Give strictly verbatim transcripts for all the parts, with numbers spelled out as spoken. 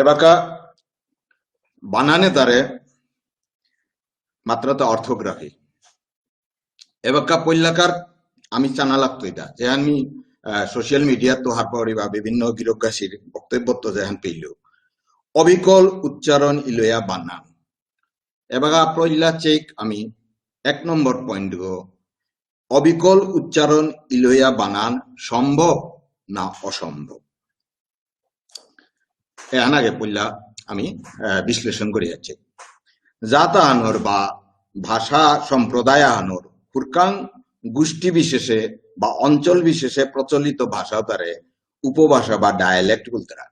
এবাকা বানানে তারে মাত্রাতা অর্থোগ্রাফি। এবাকা পৈলাকার আমি চানা লাগতো এটা, যে আমি, আহ, সোশ্যাল মিডিয়াত তো হারপাউরি বা বিভিন্ন গিরকগাছির বক্তব্যত যেহান পেইল, অবিকল উচ্চারণ ইলয়া বানান। এবাকা পৈলা চেক আমি এক নম্বর পয়েন্ট গো, অবিকল উচ্চারণ ইলয়া বানান সম্ভব না অসম্ভব? এহান আগে পইলা আমি, আহ, বিশ্লেষণ করি যাচ্ছি। জাত আহানর বা ভাষা সম্প্রদায় আহানর হুরকাং গোষ্ঠী বিশেষে বা অঞ্চল বিশেষে প্রচলিত ভাষা তারে উপভাষা বা ডায়ালেক্ট বলতারা।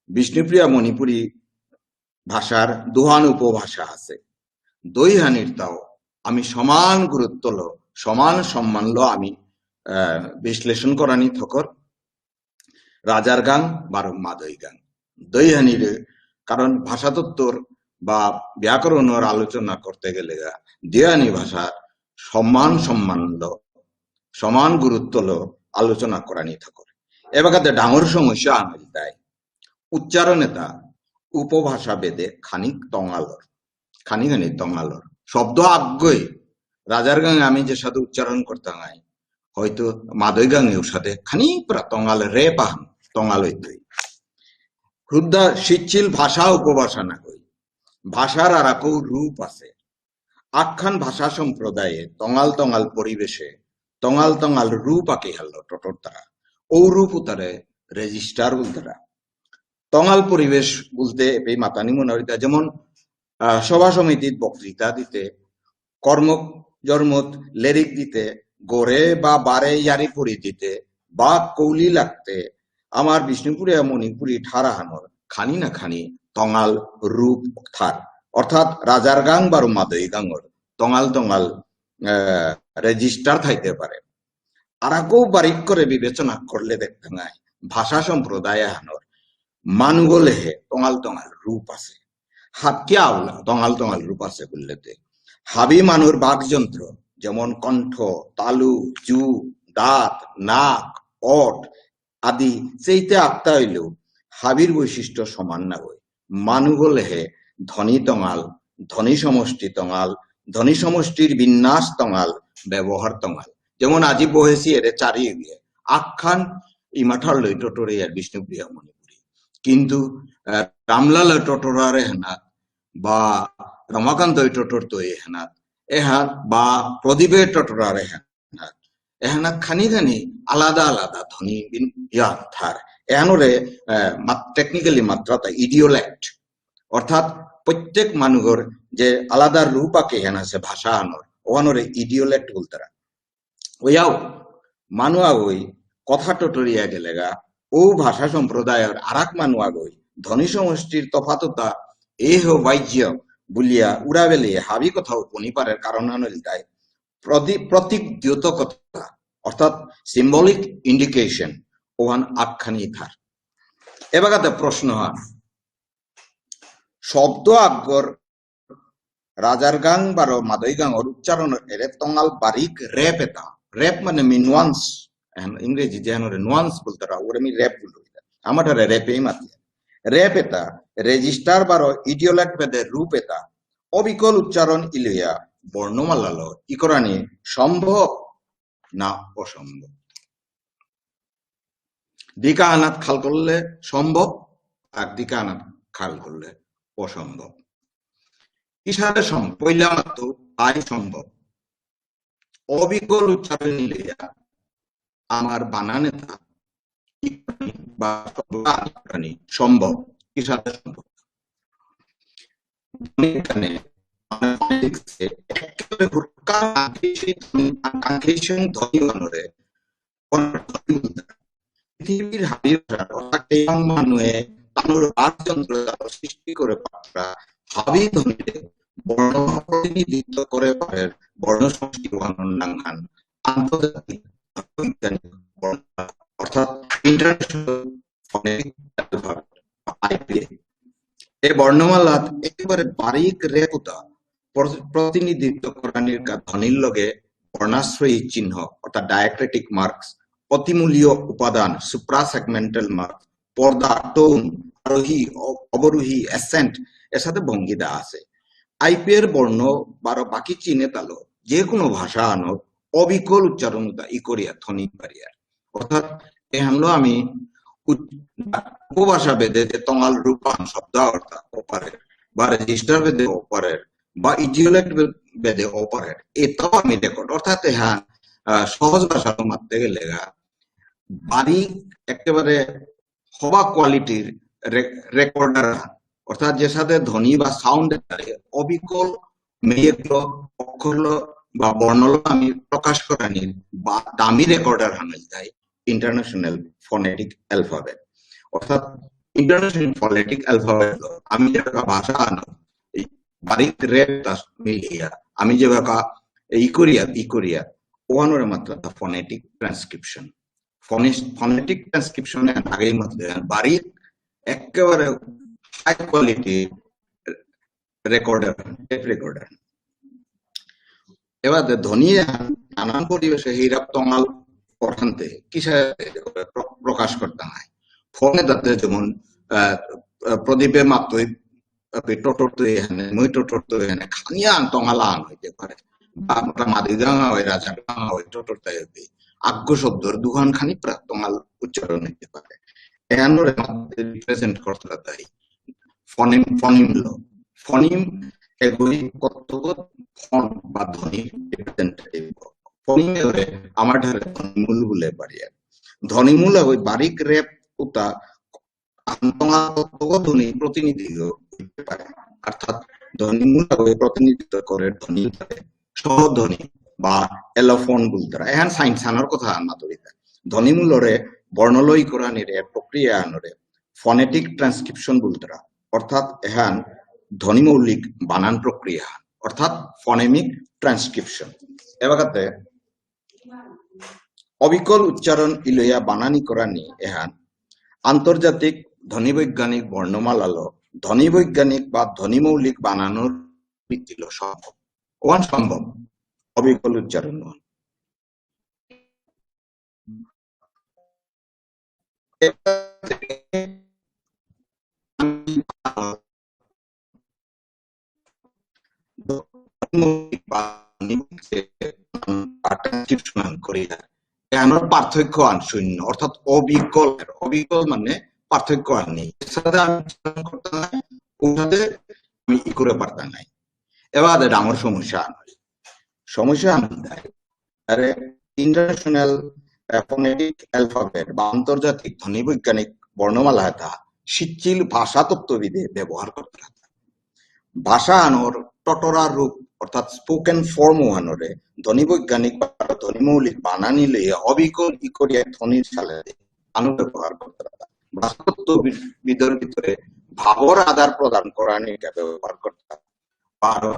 বিষ্ণুপ্রিয়া মণিপুরী ভাষার দুহান উপভাষা আছে। দৈহানির তাও আমি সমান গুরুত্ব লো, সমান সম্মান লো আমি, আহ, বিশ্লেষণ করানি থকর। রাজার গাং বারো মাদই গাং। দৈহানির, কারণ ভাষাতত্ত্বর বা ব্যাকরণর আলোচনা করতে গেলে গা দৈহানি ভাষার সমান সম্মান লো, সমান গুরুত্ব লো আলোচনা করানি থকর। এবাকাতে ডাঙর সমস্যা আহান ইলতাই উচ্চারণ এতা উপভাষা ভেদে খানিক তঙালর, খানি খানি তঙালর। শব্দ আগই রাজার গাঙে আমি যে সাথে উচ্চারণ করতাম আই, হয়তো মাদই গাঙে ওর সাথে খানি প্রা তঙাল রে পাহান তঙাল হইতই। হুদ্দা শিথিল ভাষা উপভাষা না কই, ভাষার আর আকো রূপ আছে। আখ্যান ভাষা সম্প্রদায়ে তঙাল তঙাল পরিবেশে তঙাল তঙাল রূপ আঁকি হারলো টটর তারা। ও রূপ উতারে রেজিস্টার বলতারা। তঙাল পরিবেশ বলতে এই মাতানি মনে হইতা, যেমন, আহ, সভা সমিতিত বক্তৃতা দিতে, কর্ম জন্মত লেরিক দিতে, গড়ে বা বারে ইয়ারি পরি দিতে, বা কৌলি লাগতে, আমার বিষ্ণুপুরে মণিপুরী ঠারাহানর খানি না খানি তঙাল রূপ থার। অর্থাৎ রাজার গাং বারো মাদই গাঙর তঙাল তঙাল, আহ, রেজিস্টার থাইতে পারে। আর আকো বারিক করে বিবেচনা করলে দেখতে নাই, ভাষা সম্প্রদায় আহানর মানুগলেহে তঙাল তঙাল রূপ আছে। হাতিয়া উলা তঙাল তঙাল রূপ আছে বললেতে, হাবি মানুর বাকযন্ত্র, যেমন কণ্ঠ, তালু, জু, দাঁত, নাক, ওঠ আদি, সেইতে আত্মা হইলেও হাবির বৈশিষ্ট্য সমান না হয়। মানুগলেহে ধ্বনি তঙাল, ধ্বনি সমষ্টি তঙাল, ধ্বনি সমষ্টির বিন্যাস তঙাল, ব্যবহার তঙাল। যেমন আজি বহেছি এরে চারি গিয়ে আখ্যান ইমাঠার লই টটরে আর বিষ্ণুপ্রিয়া মণিপুরী। কিন্তু, আহ, রামলাল টটরারে হেনাত বা রমাকান্ত টটর তো এহানাত, এহাত বা প্রদীপে টটরারে হেনাত, এহানাত খানি খানি আলাদা আলাদা ধ্বনি বিন-, ইয়া থার। এহানরে, আহ, মাত-, technically মাত্রাতা idiolect। অর্থাৎ প্রত্যেক মানুগর যে আলাদা রূপ আকে হেন আছে ভাষা আনর, ওহানরে idiolect বলতারা। ওয়াও, মানু আগই কথা টটরিয়া গেলেগা, ও ভাষা সম্প্রদায়র আরাক মানু আগই ধ্বনি সমষ্টির তফাততা এহ বাহ্য বুলিয়া উড়াবেলে হাবি কথা উপনি পারের কারণ আনল তাই প্রতি-, প্রতীক দ্যোতকতা, অর্থাৎ symbolic indication, ওহান আখ্যানি থার। এবাকাতে প্রশ্ন হান, শব্দ আগর রাজার গাং বারো মাদই গাঙর উচ্চারণ এরে তঙাল বারিক রেপ এতা। রেপ মানে মি nuance, এহান ইংরেজি যেহানরে nuance বলতারা, ওরে মি রেপ বলতে। আমার ঠারে রেপেই মাতি। রেপ এতা, রেজিস্টার বারো idiolect ভেদে রূপ এতা, অবিকল উচ্চারণ ইলয়া বর্ণমালালো ইকরানি সম্ভব না অসম্ভব? দিকা আনাত খাল করলে সম্ভব, আর দিকা আনাত খাল করলে অসম্ভব। ইশারে সম-, পইলা মাত্র তাই সম্ভব। অবিকল উচ্চারণ নিলে আমার বানানে তা ইকরানি বা শব্দ আদি ইকরানি সম্ভব, কিসাদে সম্ভব? এখানে মানে phonetics এ একেবারে হুরকা আকাঙ্ক্ষিত, আকাঙ্ক্ষিত ধ্বনি বানরে কোন ধ্বনি বলতে হয়? পৃথিবীর হাবি ভাষা অর্থাৎ এই মানুয়ে তানুর বাকযন্ত্র দ্বারা সৃষ্টি করে পাত্রা হাবি ধ্বনিতে বর্ণ প্রতিনিধিত্ব করে পারের বর্ণ সমষ্টি বানান নাঙহান আন্তর্জাতিক বর্ণমালা, অর্থাৎ International Phonetic Alphabet, আইপিএ। এ বর্ণমালাত একেবারে বারিক রেপ উতা প্র-, প্রতিনিধিত্ব করানির কা ধ্বনির লগে বর্ণাশ্রয়ী চিহ্ন, অর্থাৎ diacritic marks, অতিমূলীয় উপাদান, suprasegmental marks, পর্দা, tone, আরোহী, অ-, অবরোহী, অ্যাসেন্ট, এসাদে ভঙ্গিতা আছে। আইপিএর বর্ণ বারো বাকি চিহ্ন এতালো যে কোনো ভাষা আনর অবিকল উচ্চারণ উতা ইকরিয়া থনি পারিয়ার। অর্থাৎ এহানলো আমি উচ-, উপভাষা ভেদে যে টঙাল রূপান শব্দ অর্থাৎ অপারের বা রেজিস্টার ভেদে অপারের বা ইডিওলেক্ট ভেদে অপারের, এটাও আমি রেকর্ড। অর্থাৎ এহান, আহ, সহজ ভাষায় মাততে গেলে গা, বাড়ি একেবারে হবা কোয়ালিটির রে-, রেকর্ডার, অর্থাৎ যেসাদে ধ্বনি বা সাউন্ড অবিকল মেয়েগুলো অক্ষরলো বা বর্ণলো আমি প্রকাশ করানির বা দামি রেকর্ডার হানল তাই ইন্টারন্যাশনাল ফোনেটিক অ্যালফাবেট। অর্থাৎ ইন্টারন্যাশনাল ফোনেটিক অ্যালফাবেট আমি যেটা ভাষা আনো, এই বারিক রেপ তা মিলিয়া আমি যেভাবে ইকরিয়া, ইকরিয়া, ওয়ানোর মাত্র ফোনেটিক ট্রান্সক্রিপশন। ফোনেটিক ট্রান্সক্রিপশনে আগেই মাত্র বারিক একেবারে high quality recorder, tape recorder. এবার ধ্বনি নানান পরিবেশে হীরাপ টঙাল অর্থান্তে কিসে প্র-, প্রকাশ করতে হয়। ফোনে তাতে যেমন, আহ, আহ, প্রদীপে মাত্রই, আপনি টোটোর তো এখানে, মই টোটোর তো এখানে, খানিয়ান টঙাল আন হইতে পারে। বা আমরা মাদিগাঙা হয়, রাজারগাঙা হয়, টোটোর তাই হবে। আজ্ঞ শব্দর দুহান খানি প্রা-, টঙাল উচ্চারণ হইতে পারে। এহানরে রিপ্রেজেন্ট করতে তাই। ফনিম, ফনিম লো। ফনিম এগুলি কতগত ফন বা ধ্বনির রিপ্রেজেন্টেটিভ। ফনিম এগুলি আমার ঠারে ধ্বনিমূল বুলে পারিয়ার। ধ্বনিমূল এগুলি বারিক রেপ উতা আন্তঙা কতগত ধ্বনি প্রতিনিধিত্ব করতে পারে। অর্থাৎ ধ্বনিমূল এগুলি প্রতিনিধিত্ব করে ধ্বনি উতারে স্বরধ্বনি বা অ্যালোফোন বুলতারা। এহান সাইন্স আনর কথা আন মাতুরিতা। ধ্বনিমূলরে বর্ণলো ইকরানিরে প্রক্রিয়া আনরে ফোনেটিক ট্রান্সক্রিপশন বুলতারা। অর্থাৎ এহান ধ্বনিমৌলিক বানান প্রক্রিয়া, অর্থাৎ ফোনেমিক ট্রান্সক্রিপশন। এবাকাতে অবিকল উচ্চারণ ইলয়া বানান ইকরানি এহান আন্তর্জাতিক ধ্বনিবৈজ্ঞানিক বর্ণমালালো ধ্বনিবৈজ্ঞানিক বা ধ্বনিমৌলিক বানানর ভিত্তিলো সম্ভব। ওয়ান সম্ভব, অবিকল উচ্চারণ ওয়ান। ট্রান্সক্রিপশন করিয়া। এহানর পার্থক্য আন শূন্য, অর্থাৎ অবিকল, অবিকল মানে পার্থক্য আন নেই। এসাদে আমি উচ্চারণ করতে নাই, ওসাদে আমি ই করে পারতে নাই। এবার ডাঙর সমস্যা আন। সমস্যা আন দেয়। আরে, ইন্টারন্যাশনাল, আহ, ফোনেটিক অ্যালফাবেট বা আন্তর্জাতিক ধ্বনিবৈজ্ঞানিক বর্ণমালা এতা সিচ্ছিল ভাষাতত্ত্ববিদে ব্যবহার করতে। ভাষা আনর টটরা রূপ অর্থাৎ স্পোকেন ফর্ম আনরে ধ্বনিবৈজ্ঞানিক বা ধ্বনিমৌলিক বানানি লইয়া অবিকল ইকরিয়া ধ্বনির সালে আনু ব্যবহার করতে। ভাষাতত্ত্ববিদ-, বিদর ভিতরে ভাবর আদান প্রদান করানিকা ব্যবহার করতে। বারো,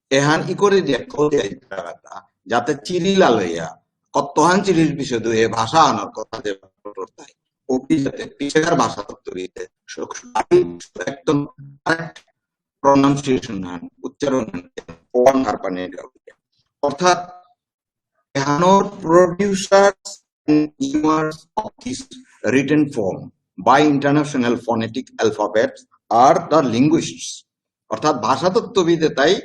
এহান ইকরে দিয়া কো দিয়া ইত্রাগাতা, যাতে চিরিলা লইয়া, কতহান চিরির পিছে দুয়ে ভাষা আনর কথা যে করতাই। ওপি যাতে পিছেকার ভাষাতত্ত্ববিদে, সক-, একদম কারেক্ট প্রনাউন্সিয়েশন হান, উচ্চারণ হান, ওয়ান হারপানি গাউয়া। অর্থাৎ, এহানর producers and users of this written form by international phonetic alphabets are the linguists। অর্থাৎ ভাষাতত্ত্ববিদ এতাই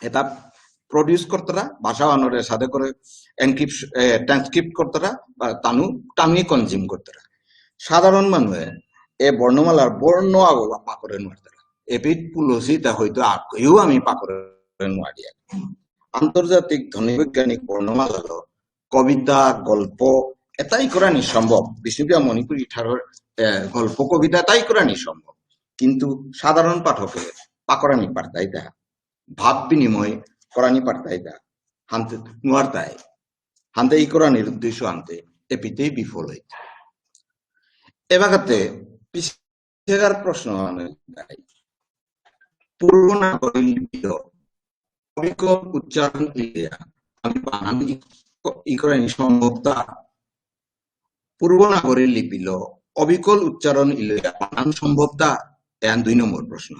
এতা প্রডিউস করতারা, ভাষা আনরে সাদে করে এনক্রিপশন, এ, ট্রান্সক্রিপ্ট করতারা, বা তানু, তানুই কনজিউম করতারা। সাধারণ মানুষে এ বর্ণমালার বর্ণ আগো পাকরে নুয়ারতারা। এবিধ পুলসিতা হয়তো আগেও আমি পাকরে নুয়ারিয়া। আন্তর্জাতিক ধ্বনিবৈজ্ঞানিক বর্ণমালালো কবিতা, গল্প, এতাই করানি সম্ভব। বিষ্ণুপ্রিয়া মণিপুরী ঠারর, এ, গল্প, কবিতা এতাই করানি সম্ভব। কিন্তু সাধারণ পাঠকে পাকরানি পারতাই তা। ভাব বিনিময় করানি পারতাই তা। হানতে নুয়ারতাই। হানতে ই করানির উদ্দেশ্য হানতে এপিতেই বিফল হইতে। এবাকাতে পিছেকার প্রশ্ন আনে যাই। পূর্ব নাগরী লিপিলো অবিকল উচ্চারণ ইলিয়া আমি বানান ই-, ই করানি সম্ভবতা। পূর্ব নাগরী লিপিলো অবিকল উচ্চারণ ইলিয়া বানান সম্ভবতা। এহান দুই নম্বর প্রশ্ন।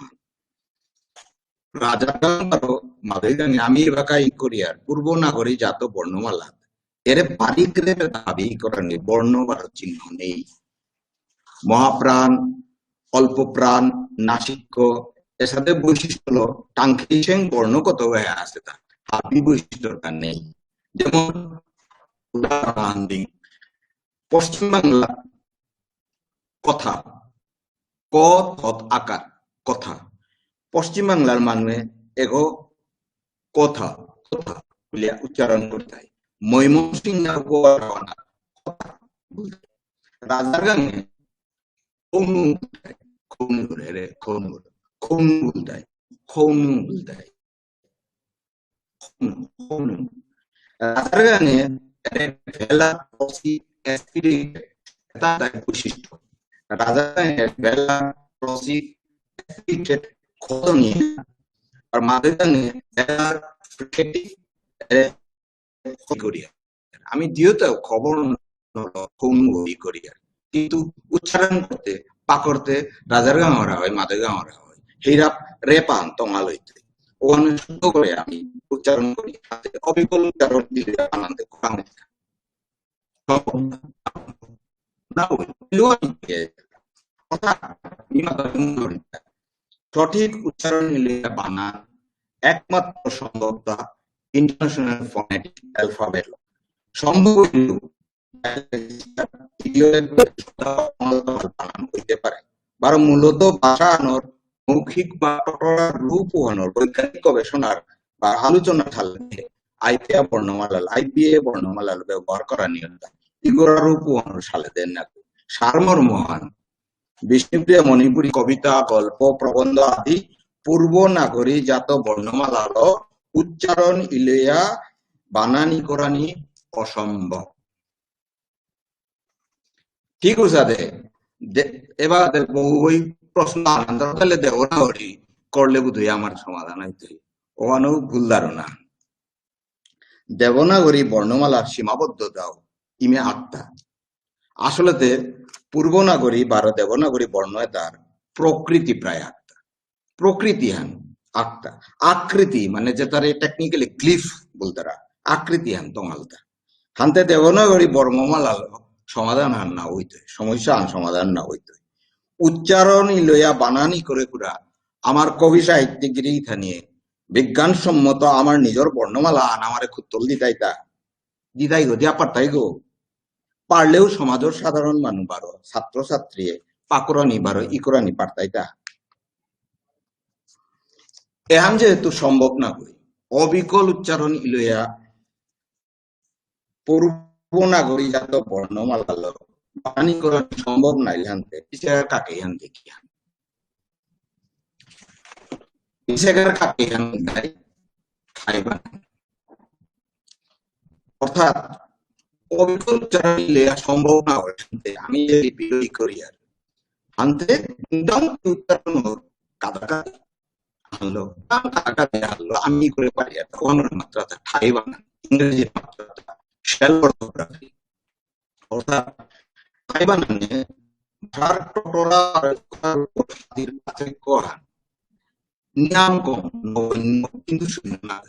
রাজারগাঙ বারো মাদইগাঙে আমি এবাকা ই করিয়ার পূর্ব নাগরী জাত বর্ণমালা। এরে বারিক রে দাবি করানি বর্ণ বারো চিহ্ন নেই। মহাপ্রাণ, অল্প প্রাণ, নাসিক্য, এসাদে বৈশিষ্ট্য হলো টাংখিসেং বর্ণ কত হয়ে আছে তা, হাবি বৈশিষ্ট্যটা নেই। যেমন উদাহরণ আন দিই, পশ্চিমবাংলা কথা, ক থত আকার, কথা। পশ্চিমবাংলার মানুষে এগো কথা, কথা বুলিয়া উচ্চারণ করতাই। ময়মনসিংহ গোয়ালপাড়া কথা বুলতাই। রাজার গাঙে খৌনু বুলতাই, খৌনু রে রে, খৌনু, খৌনু বুলতাই, খৌনু বুলতাই। খৌনু, খৌনু। রাজার গাঙে এরে ভেলা, রসি, এসপিডি, এটা তার বৈশিষ্ট্য। রাজার গাঙে ভেলা, রসি, এসপিডি, খতনি। আর মাদের গাঙে ভেলা, ফ্রেটি, এরে করিয়া। আমি দিয়েও তো খবর নলয়, খৌনু করিয়া। কিন্তু উচ্চারণ করতে, পাকরতে রাজার গাঙরা হয়, মাদের গাঙরা হয়। হিরাপ রেপান তঙাল হইতে। ওখানে শুদ্ধ করে আমি উচ্চারণ করি। হাতে অবিকল উচ্চারণ দিলে আনন্দে খোলা হয়ে যায়। না হইল, হইল আমি কে? কথা, আমি মাথা ঘুম করি। সঠিক উচ্চারণ নিলে বানান একমাত্র সম্ভবতা ইন্টারন্যাশনাল ফোনেটিক অ্যালফাবেট। সম্ভব হইলেও বানান হইতে পারে। বারো মূলত ভাষা আনর মৌখিক বা টটরার রূপ ওহানর বৈজ্ঞানিক গবেষণার বা আলোচনা ঠারলে আইপিএ বর্ণমালাল, আইপিএ বর্ণমালাল ব্যবহার করা নিয়ন্ত্রণ। ইগোরা রূপ ওহানর সালে দেন না। সারমর্মহান বিষ্ণুপ্রিয়া মণিপুরী কবিতা, গল্প, প্রবন্ধ আদি পূর্ব নাগরী জাত বর্ণমালার উচ্চারণ ইলয়া বানানি করানি অসম্ভব। ঠিক উসাদে, দে-, এবার দে-, বহু ওই প্রশ্ন আনন্দ তাহলে দেবনাগরী করলে বোধহয় আমার সমাধান হইতে। ওখানেও ভুল ধারণা। দেবনাগরী বর্ণমালার সীমাবদ্ধতাও ইমে আত্মা। আসলেতে পূর্ব নাগরী বারো দেবনাগরী বর্ণ এতার প্রকৃতি প্রায় আত্মা। প্রকৃতি হান আত্মা। আকৃতি মানে যেটারে টেকনিক্যালি গ্লিফ বলতারা, আকৃতি হান তঙালতা। হানতে দেবনাগরী বর্ণমালালো সমাধান হান না হইতে, সমস্যা হান সমাধান না হইতে। উচ্চারণ ইলয়া বানানি করে কুরা আমার কবি সাহিত্যিক গিরি থানিয়ে বিজ্ঞানসম্মত আমার নিজের বর্ণমালা আন আমারে খুত্তল দিতাইতা। দিতাই গো, দিয়া পারতাই গো। পারলেও সমাজের সাধারণ মানু বারো, ছাত্রছাত্রী, পাকুরানি বারো, ইকুরানি পারতাইতা। এহান যেহেতু সম্ভব না হই, অবিকল উচ্চারণ ইলয়া পূর্ব নাগরী জাত বর্ণমালালো বানানি করা সম্ভব নাই হানতে, পিছে কাকে হানতে কি হান? পিছেকার কাকে হান নাই, খাইবা। অর্থাৎ অবিকল উচ্চারণ ইলে সম্ভব না হয় হানতে, আমি যে লিপি তৈরি করি আর হানতে মোটামুটি উচ্চারণ কাদাকাদি আনলো, কাদাকাদি আনলো, আমি করে পারি আর ওনার মাত্রাটা ঠাই বানান, ইংরেজির মাত্রাটা, শ্যালো অর্থোগ্রাফি। অর্থাৎ ঠাই বানানে ভাষার টটরা আর উচ্চারণ হাতির পার্থক্য হান। নিয়াম কম, নগণ্য, কিন্তু শূন্য না।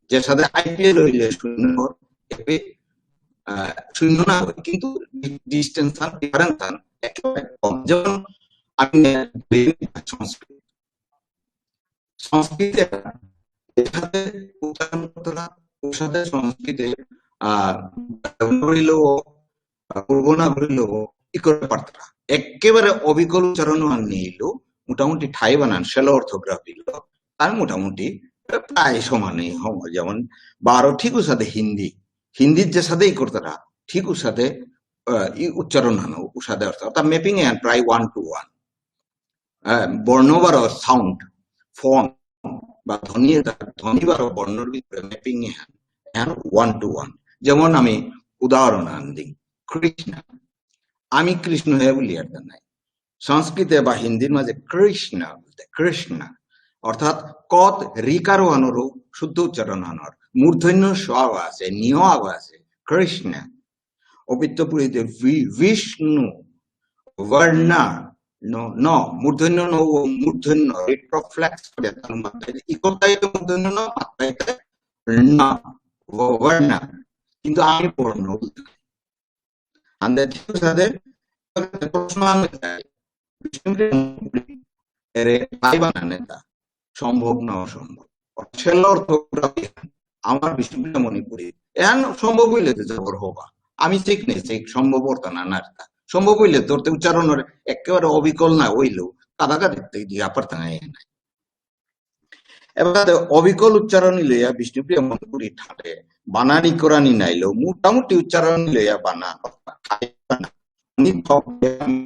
যেসাদে আইপিএল হইলে শূন্য, এপে, আহ, শূন্য না হয়, কিন্তু ডি-, ডিস্টেন্স হান, ডিফারেন্স হান একেবারে কম। যেমন আমি সংস্কৃত, সংস্কৃতে এসাদে উচ্চারণ করতারা, ওসাদে সংস্কৃতে, আহ, দেবনাগরীলো, আহ, পূর্ব নাগরীলো, ই করে পারতারা। একেবারে অবিকল উচ্চারণ আর নেইলো, মোটামুটি ঠাই বানান, শ্যালো অর্থোগ্রাফিলো, আর মোটামুটি প্রায় সমানই হম। যেমন বারো ঠিক ওসাদে হিন্দি, হিন্দির যেসাদে ই করতারা, ঠিক ওসাদে, আহ, ই উচ্চারণ হানো, ওসাদে অর্থ, অর্থাৎ ম্যাপিং এহান প্রায় one to one। আহ, বর্ণ বারো সাউন্ড, ফন্ট বা ধ্বনি, এতা ধ্বনি বারো বর্ণর ভিতরে ম্যাপিং এহান, এহান one to one। যেমন আমি উদাহরণ আন দিই, কৃষ্ণ, আমি কৃষ্ণ হে বলি আর নাই। সংস্কৃতে বা হিন্দির মাঝে কৃষ্ণ বলতে কৃষ্ণ, অর্থাৎ কত রিকার আনরও শুদ্ধ উচ্চারণ আনর, মূর্ধন্য ষ আগ আছে, নিয় আগ আছে, কৃষ্ণ। অপিত্ত পুরীতে বি-, বিষ্ণু, বর্ণ, ন, ন, মূর্ধন্য ন ও মূর্ধন্য, রিট্রোফ্লেক্স করে তার মাথায়, ইকতাই তো মূর্ধন্য ন, মাথায় তাই ন, ব-, বর্ণ। কিন্তু আমি বর্ণ বলতে পারি। আন্দে ঠিক সাথে প্রশ্ন আনতে চাই। বিষ্ণুপ্রিয়া মণিপুরী এরে ঠাই বানান এতা সম্ভব না অসম্ভব। শ্যালো অর্থোগ্রাফি আমার বিষ্ণুপ্রিয়া মণিপুরী এহান সম্ভব হইলে তো জবর হবা। আমি ঠিক নেই, ঠিক সম্ভব অর্থ না, না এতা। সম্ভব হইলে তোর তে উচ্চারণর একেবারে অবিকল না হইলেও কাদাকাদি দিয়া পারতাম না। এবার অবিকল উচ্চারণ লইয়া বিষ্ণুপ্রিয়া মণিপুরী ঠারে বানানি করানি নাইলেও মোটামুটি উচ্চারণ লইয়া বানান, অর্থাৎ ঠাই বানান। আমি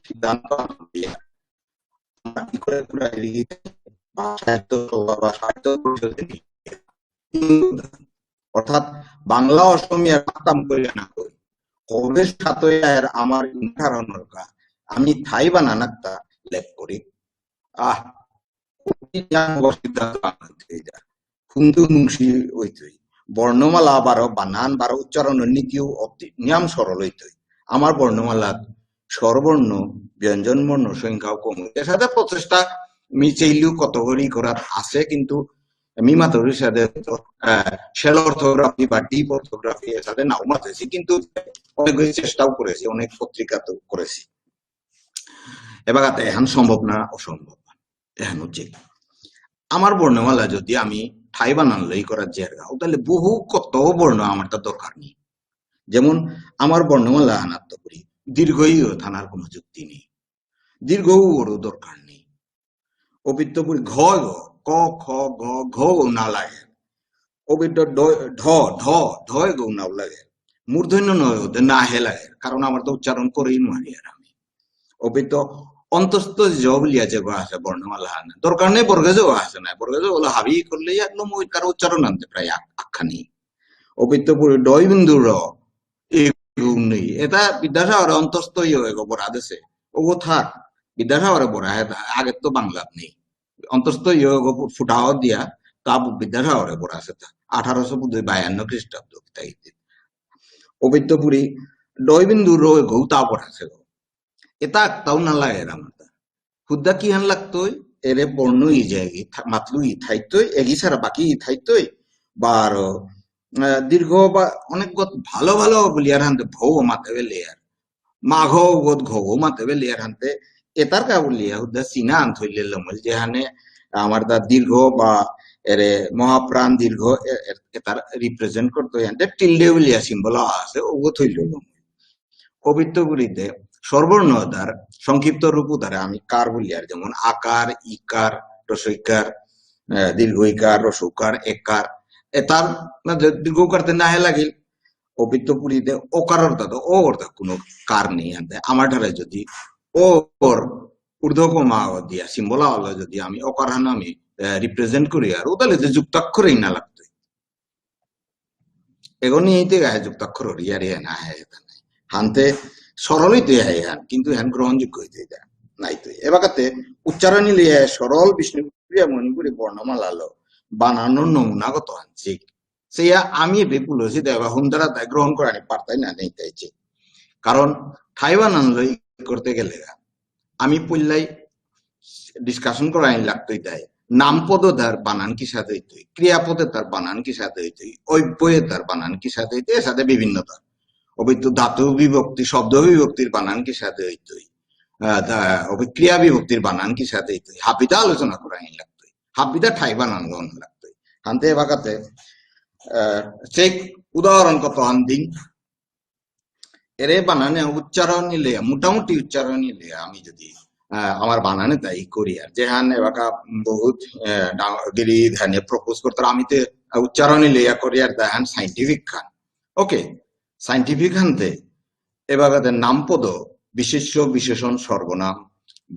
সিদ্ধান্ত আনলাম যে, আমরা কি করে করে লিখি, বা সাহিত্য সভা বা সাহিত্য পরিষদে লিখি। অর্থাৎ বাংলা অসমীয়া কাম করে না করি। কবে সাতয়া এর আমার ইন্টারনর কা, আমি ঠাই বানানাক্তা লেখ করি। আহ, হুন্দু মুংশি হইতই। বর্ণমালা বারো বানান বারো উচ্চারণর নীতিও অতি নিয়ম সরল হইতই। আমার বর্ণমালা স্বরবর্ণ, ব্যঞ্জন বর্ণ সংখ্যাও কম। এর সাথে প্রচেষ্টা মি চাইলেও কত করি করার আছে, কিন্তু মি মাতুরি সাথে তো, আহ, শ্যালো অর্থোগ্রাফি বা ডিপ অর্থোগ্রাফি এর সাথে নাও মাতেছি, কিন্তু অনেক চেষ্টাও করেছি, অনেক পত্রিকাতেও করেছি। এবার এহান সম্ভব না অসম্ভব, এহান হচ্ছে আমার বর্ণমালা যদি আমি ঠাই বানান লই করার জায়গা, তাহলে বহু কত বর্ণ আমার তার দরকার নেই। যেমন আমার বর্ণমালা আনাত্ত করি দীর্ঘ ইও থানার কোনো যুক্তি নেই, দীর্ঘ উরও দরকার নেই। অপিত্ত পুরি ঘ গ, ক, খ, গ, ঘ গ না লাগে। অপিত্ত ড, ঢ, ঢ, ঢ গ না লাগে। মূর্ধন্য ণ হতে না হে লাগে, কারণ আমার তো উচ্চারণ করেই নোয়ারি আর আমি। অপিত্ত অন্তস্থ জ বুলিয়া যে গ আছে বর্ণমালা আহান, দরকার নেই বর্গে জ আছে না, বর্গে জ হলো হাবি করলে এক নম্বর তার উচ্চারণ আনতে প্রায় আক-, আখ্যানি। অপিত্ত পুরি ডয় বিন্দু র, এগো নেই। এটা বিদ্যাসাগর অন্তস্থ ইয়ে এগো বরা দেশে। ওগো থাক। বিদ্যাসাগরে বরা, এটা আগে তো বাংলাত নেই। অন্তস্থ ইয়ে এগো ফু-, ফুটাও দিয়া, তা বিদ্যাসাগরে বরা আছে তা। আঠারোশো বোধহয় বায়ান্ন খ্রিস্টাব্দ কিতা ইতে। অপিত্ত পুরি, ডয় বিন্দু র এগো তা বরা আছে গো। এটা একটাও না লাগে এর আমার তা। হুদ্দা কিহান লাগতই? এরে বর্ণ ই যে এগি থা-, মাতলু ই থাইতই, এগি সারা বাকি ই থাইতই, বা আরো, আহ, দীর্ঘ বা অনেক গত ভালো ভালো বুলিয়ার হানতে ভৌ মাতে বেলে আর। মাঘ গত ঘৌ মাতে বেলে আর হানতে এতার কা বুলিয়া হুদ্দা চিনা আন থইলে লমল যেহানে আমার তা দীর্ঘ বা এরে মহাপ্রাণ দীর্ঘ এ-, এ-, এতার represent করতে হানতে tilde বুলিয়া symbol আছে, ওগো থইলে লমল। কবিত্ব গুলিতে স্বরবর্ণ তার সংক্ষিপ্ত রূপ তারে আমি কার বলি আর, যেমন আকার, ইকার, হ্রস্ব ইকার, আহ, দীর্ঘ ইকার, হ্রস্ব উকার, একার, এতার, মানে, দীর্ঘ উকারতে না হে লাগিল, কবিত্ব পুরিতে ওকার অর্থাৎ ও অর্থাৎ কোনো কার নেই আনতে। আমার ঠারে যদি ও ওর ঊর্ধ্ব কমা দিয়া symbol হলো যদি আমি ওকার হান আমি, আহ, represent করি আর ও তাহলে যে যুক্তাক্ষরেই না লাগতই। এগো নিয়ে ইতে গায়ে যুক্তাক্ষর হরিয়ারি না হয়, এটা নাই। হানতে সরলই তো হয় হান, কিন্তু হান গ্রহণযোগ্য হইতে এটা নাই তো। এবাকাতে উচ্চারণই লইয়া সরল বিষ্ণুপ্রিয়া মণিপুরী বর্ণমালালো বানানর নমুনাগত আনছি। সেয়া আমি এবে পুলসি দেবা হুন্দারা তাই গ্রহণ করানি পারতাই না নেই তাইছে। কারণ ঠাই বানান লই করতে গেলে গা, আমি পইলাই discussion করানি লাগতই তাই। নামপদ তার বানান কি সাথে হইতই, ক্রিয়াপদে তার বানান কি সাথে হইতই, অব্যয়ে তার বানান কি সাথে হইতই, এর সাথে বিভিন্ন তার। অবৈধ ধাতু বিভক্তি, শব্দ বিভক্তির বানান কি সাথে হইতই, আহ, তা-, অবৈ ক্রিয়া বিভক্তির বানান কি সাথে হইতই, হাবিতা আলোচনা করানি লাগতই, হাবিতা ঠাই বানান গ্রহণ লাগতই। হানতে এবাকাতে, আহ, চেক উদাহরণ কত আন দিন, এরে বানানে উচ্চারণ নিলে, মোটামুটি উচ্চারণ নিলে আমি যদি, আহ, আমার বানানে তাই করি আর, যেহান এবাকা বহুত, আহ, ডাঙ-, গিরি ধানে propose করতারা, আমি তে উচ্চারণ নিলে ইয়া করি আর, দেহান scientific খান। OK, scientific খানতে এবাকাতে নামপদ, বিশেষ্য, বিশেষণ, সর্বনাম,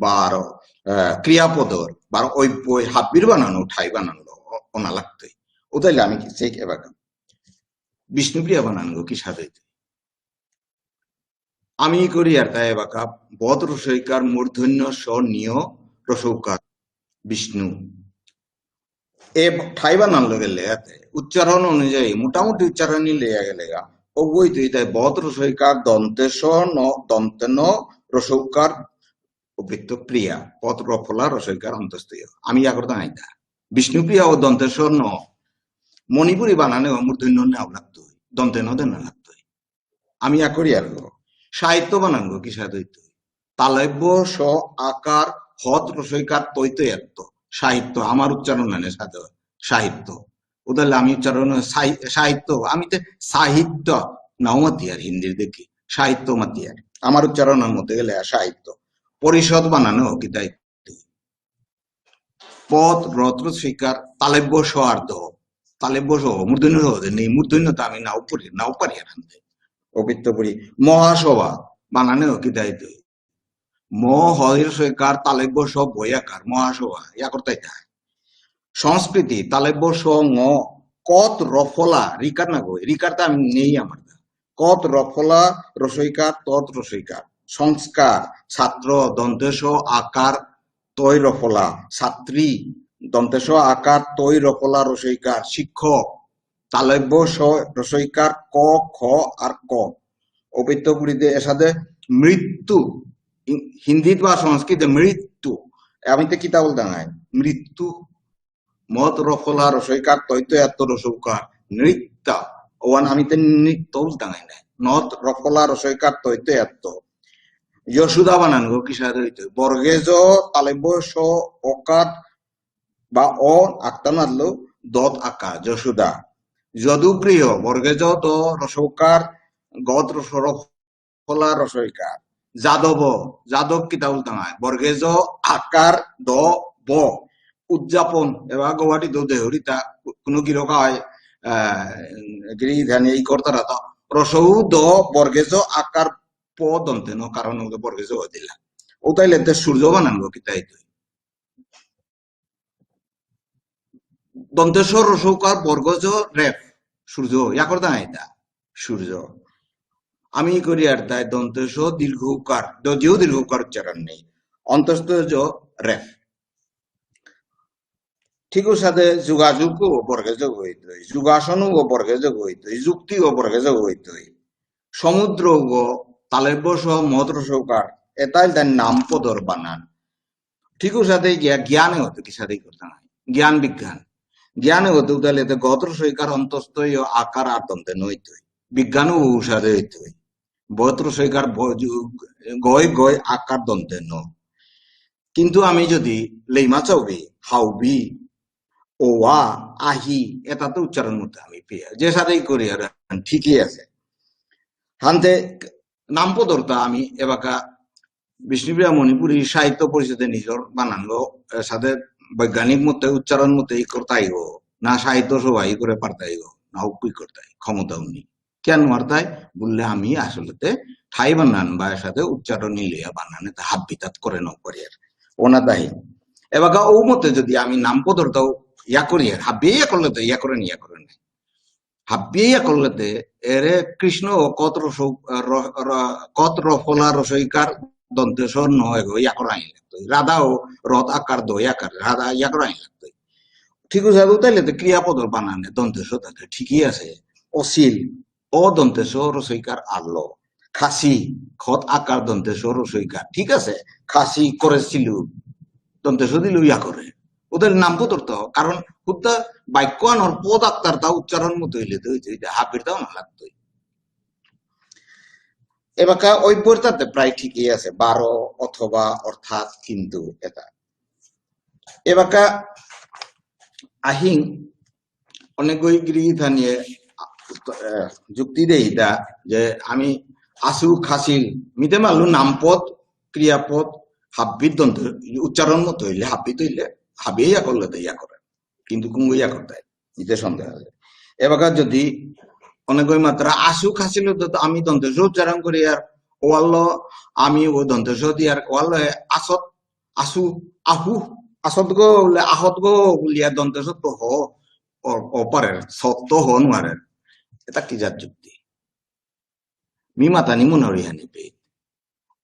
বারো, আহ, ক্রিয়াপদর, বারো অব্যয়, হাবির বানানো, ঠাই বানানো, অ-, অনা লাগতই। ও তাইলে আমি কি চেক এবাকা বিষ্ণুপ্রিয়া বানানগো কি সাজাইতে? আমি করি আর তাই এবাকা বত হ্রস্ব ইকার মূর্ধন্য ষ নিয় হ্রস্ব উকার বিষ্ণু। এ ঠাই বানান লগে লেয়াতে উচ্চারণ অনুযায়ী মোটামুটি উচ্চারণই লেয়া গেলেগা। অবৈ তুই তাই বত হ্রস্ব ইকার দন্ত্য স ন, দন্ত্য ন হ্রস্ব উকার অবৈত প্রিয়া, পত রফলা হ্রস্ব ইকার অন্তস্থ ইয়। আমি ইয়া করতে নাই তা। বিষ্ণুপ্রিয়া ও দন্ত্য স ন, মণিপুরী বানানে ও মূর্ধন্য ন নেওয়া লাগতই, দন্ত্য ন দেনা লাগতই। আমি ইয়া করি আর গো। সাহিত্য বানান গো, কি সাহিত্য হইতই? তালব্য স আকার হত হ্রস্ব ইকার তৈত এত্ত। সাহিত্য, আমার উচ্চারণ মানে সাদে, সাহিত্য। উদাহরণ আমি উচ্চারণ সাহি-, সাহিত্য, আমি তে সাহিত্য নাও মাতিয়ার হিন্দির দেখি, সাহিত্য মাতিয়ার। আমার উচ্চারণর মতে গেলে সাহিত্য। পরিষদ বানানো কিতা ইতই। পদ হত হ্রস্ব ইকার তালব্য স আর দ। তালব্য স, মূর্ধন্য স দে নেই, মূর্ধন্য তো আমি নাও পড়ি, নাও পারি আর আনতে। অপিত্ত পড়ি। মহাসভা বানানো কিতা ইতই। ম হ হ্রস্ব ইকার তালব্য স ব আকার, মহাসভা, ইয়া করতে ইতই। সংস্কৃতি, তালব্য স ঙ, কত রফলা, রিকার না গই, রিকার তো আমি নেই আমার। কত রফলা হ্রস্ব ইকার, তত হ্রস্ব ইকার। সংস্কার, ছাত্র, দন্ত্য স আকার, তৈ রফলা, ছাত্রী, দন্ত্য স আকার, তৈ রফলা হ্রস্ব ইকার। শিক্ষক, তালব্য স হ্রস্ব ইকার, ক, খ আর ক। অপিত্ত পুরীতে এসাদে মৃত্যু, হি-, হিন্দিত বা সংস্কৃতে মৃত্যু। আমি তো কিতা বলতাম নাই? মৃত্যু। ম হত রফলা হ্রস্ব ইকার, তৈত এত্ত হ্রস্ব উকার, নৃত্য। ওয়ান আমি তো নৃত্য বলতাম নাই। নত রফলা হ্রস্ব ইকার, তৈত এত্ত। যশোদা বানান গো কিসাদে ইতই। বর্গে য, তালব্য স, অকার বা অ, আক্তা নাদলো, দত আকার, যশোদা। যদুগৃহ, বর্গে য দ, হ্রস্ব উকার, গত হ্রস্ব র, ফলা হ্রস্ব ইকার। যাদব, যাদব কিতা বলতাম নাই। বর্গে য, আকার, দ, ব। উদযাপন, এবার গুয়াহাটিত দেহুরিতা, কোনো গিরক হয়, আহ, গিরি ধানে এই করতারা তো, হ্রস্ব উ দ, বর্গে য, আকার, প দন্ত্য ন, কারণ ওকে বর্গে য দিলা। ও তাইলে তে সূর্য বানান গো কিতা ইতই। দন্ত্য স হ্রস্ব উকার বর্গ য রেফ, সূর্য, ইয়া করতাম নাই ইতা, সূর্য। আমি করি আর তাই দন্ত্য স দীর্ঘ উকার, যদিও দীর্ঘ উকার উচ্চারণ নেই, অন্তস্থ য রেফ। ঠিক অসাদে যোগাযোগ ও বর্গে য ইতই, যোগাসন ও বর্গে য ইতই, যুক্তি ও বর্গে য ইতই। সমুদ্র ও তালব্য স ম হত হ্রস্ব উকার, এতাই তার নাম পদর বানান। ঠিক অসাদে গিয়া জ্ঞান এগত কিসাদে করতাম নাই। জ্ঞান বিজ্ঞান। জ্ঞান এগত উদালে তে গ হত হ্রস্ব ইকার অন্তস্থ ই আকার আর দন্ত্য ন ইতই। বিজ্ঞান ও অসাদে ইতই। ব হত হ্রস্ব ইকার ব-, যু-, গয় গয় আকার দন্ত্য ন। কিন্তু আমি যদি লেইমা চাউবি, হাউবি, ওয়া, আহি, এতা তো উচ্চারণ মতে আমি পেয়ে। যেসাদেই করি আর ঠিকই আছে। হানতে নাম পদরতা আমি এবাকা বিষ্ণুপ্রিয়া মণিপুরী সাহিত্য পরিষদে নিজর বানানগো, এসাদে বৈজ্ঞানিক মতে, উচ্চারণ মতে ই করতাইগো, না সাহিত্য সভা ই করে পারতাইগো, না উকুই করতাই, ক্ষমতা উনি। কিয়া নুয়ারতাই? বুললে আমি আসলেতে ঠাই বানান বা এসাদে উচ্চারণ ইলিয়া বানান এতা হাব্বিতাত করে ন করিয়ার। ওনা তাই। এবাকা ও মতে যদি আমি নাম পদরতাও ইয়া করিয়ার, হাব্বিয়ে ইয়া করলে তো ইয়া করে নি, ইয়া করে নি। হাব্বিয়ে ইয়া করলে তে এরে কৃষ্ণ ও কত হ্রস্ব, র-, র-, কত রফলা হ্রস্ব ইকার দন্ত্য স ন এগো ইয়া করা আইন লাগতো। রাধা ও রত আকার দ আকার, রাধা ইয়া করা আইন লাগতো। ঠিক আছে, তাইলে তো ক্রিয়াপদর বানানে দন্ত্য স থাকে, ঠিকই আছে। অসিল, অ দন্ত্য স হ্রস্ব ইকার আলো। খাসি, খত আকার দন্ত্য স হ্রস্ব ইকার, ঠিক আছে। খাসি করেছিল, দন্ত্য স দিল ইয়া করে। ওদের নাম পদরতা, কারণ হুদ্দা বাক্য আনর পদ আক্তারতা উচ্চারণ মতো হইলে তো হইতে হইতে হাবিরতাও না লাগতোই। এবাকা অব্যয়তাতে প্রায় ঠিকই আছে, বারো, অথবা, অর্থাৎ, কিন্তু এতা। এবাকা আহিং অনেকগই গিরি গিথানিয়ে, আহ, যুক্তি দেইতা যে আমি আসু খাসিল, মিতে মারলু নামপদ, ক্রিয়াপদ, হাব্বির দন্ত্য, উচ্চারণ মতো হইলে, হাব্বিত হইলে, হাবিয়ে ইয়া করলে তো ইয়া করে। কিন্তু কুঙ্গ ইয়া করতে, ইতে সন্দেহ আছে। এবাকা যদি অনেকগই মাত্রা আসু খাসিল তো আমি দন্ত্য স উচ্চারণ করি আর ওয়াল্ল আমি ও দন্ত্য স দি আর ওয়াল্ল আসত, আসু, আহু, আসত গো বুলে আহত গো বুলিয়া দন্ত্য স তো হ, অ-, অপারের, সত্য হ নুয়ারের। এতা কি জাত যুক্তি? মি মাতানি মনে হরি হানি পে।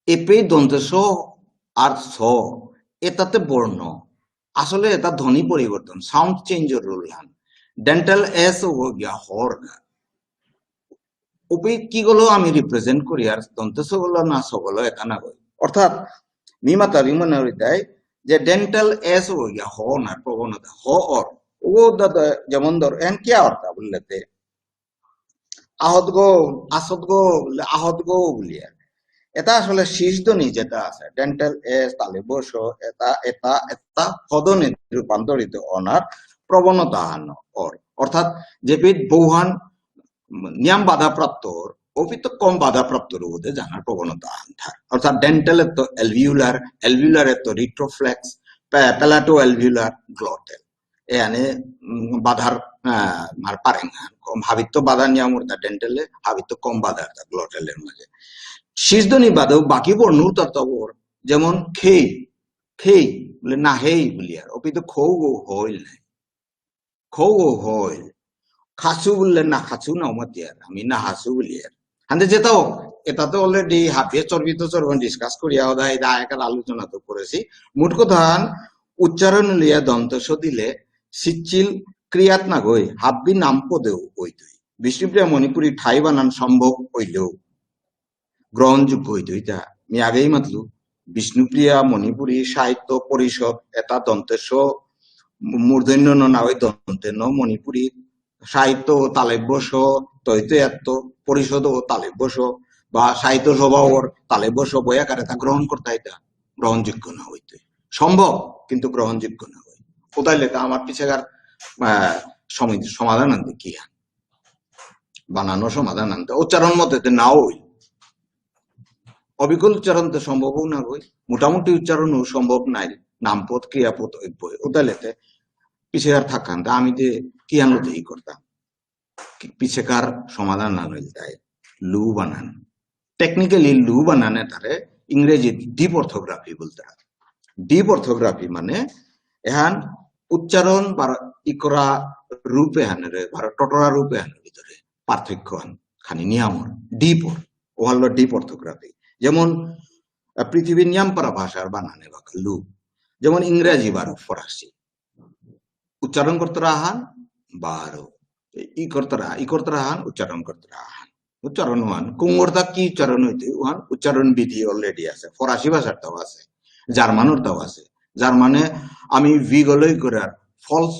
এপে দন্ত্য স আর স, এতাতে বর্ণ। আসলে এতা ধ্বনি পরিবর্তন, sound change র rule হান। Dental S ও গিয়া হর গা। ওপে কি গুলো আমি represent করি আর দন্ত্য স গুলো না স গুলো এতা না কই। অর্থাৎ মি মাতারি মনে হরি তাই যে dental S ও গিয়া হ না প্রবণতা, হ অর। ও দাদা যেমন ধর, এন কি অর্থ বুললে তে? আহত গো, আসত গো, বুলে আহত গো বুলিয়া। এটা আসলে শিস ধ্বনি যেটা আছে, ডেন্টাল এস, তালব্য শ, এটা, এটা, এটা খ ধ্বনিত রূপান্তরিত অনার প্রবণতা আহান অর। অর্থাৎ যেপিত বহুহান নিয়াম বাধাপ্রাপ্ত অর, অপিত কম বাধাপ্রাপ্ত অর বুলিয়া জানার প্রবণতা আহান থার। অর্থাৎ ডেন্টাল এত্ত alveolar, alveolar এত্ত retroflex, পে-, palato-alveolar, glottal। এহানে, উম, বাধার, আহ, মার পারেং। কম হাবিত্ত বাধা নিয়াম অরতা ডেন্টালে, হাবিত্ত কম বাধা অরতা glottal এর মাঝে। শিস ধ্বনি বাদেও বাকি বর্ণ উতার তবর, যেমন খেই, খেই বুলে না হেই বুলিয়ার, অপিত খৌ ও হইল নাই। খৌ ও হইল। খাসু বুললে না খাসু না মাতিয়ার, আমি না হাসু বুলিয়ার। হাতে যেটা হোক, এটা তো already হাবিয়ে চর্বিত চর্বণ discuss করিয়া ওদা, এটা একার আলোচনা তো করেছি। মোট কথা, উচ্চারণ লইয়া দন্ত্য স দিলে সিচ্ছিল ক্রিয়াত না গই, হাব্বি নাম পদেও হইতই। বিষ্ণুপ্রিয়া মণিপুরী ঠাই বানান সম্ভব হইলেও গ্রহণযোগ্য হইতই, এটা আমি আগেই মাতলু। বিষ্ণুপ্রিয়া মণিপুরী সাহিত্য পরিষদ, এটা দন্ত্য স, মূর্ধন্য ণ না হই দন্ত্য ন, মণিপুরী সাহিত্য তালব্য শ, তৈত এত্ত পরিষদ ও তালব্য শ, বা সাহিত্য সভা ওর তালব্য শ বই আকারে তা গ্রহণ করতে, এটা গ্রহণযোগ্য না হইতই। সম্ভব, কিন্তু গ্রহণযোগ্য না হই। কোথায় লেখা আমার পিছেকার, আহ, সমি-, সমাধান আনতে কি হয়? বানানর সমাধান আনতে উচ্চারণ মতে তে নাও হই। অবিকল উচ্চারণ তো সম্ভবও না হই, মোটামুটি উচ্চারণও সম্ভব নাই, নামপদ, ক্রিয়াপদ, অব্যয়, ওটা লেতে পিছেকার থাকান, তা আমি তে কি আনলো তে ই করতাম? কি-, পিছেকার সমাধান না হইল তাই, লু বানান। Technically লু বানানে তারে ইংরেজি deep orthography বলতারা। Deep orthography মানে এহান উচ্চারণ বা ইকরা রূপে হানরে, বা টটরা রূপে হানর ভিতরে পার্থক্য আন, খানি নিয়ামর, deep or, ও হলো deep orthography। যেমন, আহ, পৃথিবীর নিয়াম পারা ভাষার বানানে বাকা লু। যেমন ইংরেজি বারো ফরাসি। উচ্চারণ করতারা আহান, বারো। ই করতারা, ই করতারা আহান, উচ্চারণ করতারা আহান। উচ্চারণ ওহান, কুঙরতা কি উচ্চারণ হইতে, ওহান উচ্চারণ বিধি already আছে। ফরাসি ভাষার তাও আছে, জার্মানর তাও আছে। জার্মানে আমি ভি গলই করার ফলস,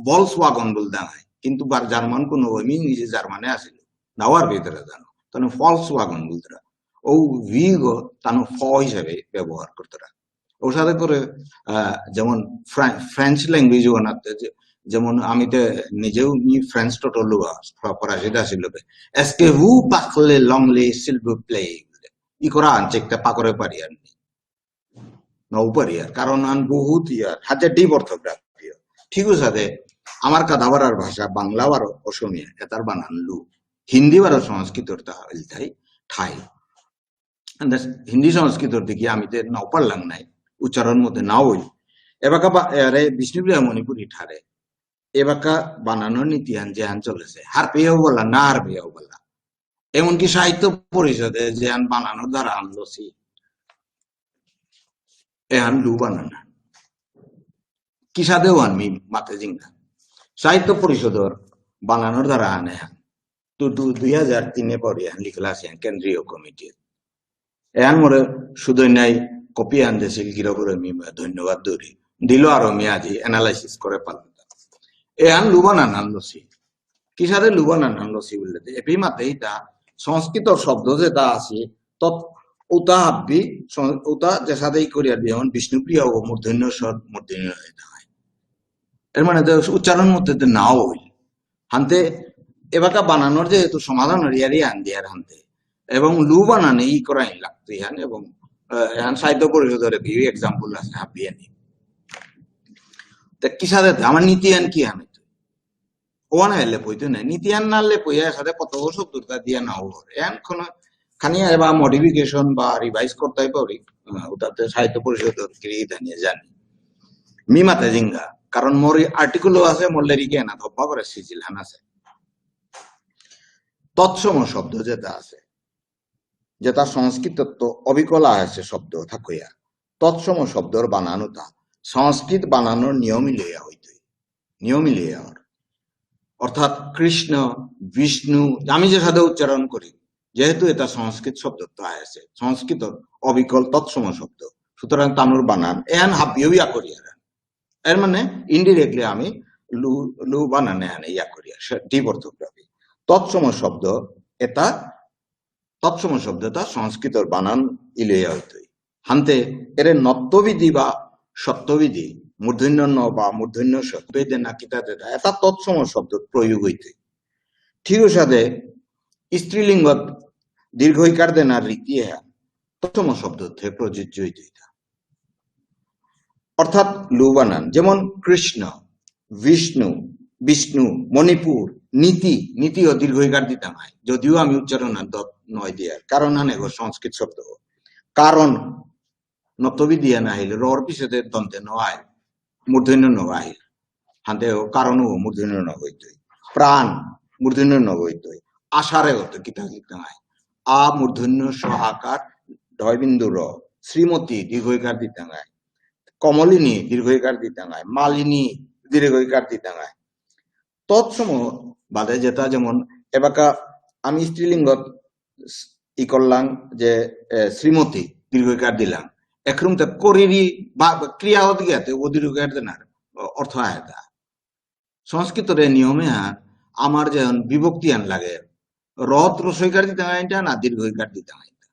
Volkswagen বলতে হয়, কিন্তু বার জার্মান কোনো, আমি নিজে জার্মানে আসিল, নাওয়ার ভিতরে জানো, তাহলে Volkswagen বলতারা। ও ভি গো তানো ফ হিসাবে ব্যবহার করতারা। ওর সাথে করে, আহ, যেমন ফ্রা-, French language বানাতে যে, যেমন আমি তো নিজেও নি ফ্রেঞ্চ টোটো লুয়া, ফরা-, ফরাসিটা ছিল বে। Est-ce que vous parlez l'anglais, s'il vous plaît? ই করা আনছে একটা পাকরে পারি আর নি। নাও পারি আর, কারণ আন বহুত ইয়ার, হাতে deep orthography। ঠিক আছে, দে, আমার কাদাবারার ভাষা বাংলা আর অসমীয়া, এটার বানান লু। হিন্দি আর সংস্কৃতর তা ইলতাই ঠাই। And হিন্দি সংস্কৃতর দিকে আমি তে নাও পারলাম নাই, উচ্চারণ মতে নাও হইল। এবাকা বা-, এরে বিষ্ণুপ্রিয়া মণিপুরী ঠারে, এবাকা বানানর নীতি আন যে আন চলেছে, হারপেয়াও বলা, না হারপেয়াও বলা। এমনকি সাহিত্য পরিষদে যে আন বানানর ধারা আনলো সি, এহান লু বানান। কিসাদে ওহান মি মাতে জিঙ্গা। সাহিত্য পরিষদর বানানর ধারা আনে হান। তো দু-, দুই হাজার তিনে পরে আন লিখলা আছে কেন্দ্রীয় কমিটি। এহান মোরে সুদৈনাই কপি আন দেছিল গিরকরে মি ধন্যবাদ দৌরি। দিল আরো মি আজি analysis করে পারলাম। এহান লু বানান আনলো সি। কিসাদে লু বানান আনলো সি বুললে তে, এপি মাতে ইতা সংস্কৃত শব্দ যেটা আছে, তৎ উতা হাব্বি, সং-, উতা যেসাদে ই করিয়া দিয়ে, যেমন বিষ্ণুপ্রিয়া ও মূর্ধন্য ষ, মূর্ধন্য এটা হয়। এর মানে তো উচ্চারণ মতে তো নাও হইল। হানতে এবাকা বানানর যেহেতু সমাধান হরিয়ারি আন দিয়ার হানতে, এবং লু বানানে ই করাই লাগতো ইহান, এবং, আহ, এহান সাহিত্য পরিষদরে বিউ example আছে হাব্বি আনি। তে কিসাদে তে, আমার নীতি আন কি হান হইতো? ওয়ান হাইলে পইতে নাই। নীতি আন নালে পইয়া সাথে কত শব্দতা দিয়া না হওয়ার। এহান কোনো খানি আর বা modification বা revise করতে পারি, আহ, ওটাতে সাহিত্য পরিষদর গিরি জানিয়ে জানি। মি মাতে জিঙ্গা, কারণ মোর এই article আছে, মোর লেরিকে না ধব্বা করে সিজিল হান আছে। তৎসম শব্দ যেটা আছে, যেটা সংস্কৃতত্ত অবিকল আছে শব্দ থাকইয়া, তৎসম শব্দর বানান উতা সংস্কৃত বানানর নিয়মই লইয়া হইতই, নিয়মই লইয়া অর। অর্থাৎ কৃষ্ণ, বিষ্ণু, আমি যেসাদে উচ্চারণ করি, যেহেতু এটা সংস্কৃত শব্দত্ত আছে, সংস্কৃতর অবিকল তৎসম শব্দ, সুতরাং তানুর বানান এহান হাবিয়েও ইয়া করিয়ার। এর মানে indirectly আমি লু, লু বানানে আনে ইয়া করিয়ার, সে deep orthography। তৎসম শব্দ এটা তৎসম শব্দতা সংস্কৃতর বানান ইলয়া হইতই। হান্তে এরে নত্ববিধি বা সত্ববিধি, মূর্ধন্য ন বা মূর্ধন্য স, বেদে না কিতা দেতা, এটা তৎসম শব্দ প্রয়োগ হইতে। ঠিক অসাদে স্ত্রীলিঙ্গত দীর্ঘ ইকার দেনার রীতি এহান তৎসম শব্দতে প্রযোজ্য হইতে। অর্থাৎ লো বানান, যেমন কৃষ্ণ, বিষ্ণু, বিষ্ণু, মণিপুর, নীতি, নীতিও দীর্ঘ ইকার দিতাম হয়, যদিও আমি উচ্চারণ আর দত নয় দিয়ার, কারণ হান এগো সংস্কৃত শব্দ। কারণ নত্ববিধি দিয়া না আহিল, রর পিছেদে দন্ত্য ন আইল, মূর্ধন্য ণ আহিল। হান্তে ও কারণও মূর্ধন্য ণ হইতই। প্রাণ মূর্ধন্য ণ হইতই। আষাঢ়ে হতো কিতা দিতাম হয়। আ মূর্ধন্য ষ আকার, ঢয় বিন্দু র। শ্রীমতী দীর্ঘ ইকার দিতাম হয়। কমলিনী দীর্ঘ ইকার দিতাম হয়। মালিনী দীর্ঘ ইকার দিতাম হয়। তৎসম বাদে যেতা যেমন এবাকা আমি স্ত্রীলিঙ্গত ই করলাম যে, এ, শ্রীমতী দীর্ঘ ইকার দিলাম। একরম তে করিরি বা, বা ক্রিয়া অত গিয়াতে ও দীর্ঘ ইকার দেনার অ-, অর্থ আয়তা। সংস্কৃতরে নিয়মে হান আমার যেমন বিভক্তি আন লাগে, রত হ্রস্ব ইকার দিতাম এটা না দীর্ঘ ইকার দিতাম এটা।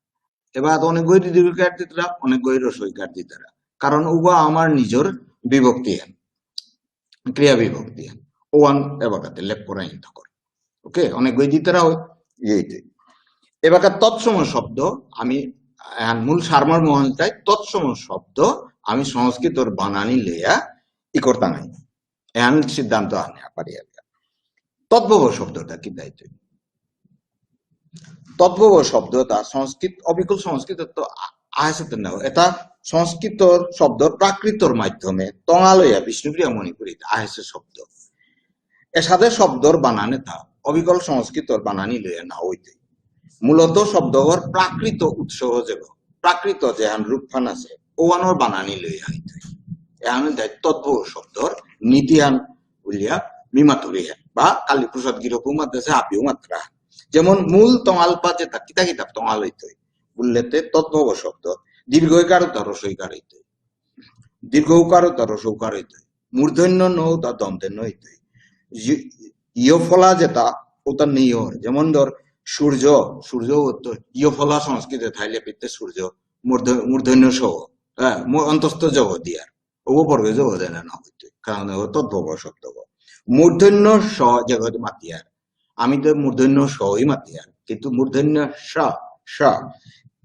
এবার অনেক গই দীর্ঘ ইকার দিতারা, অনেক গই হ্রস্ব ইকার দিতারা। কারণ উবা আমার নিজর বিভক্তি আন, ক্রিয়া বিভক্তি আন। ওয়ান এবাকাতে লেপ করা ইন তকর। ওকে, অনেক গই দিতারা হয়, ইয়ে ইতে। এবাকা তৎসম শব্দ, আমি, আহ, মূল সারমর্ম হন তাই তৎসম শব্দ, আমি সংস্কৃতর বানানি লেয়া ই করতাম নাই। এহান সিদ্ধান্ত আনে পারি আর কি। তদ্ভব শব্দটা কি দায়িত্ব? তদ্ভব শব্দটা সংস্কৃত, অবিকল সংস্কৃত তো আ-, আছে তো না। এটা সংস্কৃত শব্দ প্রাকৃতর মাধ্যমে তঙালয়া বিষ্ণুপ্রিয়া মণিপুরীত আহেছে শব্দ। এসাদে শব্দর বানানে তা অবিকল সংস্কৃতর বানানি লইয়া না হইতে। মূলত শব্দগর প্রাকৃত উৎস যে, প্রাকৃত যেহান রূপহান আছে, ওহানর বানানি লইয়া হইতে। এহান দেয় তদ্ভব শব্দর নীতিহান উলিয়া মিমাতুরি হ্যাঁ। বা কালীপ্রসাদ গিরকও মাতেছে, হাবিও মাতরা। যেমন মূল তঙালপা যেতা, কিতা কিতা তঙাল হইতে। বুললেতে তদ্ভব শব্দ, দীর্ঘ ইকার উতা হ্রস্ব ইকার হইতে। দীর্ঘ উকার উতা হ্রস্ব উকার হইতে। মূর্ধন্য ণ উতা দন্ত্য ন হইতে। ই-, ইয়ফলা যেতা, ওতা নিয়র। যেমন ধর, সূর্য, সূর্য অত, ইয়ফলা সংস্কৃতে থাইলে পিতে সূর্য, মূর্ধ-, মূর্ধন্য ষ, হ্যাঁ, মূ-, অন্তস্থ য দিয়ার। ও বর্গে য দেনা না হইতে। কারণ ও তদ্ভব শব্দ। মূর্ধন্য ষ যেগত মাতিয়ার। আমি তো মূর্ধন্য ষই মাতিয়ার। কিন্তু মূর্ধন্য ষ, ষ।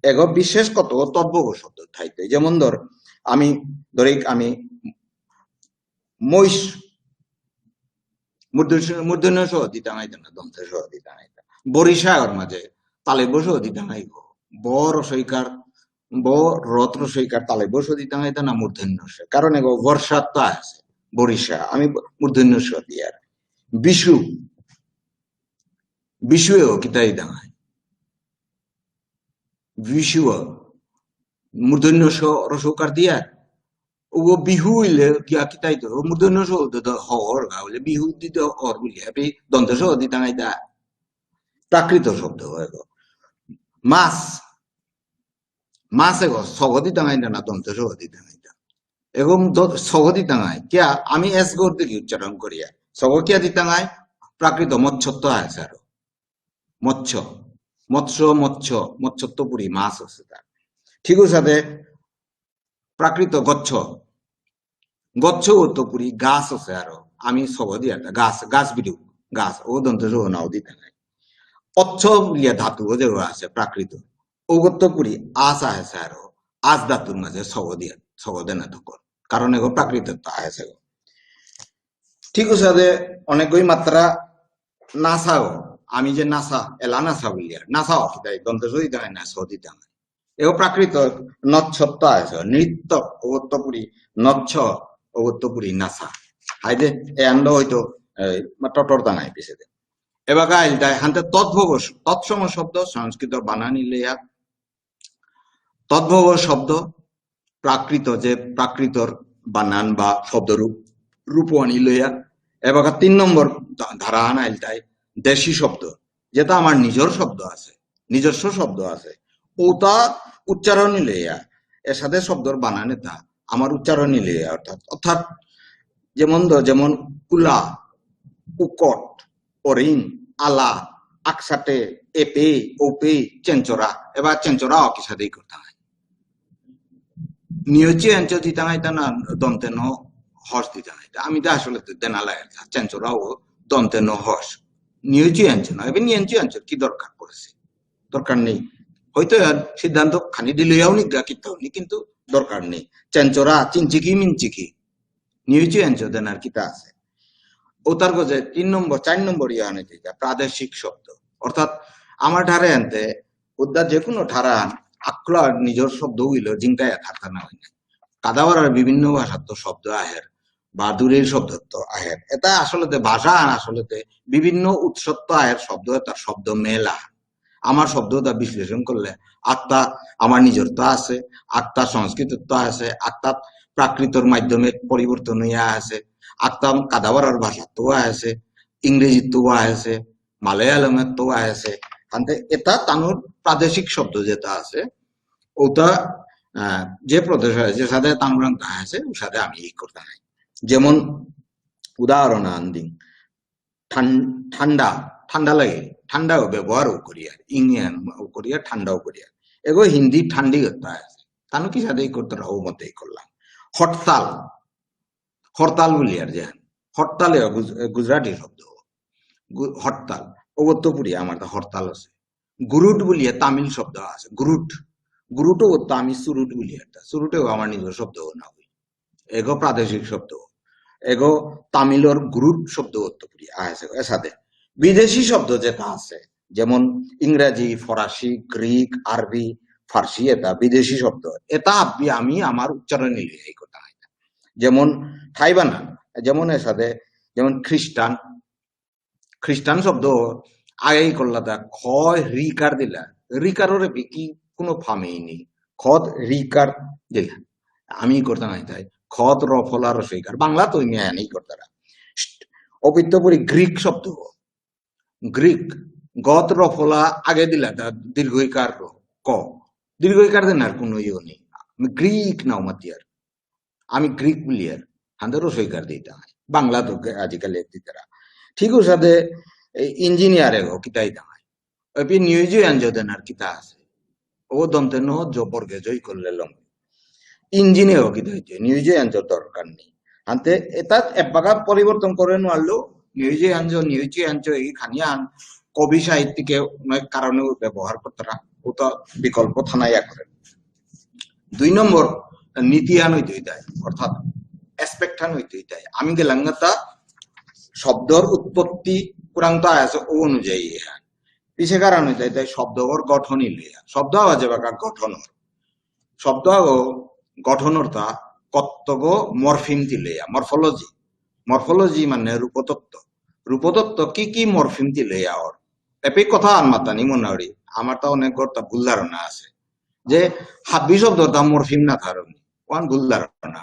এগো বিশেষ কত তদ্ভব শব্দ থাইতে। যেমন ধর, আমি, ধরি আমি মহিষ, মূর্ধন্য, মূর্ধন্য ষ দিতাম আইতা না, দন্ত্য স দিতাম আইতা। বরিষা ওর মাঝে, তালব্য শ দিতাম আইব। ব হ্রস্ব ইকার, ব রত হ্রস্ব ইকার, তালব্য শ দিতাম আইতা না, মূর্ধন্য ষ। কারণ এগো বর্ষাত্ত আছে, বরিষা। আমি ব-, মূর্ধন্য ষ দিয়ার। বিষু, বিষু এগো কিতা দিতাম আই? বিষু, মূর্ধন্য ষ হ্রস্ব উকার দিয়ার। ও বিহু হইলে কিয়া কিতা দিত? ও মূর্ধন্য ষ তো, তো হর গা হইলে বিহু দিত হর বলি। আপনি দন্ত্য স দিতাম আইতা। প্রাকৃত শব্দ হয় গো। মাছ, মাছ এগো ছ গ দিতাম আইতা না, দন্ত্য স দিতাম আইতা। এগো দ-, ছ গ দিতাম আই। কিয়া? আমি এস গর দিকে উচ্চারণ করিয়া। ছ গ কিয়া দিতাম আই? প্রাকৃত মৎস্যত্ত আছে আরো। মৎস্য, মৎস্য, মৎস্য, মৎস্যত্ত পুরি মাছ আছে তার। ঠিক আছে, সাথে প্রাকৃত গচ্ছ, গচ্ছ অত্ত পুরি গাছ আছে আরো। আমি ছ গ দিয়া একটা গাছ, গাছ বিরু, গাছ, ও দন্ত্য স নাও দিতাম আই। অচ্ছ বুলিয়া ধাতু, ও যে আছে প্রাকৃত। ও গত্ত পুরি আস আছে আরো। আস ধাতুর মাঝে ছ গ দিয়া, ছ গ দেনা তকর। কারণ এগো প্রাকৃতত্ত আছে গো। ঠিক আছে, দে অনেকই মাত্রা নাচাও, আমি যে নাচা, এলা নাচা বুলিয়ার, নাচাও, কিতা দন্ত্য স দিতাম আই, না ছ দিতাম আই। এও প্রাকৃত নচ্ছত্ত আছে, নৃত্য, অগত্ত পুরি নচ্ছ, অগত্ত পুরি নাচা। হাইদে, এ আন্দ হয়তো, এ, মা টটর দাঙাই পিছেদে। এবাকা আইল তাই, হান্তে তদ্ভব শ-, তৎসম শব্দ, সংস্কৃত বানানি লেয়া। তদ্ভব শব্দ, প্রাকৃত, যে প্রাকৃতর বানান বা শব্দরূপ, রূপ আনি লইয়া। এবাকা তিন নম্বর ধা-, ধারা আনাইল তাই, দেশি শব্দ, যেটা আমার নিজর শব্দ আছে, নিজস্ব শব্দ আছে, ওটা উচ্চারণই লইয়া, এর সাথে শব্দর বানান এটা আমার উচ্চারণই লইয়া, অর্থাৎ, অর্থাৎ যেমন ধর, যেমন কুলা, উকট, অরিন, আলা, আকসাতে, এপে, ওপে, চেঞ্চরা, এবার চেঞ্চরা অ কিসাদেই করতাঙাই। নিয়চি আঞ্চ দিতাঙাই তা না দন্ত্য ন হস দিতাঙাই তা। আমি তো আসলে তো দেনা লাগে, চেঞ্চরা ও দন্ত্য ন হস। নিয়চি আঞ্চ না, এবার নিয়চি আঞ্চ কি দরকার পড়েছে? দরকার নেই। হয়তো আর সিদ্ধান্ত খানি দিলেও নিক গা কিতাও নি, কিন্তু দরকার নেই। চেঞ্চরা, চিনচিকি, মিনচিকি। নিয়চি আঞ্চ দেনার কিতা আছে? ও তার গজে তিন নম্বর, চার নম্বর ইয়ে আনে যেটা প্রাদেশিক শব্দ। অর্থাৎ আমার ঠারে আনতে, উদ্দা যে কোনো ঠারা আন, আকলা নিজের শব্দ হইল, জিঙ্কায়া থাকতা না হয় না। কাদাওয়ারার বিভিন্ন ভাষার তো শব্দ আহের, বা দূরের শব্দ তো আহের। এটা আসলে তে ভাষা আন আসলে তে বিভিন্ন উৎসত্ত আহের শব্দ, তার শব্দ মেলা। আমার শব্দটা বিশ্লেষণ করলে আত্মা আমার নিজরতা আছে, আত্মা সংস্কৃতত্ব আছে, আত্মা প্রাকৃতর মাধ্যমে পরিবর্তন হইয়া আছে, আত্মা কাদাওয়ারার ভাষাত্ব আছে, ইংরেজিত্ব আছে, মালয়ালমত্ব আছে। তাতে এটা তানুর প্রাদেশিক শব্দ যেটা আছে, ওটা, আহ, যে প্রদেশ আছে, যে সাথে তানুরাং আছে, ওর সাথে আমি ই করতে নাই। যেমন উদাহরণ আন দিন, ঠান-, ঠান্ডা, ঠান্ডা লাগে, ঠান্ডাও ব্যবহারও করিয়ার, ইংয়ান করিয়ার, ঠান্ডাও করিয়ার। এগো হিন্দি ঠান্ডি করতে আছে। তানু কি সাথে ই করতে রাও মতেই করলাম। হরতাল, হরতাল বুলিয়ার যে, হরতালে গুজ-, গুজরাটি শব্দ। গু-, হরতাল, ওগত্ত পুরি আমার তা হরতাল আছে। গুরুট বুলিয়া তামিল শব্দ আছে, গুরুট। গুরুটও তো আমি চুরুট বুলিয়ার তা। চুরুটেও আমার নিজের শব্দ না হই। এগো প্রাদেশিক শব্দ, এগো তামিলর গুরুট শব্দ অর্থ করি আছে, এসাদে। বিদেশি শব্দ যেটা আছে, যেমন ইংরাজি, ফরাসি, গ্রিক, আরবি, ফার্সি, এটা বিদেশি শব্দ। এটা আবি আমি আমার উচ্চারণে লিখে এই কথা হয়। যেমন থাইবানা, যেমন এসাদে, যেমন খ্রিস্টান, খ্রিস্টান শব্দ আগেই করলা তা, খ রিকার দিলা, রিকাররে বিকি কোনো ফামেই নেই, খত রিকার দিলা। আমি করতাম আই তাই, খত রফলা রসইকার, বাংলা তো ইনি আনি করতারা। অপিত্তপুরি গ্রিক শব্দ, গ্রিক, গত রফলা আগে দিলা তা দীর্ঘইকার র, ক, দীর্ঘইকার দেন আর কোনো ইয়ে নেই। আমি গ্রিক নাও মাতিয়ার, আমি গ্রিক বুলিয়ার, হান্দারও সইকার দিতা। বাংলা তো গে-, আজিকালি এক দিতারা। ঠিক ওর সাথে এই ইঞ্জিনিয়ার এগো কিতাই দাঁড়ায়। এপি নিউজে আনজো দেন আর কিতা আছে। ও দন্তে ন জ বর্গে জয় করলে লম। ইঞ্জিনে ও কিতা হইতে নিউজে আনজো দরকার নেই। হান্তে এটা এবাকা পরিবর্তন করে নোয়ারলো, নিউজে আনজো, নিউজে আনজো এই খানি আন কবি সাহিত্যিকে অনেক কারণে ব্যবহার করতারা। ও তো বিকল্প থানাইয়া করে। দুই নম্বর নীতি আন হইতে হইতাই, অর্থাৎ অ্যাসপেক্ট আন হইতে হইতাই। আমি গেলাম না তা শব্দর উৎপত্তি কুরাংতা আছে ও অনুযায়ী এহান। পিছে কারণ হইতে হইতাই শব্দর গঠনই লইয়া। শব্দ আওয়া যাবে কা গঠন। শব্দ আগো গঠনর তা কত্তগ মরফিম তিলইয়া, মরফোলজি। মরফোলজি মানে রূপতত্ত্ব। রূপতত্ত্ব কি কি মরফিম তিলইয়া ওর? এপে কথা আন মাতানি মনে করি, আমার তা অনেক গর্তা ভুল ধারণা আছে। যে হাব্বি শব্দ তা মরফিম না ধারণী, ওয়ান ভুল ধারণা।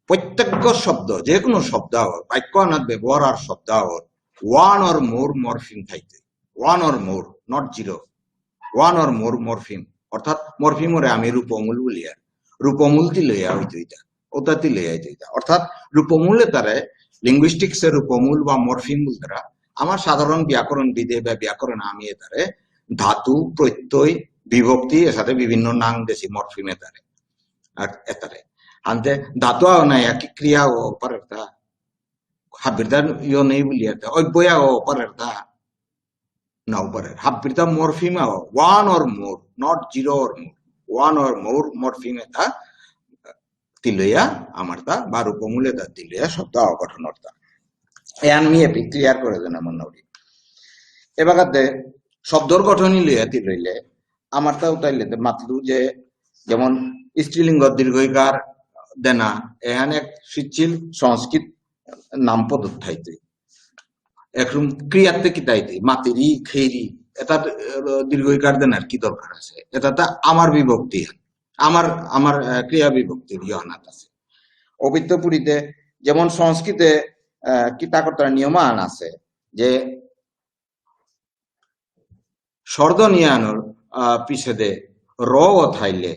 প্রত্যেক শব্দ, যে কোনো শব্দ আওর, বাক্য আনাত ব্যবহার আর শব্দ আওর, one or more morpheme থাইতে। One or more, not zero। One or more morpheme। অর্থাৎ মরফিমরে আমি রূপমূল বুলিয়ার। রূপমূল তিলইয়া হইতে হইতা। ওটা তিলইয়া হইতে হইতা। অর্থাৎ রূপমূল এতারে, লিঙ্গুইস্টিক্সে রূপমূল বা মরফিম বলতারা, আমার সাধারণ ব্যাকরণ বিদে বা ব্যাকরণ আমি এতারে ধাতু, প্রত্যয়, বিভক্তি, এর সাথে বিভিন্ন নাম দেশি মরফিম এতারে। আর এতারে। আনতে ধাতু আও না, একই ক্রিয়া ও পারের তা। হাবিরদার ইয়ো নেই বুলিয়ার তা। অব্যয় আও পারের তা। নাও পারের। হাবিরদা মরফিম আও। One or more, not zero or more। One or more morpheme এতা তিলইয়া আমার তা, বা রূপমূল এতা তিলইয়া শব্দ আও গঠন অর্থা। এহান মি এপি ক্লিয়ার করে দেন আমার নবী। এবাকাতে শব্দর গঠনই লইয়া তিলইলে, আমার তা উতাইলে তে মাতলু যে, যেমন স্ত্রীলিঙ্গ দীর্ঘ ইকার দেনা, এহান এক সিচ্ছিল সংস্কৃত নাম পদ থাইতে। একরকম ক্রিয়াতে কিতাইতে, মাতেরি, খেরি, এটা, আহ, দীর্ঘ ইকার দেনার কি দরকার আছে? এটা তা আমার বিভক্তি, আমার, আমার, আহ, ক্রিয়া বিভক্তির ইয়হানাত আছে। অবিত্ত পুরীতে যেমন সংস্কৃতে, আহ, কিতা করতার নিয়মান আছে যে স্বরধ্বনি আনর, আহ, পিছেদে র ও থাইলে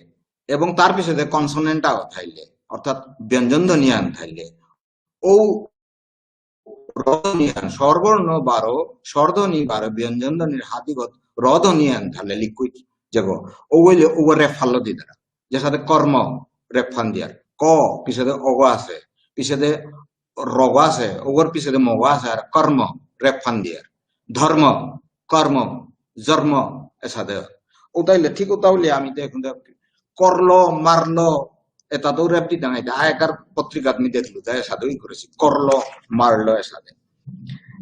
এবং তার পিছেদে কনসোনেন্ট আও থাইলে, অর্থাৎ ব্যঞ্জন ধ্বনি আন থাইলে, ও র ধ্বনি আন, স্বরবর্ণ বারো, স্বরধ্বনি বারো, ব্যঞ্জন ধ্বনির হাতিগত র ধ্বনি আন থালে লিকুইড যেগো, ওগুলো ওগো রেফালো দিতারা। যেসাদে কর্ম, রেফান দিয়ার। ক, পিছেদে অগ আছে, পিছেদে রগ আছে, ওগর পিছেদে মগ আছে, আর কর্ম, রেফান দিয়ার। ধর্ম, কর্ম, জন্ম, এসাদে। ওটাইলে ঠিক ওটা হলে আমি তো এখন তো করলো, মারলো, এটা তো রেপ দিতে নাই। আগেকার পত্রিকাত আমি দেখলু, তাই এসাদেই করেছি। করলো, মারলো, এসাদে।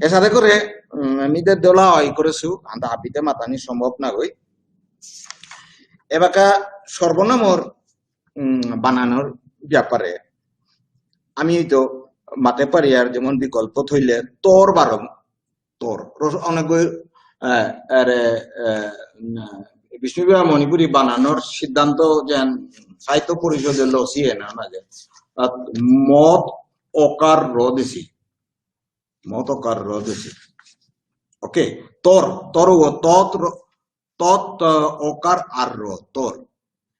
এসাদে করে, উম, আমি দে দোলা হয় করেছু, আন্দা আপিতে মাতানি সম্ভব না গই। এবাকা সর্বনামর, উম, বানানর ব্যাপারে আমি তো মাতে পারি আর যেমন বিকল্প থইলে তোর বারো, তোর। রস-, অনেক গই, আহ, আরে, আহ, না, বিষ্ণুপ্রিয়া মণিপুরী বানানর সিদ্ধান্ত যেন সাহিত্য পরিষদে লসিয়ে না, না যে, আহ, মত অকার র দিছি। মত অকার র দিছি। ওকে, তোর, তোর ও তত র-, তত, আহ, অকার আর র, তোর।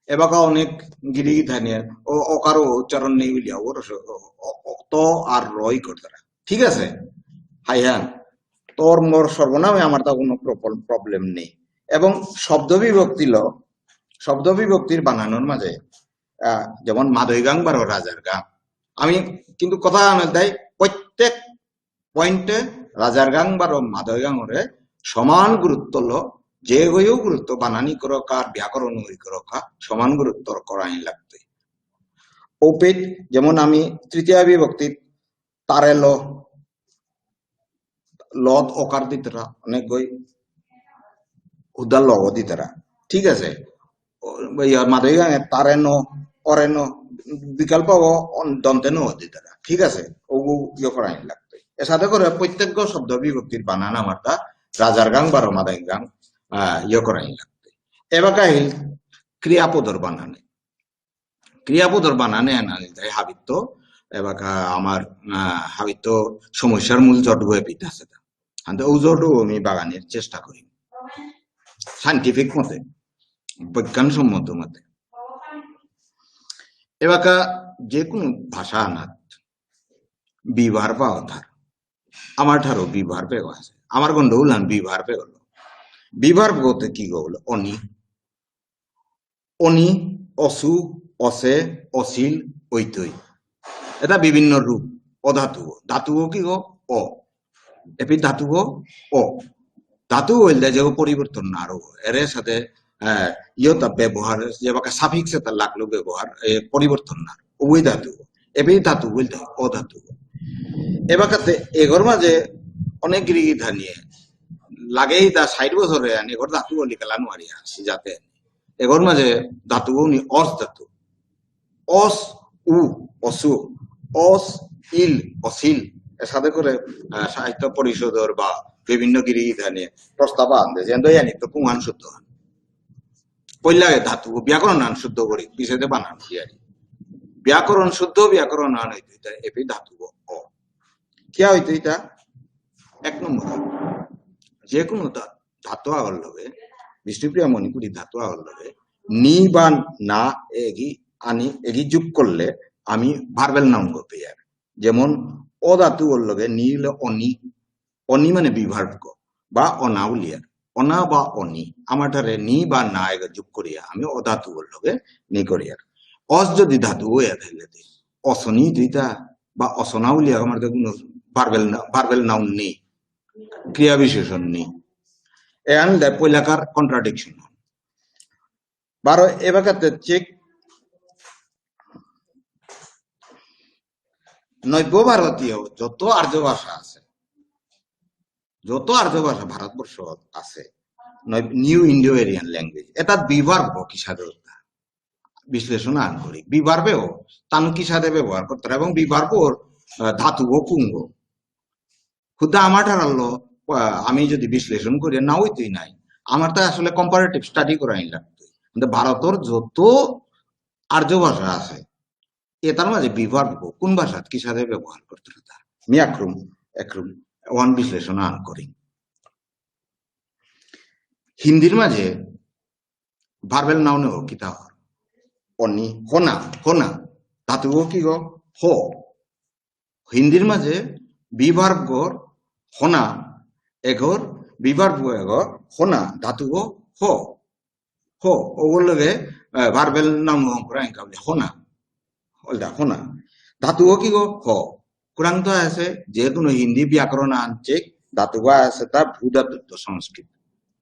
এবাকা অনেক গিরি গিথানিয়ে, ও, অকারও উচ্চারণ নেই বুলিয়া, ওর স-, অ, অ, অ, ত আর রই করতারা। ঠিক আছে? হাই হ্যাঁ। তোর মোর সর্বনামে আমার তা কোনো প্রবল-, প্রবলেম নেই। এবং শব্দ বিভক্তি ল, শব্দ বিভক্তির বানানর মাঝে, আহ, যেমন মাদই গাং বারো রাজার গাং। আমি কিন্তু কথা আনার দেয় প্রত্যেক পয়েন্টে রাজার গাং বারো মাদই গাঙরে সমান গুরুত্ব ল, যে গইও গুরুত্ব বানানি করকা, ব্যাকরণ ওই করকা, সমান গুরুত্ব করাই লাগতই। ওপেট যেমন আমি তৃতীয় বিভক্তি তারে ল, লত অকার দিতরা, অনেক গই হুদা ল দিতরা। ঠিক আছে? ও, ইয়া, মাদই গাঙে তারে ন, অরে ন, বিকল্প ও অন-, দন্তে ন দিতরা। ঠিক আছে? ওগু ইয়ে করাই লাগতই। এসাদে করে প্রত্যেক শব্দ বিভক্তির বানান আমার তা রাজার গাং বারো মাদই গাং, আহ, ইয়ে করাই লাগতই। এবাকা আহিল ক্রিয়াপদর বানানে। ক্রিয়াপদর বানানে আনানি তাই হাবিত্ত, এবাকা আমার, আহ, হাবিত্ত সমস্যার মূল জটগো এপিত আছে তা। আনতে ও জটগো আমি বাগানের চেষ্টা করি। সায়েন্টিফিক মতে, বিজ্ঞানসম্মত মতে। এবাকা যে কোনো ভাষা আনাত be verb অথার। আমার ঠারও be verb এগো আছে। আমার গন্ডগোল আন be verb এগো। Be verb গতে কি গো বুলে? অনি। অনি, অসু, অসে, অসিল, ঐতই। এটা বিভিন্ন রূপ। অ ধাতু। ধাতু কি গো? অ। এপি ধাতু গো? অ। ধাতু হইল দে যে পরিবর্তন না আরো। এর সাথে, আহ, ইয়তা ব্যবহার, যেবাকা suffix এটা লাগলো ব্যবহার, এ, পরিবর্তন না। ওই ধাতু। এপি ধাতু হইল দে, অ ধাতু। এবাকাতে এগর মাঝে অনেক গিরি গিথানিয়ে লাগেই তা ষাট বছরে আনি এগর ধাতু বলি কালা নোয়ারি আসি যাতে। এগর মাঝে ধাতু উনি অস ধাতু। অস উ, অসু, অস ইল, অসিল। এসাদে করে, আহ, সাহিত্য পরিষদর বা বিভিন্ন গিরি গিথানিয়ে প্রস্তাব আনতে, যেন দয়ানি তো পুঙ্গান শুদ্ধ হন। পইলা আগে ধাতু, ব্যাকরণ আন শুদ্ধ করি, পিছেতে বানান দিয়ারি। ব্যাকরণ শুদ্ধ, ব্যাকরণ আন হইতে, এটা এপি ধাতু অ। কিয়া হইতে এটা? এক নম্বর, যে কোনো ধা-, ধাতু আগর লগে, বিষ্ণুপ্রিয়া মণিপুরী ধাতু আগর লগে, নি বা না এগি আনি এগি যোগ করলে আমি verbal noun গো পেয়ার। যেমন অ ধাতু ওর লগে নি হলে অনি, অনি মানে be verb গো, বা অনা উলিয়ার। অনা বা অনি, আমার ঠারে নি বা না এগো যোগ করিয়া আমি অ ধাতু ওর লগে নি করিয়ার। অস যদি ধাতু হইয়া থাকলে দে, অসনি দুইটা বা অসনা উলিয়া আমার তো কোনো verbal না, verbal noun নেই, ক্রিয়া বিশেষণ নেই। এ আমি দেয় পয়লাকার contradiction। বারো এবাকাতে চেক নব্য ভারতীয় যত আর্য ভাষা আছে, যত আর্য ভাষা ভারতবর্ষ আছে, নব-, New Indo Aryan language, এটা be verb কিসাদে হতা? বিশ্লেষণ আন করি। Be verb এও তানু কিসাদে ব্যবহার করতারা এবং be verb ওর, আহ, ধাতু ও কুঙ্গ। হুদা আমার ঠারালো, আহ, আমি যদি বিশ্লেষণ করি, না হইতই নাই। আমার তো আসলে comparative study করাই লাগতো। কিন্তু ভারতর যত আর্য ভাষা আছে, এটার মাঝে be verb কোন ভাষাত কিসাদে ব্যবহার করতে হতা? মি একরুম, একরুম, ওয়ান বিশ্লেষণ আন করি। হিন্দির মাঝে verbal noun ও কিতা হর? অনি, হনা, হনা। ধাতু ও কি গো? হ। হিন্দির মাঝে be verb গর হনা, এগর be verb গর এগর হনা, ধাতুগ হ। হ, ওগর লগে, আহ, verbal noun হঙকরা এনকা বুলে, হনা। হলদা, হনা। ধাতুগ কিগ? হ। কুরাংত আছে, যে কোনো হিন্দি ব্যাকরণ আহান চেক, ধাতুগ আছে তা ভূ ধাতুত্ত সংস্কৃত।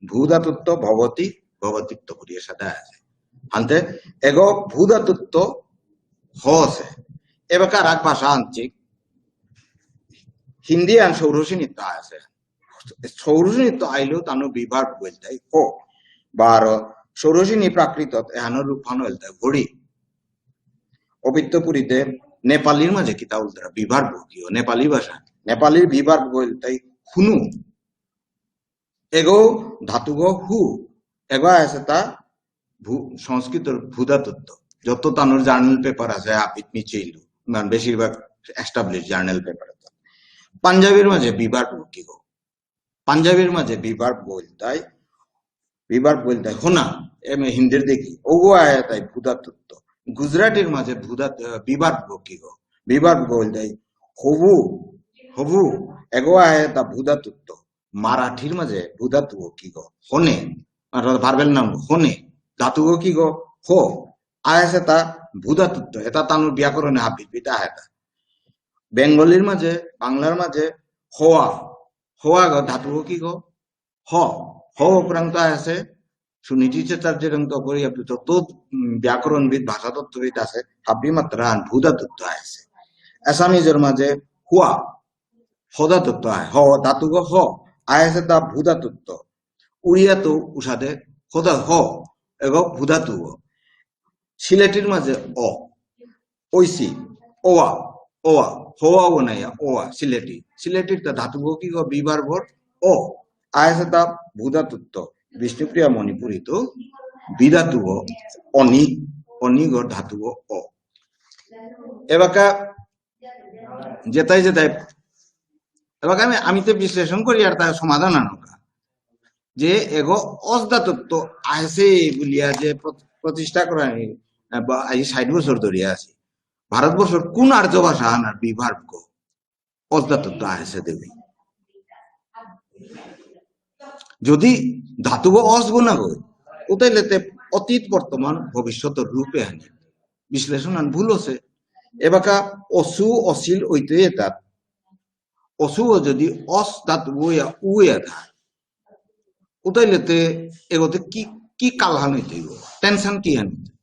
ভূ ধাতুত্ত ভবতি, ভবতিত্ত করিয়া সাদা আছে। আনতে এগ ভূ ধাতুত্ত হ আছে। এবাকা আরাক ভাষা আহান চেক, হিন্দি আন শৌরসেনীত আছে। শৌরসেনীত আইলেও তানু be verb ইলতাই হ। বারো শৌরসেনী প্রাকৃতত এহানর রূপহান ইলতাই হরি। অবিত্তপুরীতে নেপালির মাঝে কিতা ইলতারা be verb কিগ? নেপালি ভাষা। নেপালির be verb ইলতাই হুনু। এগ ধাতুগ হু। এগ আছে তা ভূ-, সংস্কৃতর ভূ ধাতুত্ত। যত তানুর journal paper আছে, আপিত মিচেইলু। মানে বেশিরভাগ established journal paper আছে। পাঞ্জাবির মাঝে be verb কিগ? পাঞ্জাবির মাঝে be verb ইলতাই, be verb ইলতাই হনা, এম হিন্দির দেখি, ওগো আয় তাই ভূ ধাতুত্ত। গুজরাটির মাঝে ভূ ধাতু, আহ, be verb কিগ? Be verb ইলতাই হবু, হবু, এগ আয় তা ভূ ধাতুত্ত। মারাঠির মাঝে ভূ ধাতুগ কিগ? হনে, অর্থাৎ verbal noun হনে, ধাতুগ কিগ? হ, আয় আছে তা ভূ ধাতুত্ত, এতা তানুর ব্যাকরণে হাবিত বিতা আয় তা। বেঙ্গলির মাঝে, বাংলার মাঝে হওয়া, হওয়াগ ধাতুগ কিগ? হ, হ প্রান্ত আছে, সুনীতি চ্যাটার্জির অন্ত করি আপনি যত, উম, ব্যাকরণবিদ, ভাষাতত্ত্ববিদ আছে, হাবি মাত্রা আন ভূ ধাতুত্ত আছে। আসামিজর মাঝে হুয়া, হ ধাতুত্ত আয়, হ ধাতুগ হ, আয় আছে তা ভূ ধাতুত্ত। উড়িয়াত উসাদে হদা হ, এগ ভূ ধাতুগ। সিলেটির মাঝে অ, ঐসি, ওয়া, ওয়া, হওয়া ও নাই, ওয়া, সিলেটি। সিলেটির তা ধাতুগ কিগ? Be verb অ। আয় আছে তা ভূ ধাতুত্ত। বিষ্ণুপ্রিয়া মণিপুরীত be ধাতুগ, অনি, অনিগর ধাতুগ অ। এবাকা যেতাই যেতাই, এবাকা আমি, আমি তো বিশ্লেষণ করি আর তার সমাধান আনকা। যে এগ অস ধাতুত্ত আছে বুলিয়া যে প্র-, প্রতিষ্ঠা করা, আহ, বা এই ষাট বছর ধরিয়া আছে। ভারতবর্ষর কোন আর্য ভাষা আনার be verb গ? অস ধাতুত্ত আছে দেবী। যদি ধাতুগ অস গ না গ, উতাইলে তে অতীত, বর্তমান, ভবিষ্যতর রূপে আনি বিশ্লেষণ আন ভুল আছে। এবাকা অসু, অসিল ওইতে এতাত। অসু যদি অস ধাতু ওয়া উয়া থা, উতাইলে তে এগতে কি, কি কালহান হইতে হইব? Tense হান কি হান হইতে?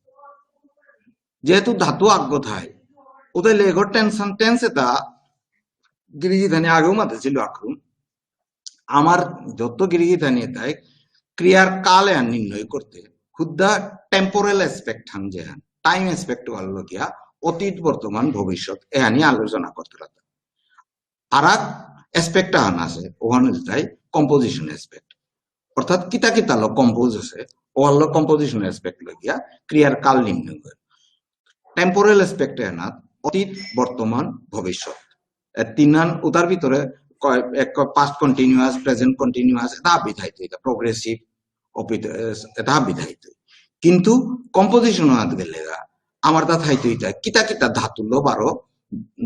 যেহেতু ধাতু আগ থাই, উতাইলে এগর tense হান, tense এতা গিরিগিথানি আগেও মাতেছিল আকরুম। আমার যত গিরিগিথানি তাই ক্রিয়ার কাল এহান নির্ণয় করতে হুদ্দা temporal aspect হান যে হান, time aspect ওয়াল লগিয়া অতীত, বর্তমান, ভবিষ্যৎ এহানি আলোচনা করতে লাগতো। আর এক aspect আহান আছে, ওহান ইলতাই composition aspect। অর্থাৎ কিতা কিতা লো compose আছে, ওহান লো composition aspect লগিয়া ক্রিয়ার কাল নির্ণয় করে। Temporal aspect এহানাত অতীত, বর্তমান, ভবিষ্যৎ। এ তিনহান, উতার ভিতরে কয়-, এক past continuous, present continuous, এতা বিধাইত, এতা progressive, অপিত-, এ, এতা বিধাইত। কিন্তু composition আহাত গেলেগা, আমার তা থাইত ইতা, কিতা কিতা ধাতু লো বারো,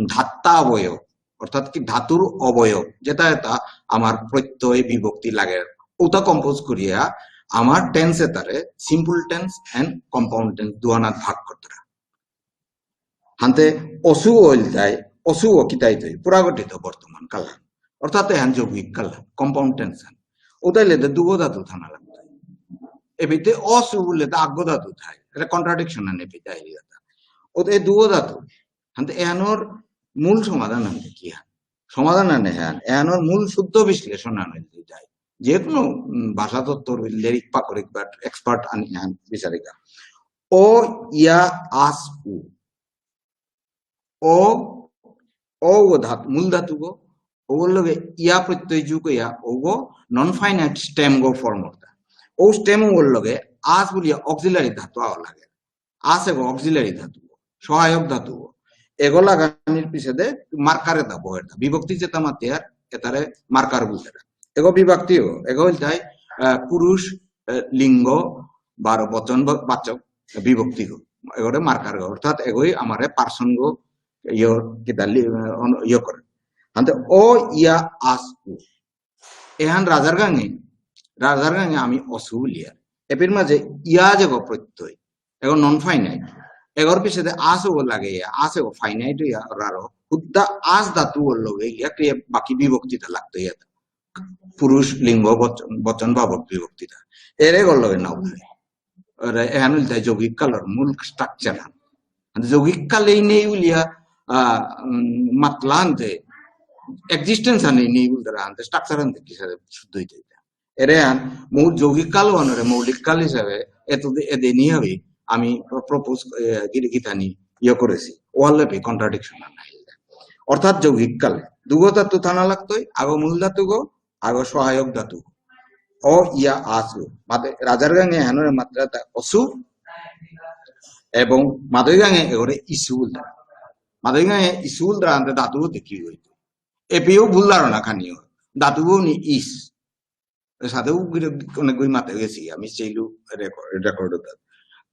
ধাত্তা অবয়ব, অর্থাৎ কি ধাতুর অবয়ব, যেতা এতা আমার প্রত্যয় বিভক্তি লাগে, ওতা compose করিয়া আমার tense এতারে simple tense and compound tense দুহানাত ভাগ করতারা। হানতে অসু ইলতাই, অসু কিতাই তৈ, পুরাঘটিত বর্তমান কালহান। অর্থাৎ এহান যৌগিক কালহান, compound tense হান। উতাইলে তে দুগো ধাতু থানা লাগতো। এপিতে অসু বুললে তে আগো ধাতু থাই। এটা contradiction আন এপিতে আইলি কথা। ওতে দুগো ধাতু। হানতে এহানর মূল সমাধান আনতে কি হান? সমাধান আনে হান। এহানর মূল শুদ্ধ বিশ্লেষণ আনে যায়। যে কোনো, উম, ভাষাতত্ত্বর লেরিক পাকরিক বা expert আনি হান বিচারিকা। অ, ইয়া, আস, উ। অ, অ ও ধাতু, মূল ধাতু গো। ওগর লগে ইয়া প্রত্যয় যোগ ইয়া, ওগো non finite stem গো form করতা। ও stem ওগর লগে আস বুলিয়া auxiliary ধাতু আওয়া লাগে। আস এগো auxiliary ধাতু, সহায়ক ধাতু। এগো লাগানির পিছেদে marker এতা বহের তা। বিভক্তি যেতা মাতিয়ার, এতারে marker বুঝের। এগো বিভক্তি ও, এগো ইলতাই, আহ, পুরুষ, আহ, লিঙ্গ, বারো বচন বা-, বাচক বিভক্তি গো। এগোরে marker গো। অর্থাৎ এগোই আমারে person গো, ইয়ো, কিতা লি-, আহ, অন-, ইয়ো করে। আনতে অ ইয়া আস উ। এহান রাজার গাঙে, রাজার গাঙে আমি অসু বুলিয়ার। এপির মাঝে ইয়া যেগ প্রত্যয়, এগ non finite। এগর পিছেদে আস ও লাগে ইয়া, আস ও finite ইয়া রারো। হুদ্দা আস ধাতু ওর লগে ইয়া ক্রিয়া বাকি বিভক্তিটা লাগতো ইয়া। পুরুষ লিঙ্গ বচন, বচন বাবক বিভক্তিটা। এরে গর লগে নাও লাগে। এরে এহান ইলতাই যৌগিক কালর মূল structure হান। আনতে যৌগিক কালেই নেই বুলিয়া, আহ, উম, মাতলা আনতে existence আনি নেই বুলতে আনতে structure আনতে কিসারে শুদ্ধ হইতে হইতে। এরে আন মৌ-, যৌগিক কাল ওহানরে মৌলিক কাল হিসাবে এত দে-, এদে নিয়ে হবে আমি প্র-, propose, এ, গিরি গিথানি ইয়ে করেছি। ওহানলে পে contradiction আনা হইলে। অর্থাৎ যৌগিক কালে দুগো ধাতু থানা লাগতোই, আগ মূল ধাতুগো, আগ সহায়ক ধাতু। অ ইয়া আস উ। মাদে-, রাজার গাঙে এহানরে মাততারাতা অসু এবং মাদই গাঙে এগরে ইসু বুলতারা। মাদই গাঙে ইসু বুলতারা আনতে ধাতু দেখি হইতো। এপিও ভুল ধারণা খানিও। ধাতুও নি ইস। এর সাথেও গিরে-, অনেক গই মাতে গেছি, আমি সেইলু record, record হতো।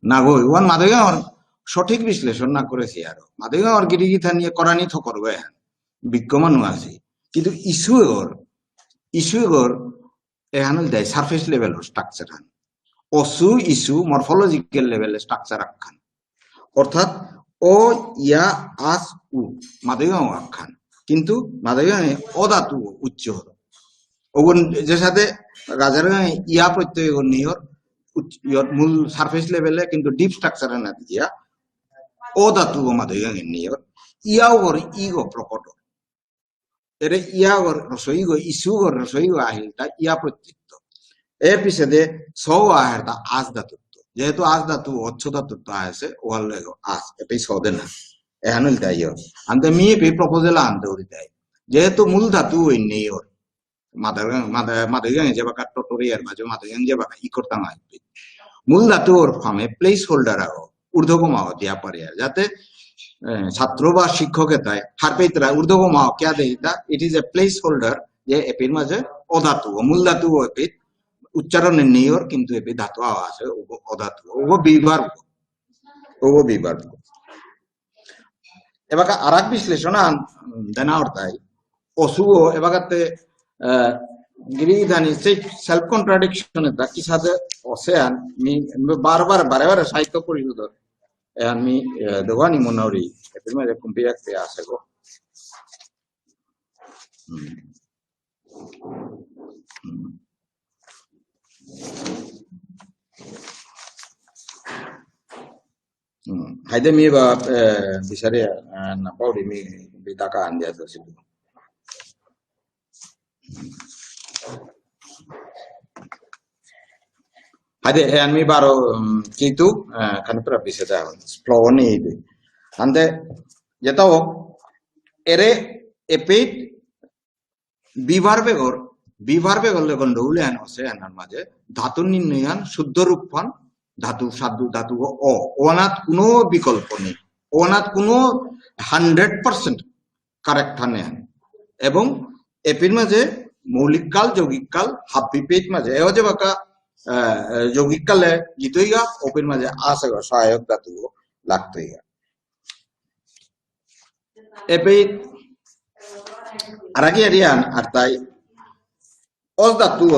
না গো, ওহান মাদই গাঙর সঠিক বিশ্লেষণ না করেছি আরো। মাদই গাঙর গিরি গিথানিয়ে করানি থকর গো এহান। বিজ্ঞ মানু আছে। কিন্তু ইসু এগর, ইসু এগর এহান ইলতাই surface level structure হান। অসু ইসু morphological level structure আহান। অর্থাৎ অ ইয়া আস উ মাদই গাঙ আহান। কিন্তু মাদই গাঙে অ ধাতু উচ্চ হল। ওগুন যে সাথে রাজার গাঙে ইয়া প্রত্যয় ওগুন নিয়র উচ্চ, ইয়র মূল surface level এ কিন্তু deep structure এ না দিয়া অ ধাতু ও মাদই গাঙে নিয়র ইয়া ওগর ইগো প্রকট। এরে ইয়া গর হ্রস্ব ইগো, ইসু গর হ্রস্ব ইগো আহিল তা ইয়া প্রত্যয়। এ পিছেদে স আহের তা আস ধাতুত্ব। যেহেতু আস ধাতু অচ্ছ ধাতুত্ব আছে, ওহার লগে আস, এটাই স দে না। এহান ইলতাই ইয়। আনতে মি এপি proposal আনতে উড়িতাই। যেহেতু মূল ধাতু ওই নেই ওর। মাদার গাঙ, মাদা-, মাদই গাঙে যে বাকা tutorial মাঝে মাদই গাঙ যে বাকা ই করতাম আসবে। মূল ধাতু ওর ফামে placeholder আগো। ঊর্ধ্ব কমাও দিয়া পারিয়ার। যাতে, এ, ছাত্র বা শিক্ষক এতাই হারপেইতরা ঊর্ধ্ব কমাও কিয়া দেইতা? It is a placeholder, যে এপির মাঝে অ ধাতু, মূল ধাতু এপির উচ্চারণে নেই ওর, কিন্তু এপি ধাতু আওয়া আছে, ওগো অ ধাতু, ওগো be verb, ওগো be verb। এবাকা আরাক বিশ্লেষণ আন, উম, দেনা অরতাই। অসুগ, এবাকাতে, আহ, গিরি গিথানি সেই self contradiction এতা কিসাদে অসে আন, মি, মি বারবার, বারে বারে সাহিত্য পরিষদর। এ আমি, আহ, দোকানি মনাউরি, এপির মাঝে কুম্পি একতে আছে গো। হুম। হুম। হুম। হাইদে মি বা, এ, বিচারে, এ, না পাউরি মি বিদাকা আন দিয়া তো সিধু। হাইদে, এ, আমি বারো, উম, কিন্তু, এ, খানি পুরা বিশেষ flow নেই দে। আন্দে, যেটা হোক, এরে এপিত be verb এগর, be verb এগর লেগন ডৌলে আন আছে, আনার মাঝে, ধাতু নির্ণয়ন, শুদ্ধ রূপহান, ধাতু, সাধু, ধাতু, অ, অনাত কোনো বিকল্প নেই। অনাত কোনো hundred percent correct হানে। এবং এপির মাঝে মৌলিক কাল, যৌগিক কাল, হাব্বি পেট মাঝে, এও যে বাকা, আহ, যৌগিক কালে গীতইগা, ওপির মাঝে আছে গো, সহায়ক ধাতু লাগতইগা। এপি আরাকি এরিয়ান আর তাই অস ধাতু,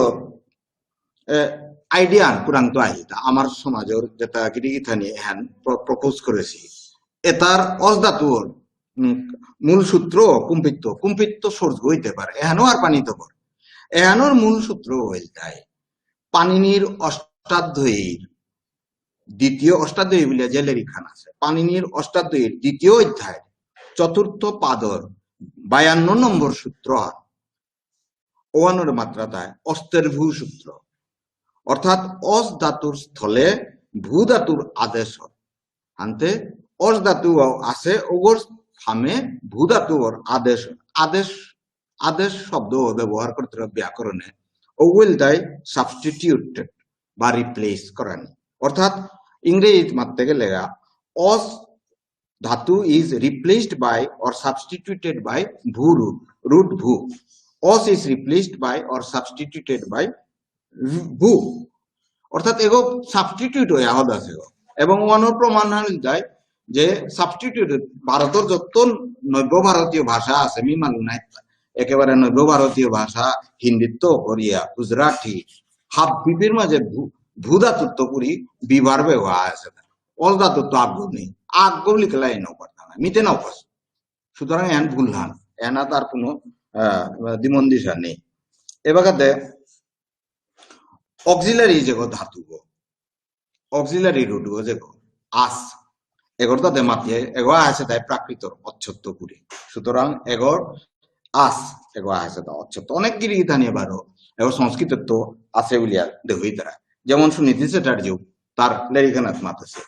এ, idea আন কুরাংতো আহি, তা আমার সমাজর যেটা গিরি গিথানি এহান প্র-, propose করেছি। এটার অস ধাতুর, উম, মূল সূত্র কুম্পিত, কুম্পিত source হইতে পারে। এহানও আর পানি তো কর। এহানর মূল সূত্র হইল তাই পাণিনির অষ্টাধ্যায়ীর দ্বিতীয় অষ্টাধ্যায়ী বুলিয়া যে লেরিকহান আছে, পাণিনির অষ্টাধ্যায়ীর দ্বিতীয় অধ্যায় চতুর্থ পাদর বায়ান্ন নম্বর সূত্র, ওহানর মাত্রা তাই অস্তের ভূ সূত্র। অর্থাৎ অস ধাতুর স্থলে ভূ ধাতুর আদেশ হয়। আনতে অস ধাতু আছে, ওগর ফামে ভূ ধাতুর আদেশ হয়। আদেশ, আদেশ শব্দ ব্যবহার করতে হবে ব্যাকরণে। ওগুল তাই substituted বা replace করানি। অর্থাৎ ইংরেজিত মাততে গেলে গা, অস ধাতু is replaced by or substituted by ভূ root, root ভূ। অস is replaced by or substituted by ভূ। অর্থাৎ এগো substitute হয়ে আহত আছে গো। এবং ওহানর প্রমাণ হান যায় যে substitute ভারতর যত নব্য ভারতীয় ভাষা আছে, মি মানু নাই, একেবারে নব্য ভারতীয় ভাষা, হিন্দিত্ত, কোরিয়া, গুজরাটি, হাব্বিবির মাঝে ভূ, ভূ ধাতুত্ত করি বিভার ব্যবহার আছে। অস ধাতুত্ত আগ নেই। আগ লিখলে এনে পারতাম না। মিতে না পাস। সুতরাং এন ভুল হান। এনা তার কোনো, আহ, দ্বিমত দিশা নেই। এবাকাতে auxiliary যেগো ধাতুগো, auxiliary root গো যেগো, আস। এগর তাতে মাতিয়ে, এগো আছে তাই প্রাকৃতর অচ্ছত্ত পুরি। সুতরাং এগর আস, এগো আছে তা অচ্ছত্ত। অনেক গিরি গিথানি বারো, এগো সংস্কৃতত্ত আছে বুলিয়া দেহই তারা। যেমন সুনীতি চ্যাটার্জি, তার লেরিকেনাত মাতেছে।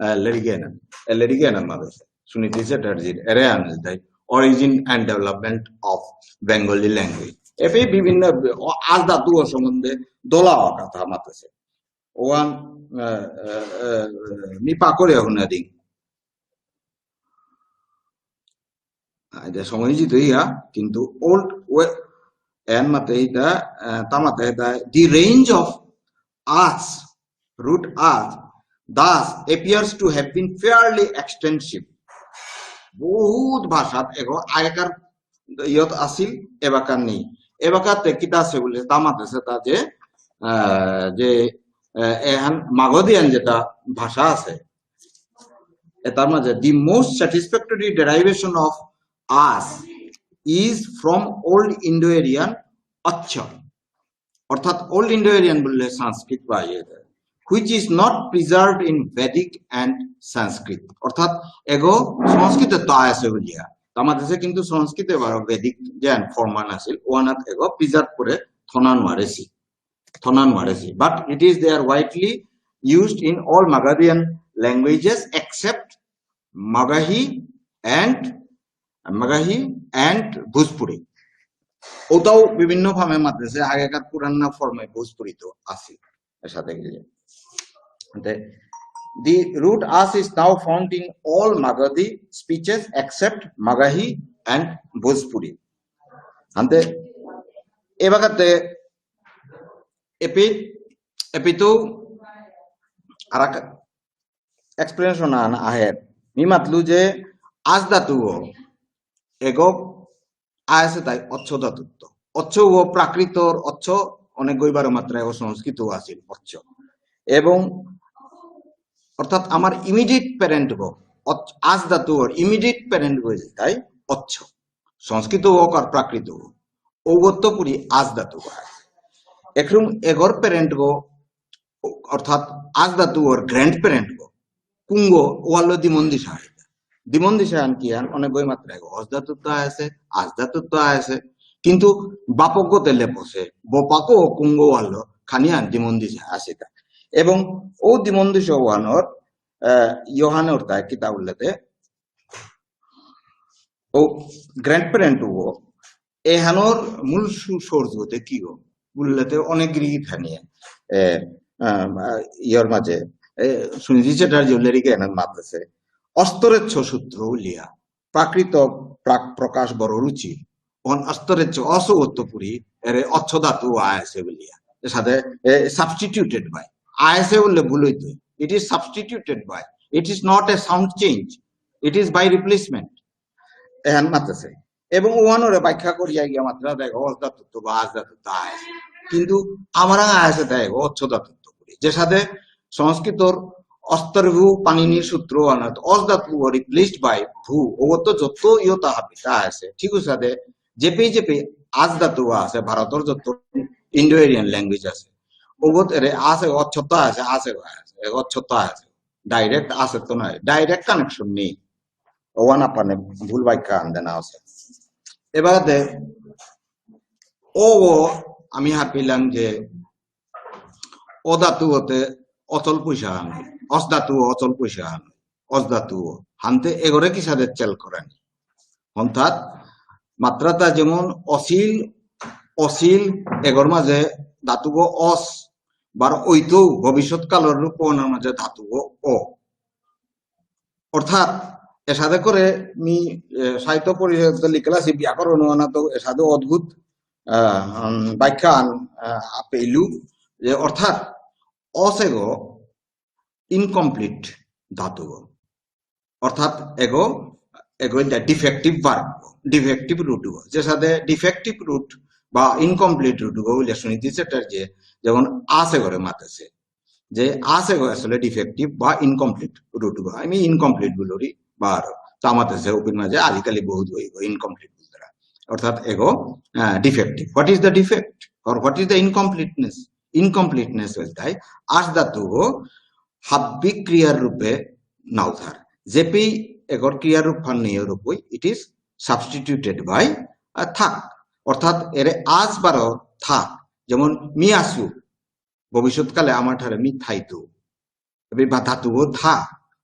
আহ, লেরিকেনাত, এ, লেরিকেনাত মাতেছে। সুনীতি চ্যাটার্জির এরে আনে তাই Origin and Development of Bengali Language। এপে বিভিন্ন অ-, আস ধাতু সম্বন্ধে দোলা কথা মাতেছে। ওয়ান, আহ, আহ, আহ, মি পাকরে হুনা দিন। আহ, এটা সময় জিত ইয়া, কিন্তু old way, এন মাতে এটা, আহ, তা মাতে এটা, the range of আস, root us, thus appears to have been fairly extensive। বহুত ভাষাত এগো আগেকার ইয়ত আছিল, এবাকার নেই। এবাকাতে কিতা আছে বুলে, তা মাতেছে তা যে, আহ, যে, আহ, এহান মাগধিয়ান যেটা ভাষা আছে, এটার মাঝে the most satisfactory derivation of us is from Old Indo-Aryan অচ্ছ। অর্থাৎ Old Indo-Aryan বললে সংস্কৃত বা ইয়ে, which is not preserved in Vedic and Sanskrit। অর্থাৎ এগো সংস্কৃতে তো আছে বুলিয়া, তা মাতেছে কিন্তু সংস্কৃতে বারো Vedic যে form আন আছিল, ওয়ানাত এগো preserve করে থনা নোয়ারেছি, থনা নোয়ারেছি। But it is there widely used in all Magadhian languages except Magahi and, Magahi and Bhojpuri। ওটাও বিভিন্ন form এ মাতেছে, আগেকার পুরানা form এ ভোজপুরি তো আছে, এর সাথে গেলে। The, the root us is now found in all Magadhi speeches except Magahi and Bhojpuri। আনতে, এবাকাতে, এপি, এপিতো, আরাক, explanation আন আহের। মি মাতলু যে আস ধাতুও এগো আয়েসে তাই অচ্ছ ধাতুত্ত। অচ্ছ ও প্রাকৃতর অচ্ছ অনেক গইবার মাত্রায় ও সংস্কৃত আছিল অচ্ছ। এবং অর্থাৎ আমার immediate parent গো, অচ্ছ-, আস ধাতুর immediate parent গো তাই অচ্ছ। সংস্কৃত হোক আর প্রাকৃত হোক, ঔগত্য পুরি আস ধাতু হয়। একরকম এগর parent গো, অর্থাৎ আস ধাতু ওর grand parent গো, কুঙ্গ ওয়ালো দিমন দিশা হয়। দিমন দিশা আন কি আন অনেক গই মাত্রা গো, অস ধাতুত্ত আছে, আস ধাতুত্ত আছে, কিন্তু বাপক গতে লেপসে, বপাকো কুঙ্গ ওয়ালো খানি আন দিমন দিশা আছে তা। এবং ও দিমন দিশা ওয়ানোর, আহ, ইয়োহানোর তাই কিতা উল্লেতে, ও grand parent ও এহানোর মূল সু-, source গতে কি গো? বুললেতে অনেক গিরি গিথানিয়ে, এ, আম, আ, ইয়র মাঝে, এ, সুনীতি চ্যাটার্জি লেরিকে এনার মাতেছে। অস্তরেচ্ছ সূত্র উলিয়া, প্রাকৃত প্রাক প্রকাশ বড় রুচি, অন অস্তরেচ্ছ অসৌত্তপুরি, এরে অচ্ছ ধাতু আয়েসে বুলিয়া। এর সাথে, এ, substituted by। আয়েসে বললে ভুল হইতো। It is substituted by। It is not a sound change। It is by replacement। এহান মাতেছে। এবং ওহানোরে ব্যাখ্যা করিয়া গিয়া মাত্রা দেখো, অস ধাতুত্ত বা আস ধাতুত্ত আয়েসে। কিন্তু আমার আয়েসে দেখো, অচ্ছ ধাতুত্ত করি। যে সাথে সংস্কৃতর অস্তরভূ পাণিনির সূত্র আনাত, অস ধাতু replaced by ভূ, ও তো যত ইয়তা হাবিতা আছে। ঠিক আছে, যেপে যেপে আস ধাতু আছে, ভারতর যত Indo-Aryan language আছে, ওগত এরে আছে, অচ্ছত্ত আছে, আছে, আছে, অচ্ছত্ত আছে। Direct আছে তো নয়, direct connection নেই। ওয়ান আপানে ভুল ব্যাখ্যা আনতে না আছে। এবারে ও, ও আমি হারপিলাম যে অ ধাতু হতে অচল পয়সা আন, অস ধাতু অচল পয়সা আন, অস ধাতু হানতে এগরে কিসাদে চেল করানি। অর্থাৎ মাত্রাতা যেমন অসিল, অসিল এগর মাঝে ধাতুগ অস, বার ওইতো ভবিষ্যৎ কালর রূপ অনার মাঝে ধাতুগ অ। অর্থাৎ এসাদে করে মি, এ, সাহিত্য পরিষদ লিখলা সে ব্যাকরণ আনা তো এসাদে অদ্ভুত, আহ, উম, ব্যাখ্যা আন, আহ, পেইলু যে অর্থাৎ অসেগ incomplete ধাতু, অর্থাৎ এগো, এগো is defective verb। Defective root গো, যে সাথে ডিফেক্টিভ রুট বা ইনকমপ্লিট রুট গো বুলে সুনীতি চ্যাটার্জি যেমন আস এগরে মাতেছে, যে আস এগো আসলে ডিফেক্টিভ বা ইনকমপ্লিট রুট গো, আমি ইনকমপ্লিট বুলুরি বা আরো তা মাতেছে ওপেন মাঝে আজিকালি বহুত হইব ইনকমপ্লিট বুলতারা, অর্থাৎ এগো defective. What is the defect or what is the incompleteness? Incompleteness হইল তাই আস ধাতু গো হাব্বি ক্রিয়ার রূপে নাও থার, যেপি এগর ক্রিয়ার রূপ ফান নেই রূপই, it is substituted by থাক। অর্থাৎ এরে আস বারো থাক, যেমন মি আসু, ভবিষ্যৎকালে আমার ঠারে মি থাইতু, এবে বা ধাতুও থা,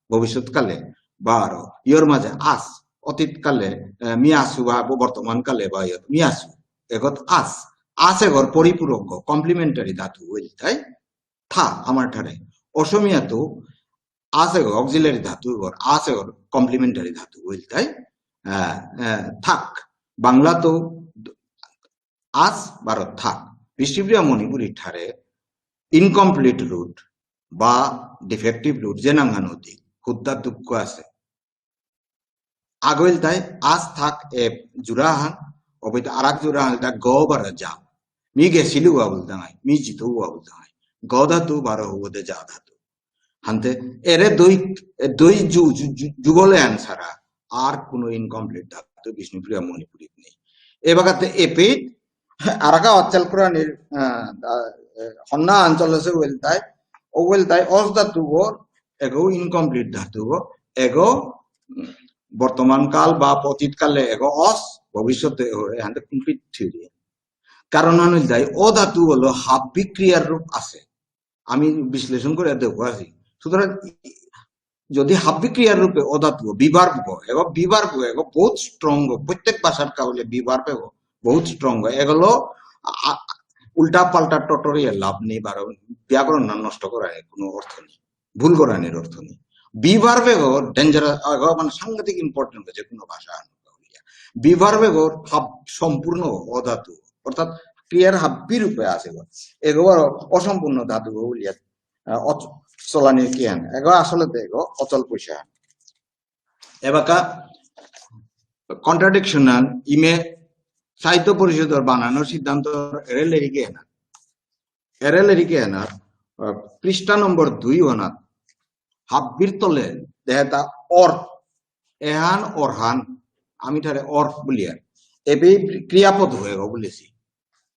ভবিষ্যৎকালে বারো ইয়র মাঝে আস, অতীতকালে আহ, মি আসু বা ব- বর্তমানকালে বা ইয়ত মি আসু, এগত আস, আস এগর পরিপূরক কমপ্লিমেন্টারি ধাতু হইল তাই থা আমার ঠারে। অসমীয়াত আস এগর অক্সিলারি ধাতু এগর আস এগর কমপ্লিমেন্টারি ধাতু হইল তাই আহ, আহ, থাক। বাংলাত আস বারো থাক। বিষ্ণুপ্রিয়া মণিপুরী ঠারে ইনকমপ্লিট রুট বা ডিফেক্টিভ রুট যে নাঙহান অতি হুদ্দা দুঃখ আছে। আগইল তাই আস থাক এ জুড়াহান, অবৈত আরাক জুড়াহান তা গ বারো যা। মি গেছিলু ওয়া বলতাঙাই, মি জিতু ওয়া বলতাঙাই। গ ধাতু বারো হবো দে যা ধাতু। হানতে এরে দুই, এ দুই যু-, যু-, যু-, যুগলে আনসারা আর কোনো ইনকমপ্লিট ধাতু বিষ্ণুপ্রিয়া মণিপুরীত নেই। এ বাগাতে এপে আরাকা অচল করানির, আহ, আহ, হন্না অঞ্চল আছে ওয়েলতাই, ও ওয়েলতাই অস ধাতু গো এগো ইনকমপ্লিট ধাতু গো, এগো উম, বর্তমান কাল বা অতীত কালে এগো অস, ভবিষ্যতে এগো, এহানতে কমপ্লিট থিওরি। কারণ অনুযায়ী অ ধাতু হলো হাব্বি ক্রিয়ার রূপ আছে, আমি বিশ্লেষণ করে দেখো আছি। সুতরাং যদি হাব্বি ক্রিয়ার রূপে অ ধাতু বিভার্ব গো, এগো বিভার্ব গো, এগো বহুত স্ট্রং গো, প্রত্যেক ভাষার কাউলে বিভার্ব গো বহুত স্ট্রং গো। এগুলো আ-, আ-, উল্টা পাল্টা টটরিয়ে লাভ নেই, বারো ব্যাকরণ না নষ্ট করার কোনো অর্থ নেই, ভুল করানির অর্থ নেই। বিভার্ব গো ডেঞ্জারাস, এগো মানে সাংঘাতিক ইম্পর্টেন্ট যে কোনো ভাষা। বিভার্ব গো হাব-, সম্পূর্ণ অ ধাতু, অর্থাৎ ক্রিয়ার হাব্বি রূপে আছে গো। এগো বারো অসম্পূর্ণ ধাতু গো বুলিয়া আহ, অচ-, চলানির কি আন? এগো আসলে তো এগো অচল পয়সা। এবাকা কন্ট্রাডিকশন আন ইমে সাহিত্য পরিষদর বানানর সিদ্ধান্ত এরে লেরিকে না। এরে লেরিকে না, আহ, পৃষ্ঠা নম্বর দুই ওনাত হাব্বির তলে দেহেতা অর, এহান অরহান, আমি ঠারে অর বুলিয়ার। এবে ক্রিয়াপদ হয়ে গো বলেছি।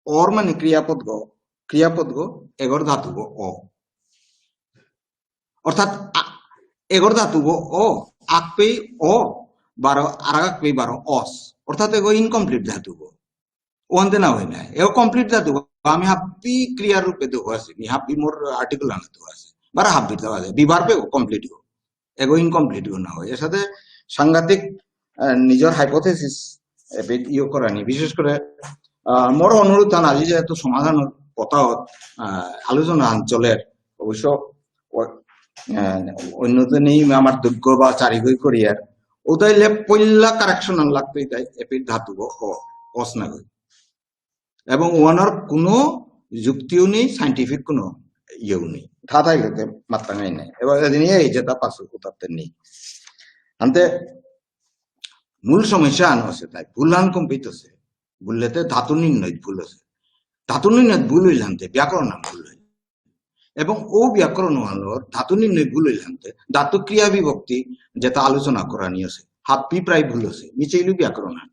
অর মানে ক্রিয়াপদ গো, ক্রিয়াপদ গো, এগর ধাতু গো অ। অর্থাৎ আ-, এগর ধাতু গো অ, আকপেই অ, বারো, আরাক আকপেই বারো অস। অর্থাৎ এগো ইনকমপ্লিট ধাতু গো। ওহানতে না হয় না। এগো কমপ্লিট ধাতু গো। আমি হাব্বি ক্রিয়ার রূপে দেহ আছে। মি হাব্বি মোর আর্টিকেল আনা দেহ আছে। বারো হাব্বির দেহ আছে। বিভার্ব এগো কমপ্লিট গো। এগো ইনকমপ্লিট গো না হয়। এর সাথে সাংঘাতিক, আহ, নিজের হাইপোথেসিস এবিট ইয়ে করানি। বিশেষ করে, আহ, মোর অনুরোধ থান আজি যেহেতু সমাধানর কথা, আহ, আলোচনা অঞ্চলের অবশ্য ও-, আহ, অন্যদিনেই আমার দুর্গ বা চারিগই করিয়ার। ওটাইলে পইলা কারেকশন আন লাগতো এটাই এপির ধাতু গো অ, অস না গই। এবং ওয়ানোর কোনো যুক্তিও নেই, সায়েন্টিফিক কোনো ইয়েও নেই। ঠাঠাই লোকে মাত্তাঙাই নাই। এবার এদিনই এই যেটা পাশে কোথাতে নেই। আনতে মূল সমস্যা আনো আছে তাই, ভুল আন কম্পিত আছে। ভুললেতে ধাতু নির্ণয় ভুল আছে। ধাতু নির্ণয় ভুল হইল আনতে, ব্যাকরণ আন ভুল হইল। এবং ও ব্যাকরণ আনলো ধাতু নির্ণয় ভুল হইল আনতে, ধাতু ক্রিয়া বিভক্তি যেটা আলোচনা করানি আছে, হাব্বি প্রায় ভুল আছে, নিচেইলু ব্যাকরণ আন।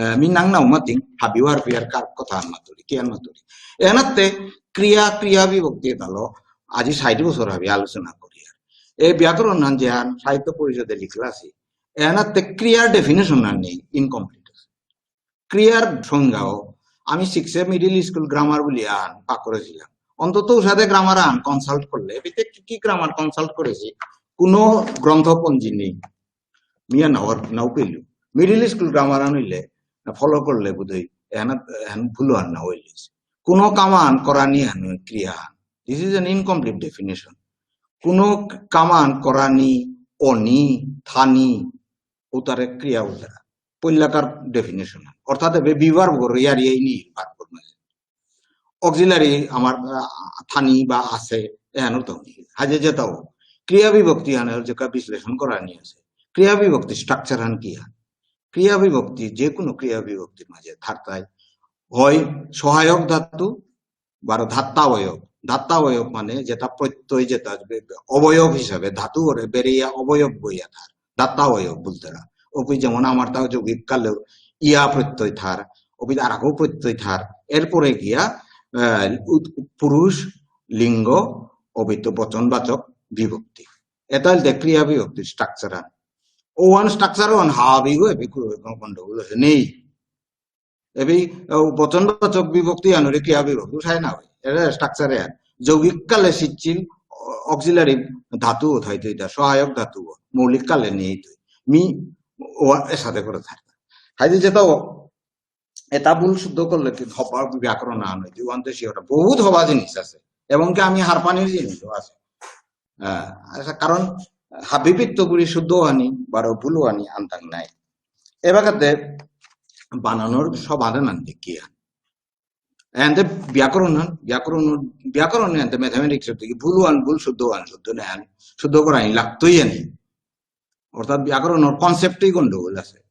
আহ, মি নাং নাও মাতিং, হাবি ওয়ার পিয়ার কার কথা আন মাতুরি, কি আন মাতুরি। এনাতে ক্রিয়া, ক্রিয়া বিভক্তি এতালো, আজি ষাট বছর হাবি আলোচনা করি আর। এই ব্যাকরণ আন যে আন সাহিত্য পরিষদে লিখলা আছে, এনাতে ক্রিয়ার ডেফিনেশন আন নেই, ইনকমপ্লিট আছে। ক্রিয়ার সংজ্ঞাও, আমি সিক্সে মিডিল স্কুল গ্রামার বলি আন পাকরেছিলাম। অন্তত ওর সাথে গ্রামার আন কনসাল্ট করলে, এবিতে কি কি গ্রামার কনসাল্ট করেছি, কোনো গ্রন্থপঞ্জি নেই। মিয়া নাও, নাও পেলু। মিডিল স্কুল গ্রামার আন হইলে, ফলো করলে বোধহয়, এহান, এহান ভুল আর না হইলে। কোনো কামান করানি আন ক্রিয়া আন। This is an incomplete definition. কোনো কামান করানি, অনি, থানি, উতারে ক্রিয়া উতারা। পৈলাকার ডেফিনেশন। অর্থাৎ এবে বিভার্ব গো রিয়া রিয়া ইনি ভার্ব মাঝে। অক্সিলারি আমার, আহ, থানি বা আছে, এহানর তো নেই। হাজে যেতাও। ক্রিয়া বিভক্তি আনের যেটা বিশ্লেষণ করানি আছে। ক্রিয়া বিভক্তি স্ট্রাকচার আন কি আন? ক্রিয়া বিভক্তি, যে কোনো ক্রিয়া বিভক্তির মাঝে থাকতাই হয় সহায়ক ধাতু, বারো ধাত্বাবয়ব। ধাত্বাবয়ব মানে যেটা প্রত্যয়, যেটা অবয়ব হিসাবে ধাতু করে বেরিয়া অবয়ব বইয়া থার, ধাত্বাবয়ব বলতে না। ওপি যেমন আমার তাও যৌগিক কালে ইয়া প্রত্যয় থার, ওপি আর আগেও প্রত্যয় থার, এরপরে গিয়া আহ, উত-, পুরুষ, লিঙ্গ, অবিত বচনবাচক বিভক্তি। এটা হইলে ক্রিয়া বিভক্তির স্ট্রাকচার। ওয়ান স্ট্রাকচার ওয়ান হাবিগ এপি গন্ডগোল আছে, নেই। এপি, আহ, বচনবাচক বিভক্তি আনুরে ক্রিয়া বিভক্তি উঠায় না হয়। এটা স্ট্রাকচারে আর যৌগিক কালে সিচ্ছিল অক্সিলারি ধাতু উঠাইতে, এটা সহায়ক ধাতু, মৌলিক কালে নেই তো। মি ও এর সাথে করে থাকে। হাইতে যেটা ও-, এটা ভুল শুদ্ধ করলে কি হবা ব্যাকরণ আন হইতে, ওয়ানতে সি ওটা বহুত হবা জিনিস আছে। এবং কি আমি হারপানির জিনিসও আছে। আহ, আচ্ছা, কারণ হাবিবিত্ত পুরি শুদ্ধ আনি, বারো ভুল আনি আনতাং নাই। এবাকাতে বানানোর সমাধান আনতে কি আন? এনতে ব্যাকরণ আন, ব্যাকরণ, ব্যাকরণ এনতে ম্যাথামেটিক্স থেকে ভুল আন, ভুল শুদ্ধ আন, শুদ্ধ নেই আন, শুদ্ধ করাই লাগতই আনি। অর্থাৎ ব্যাকরণর কনসেপ্টই গন্ডগোল আছে।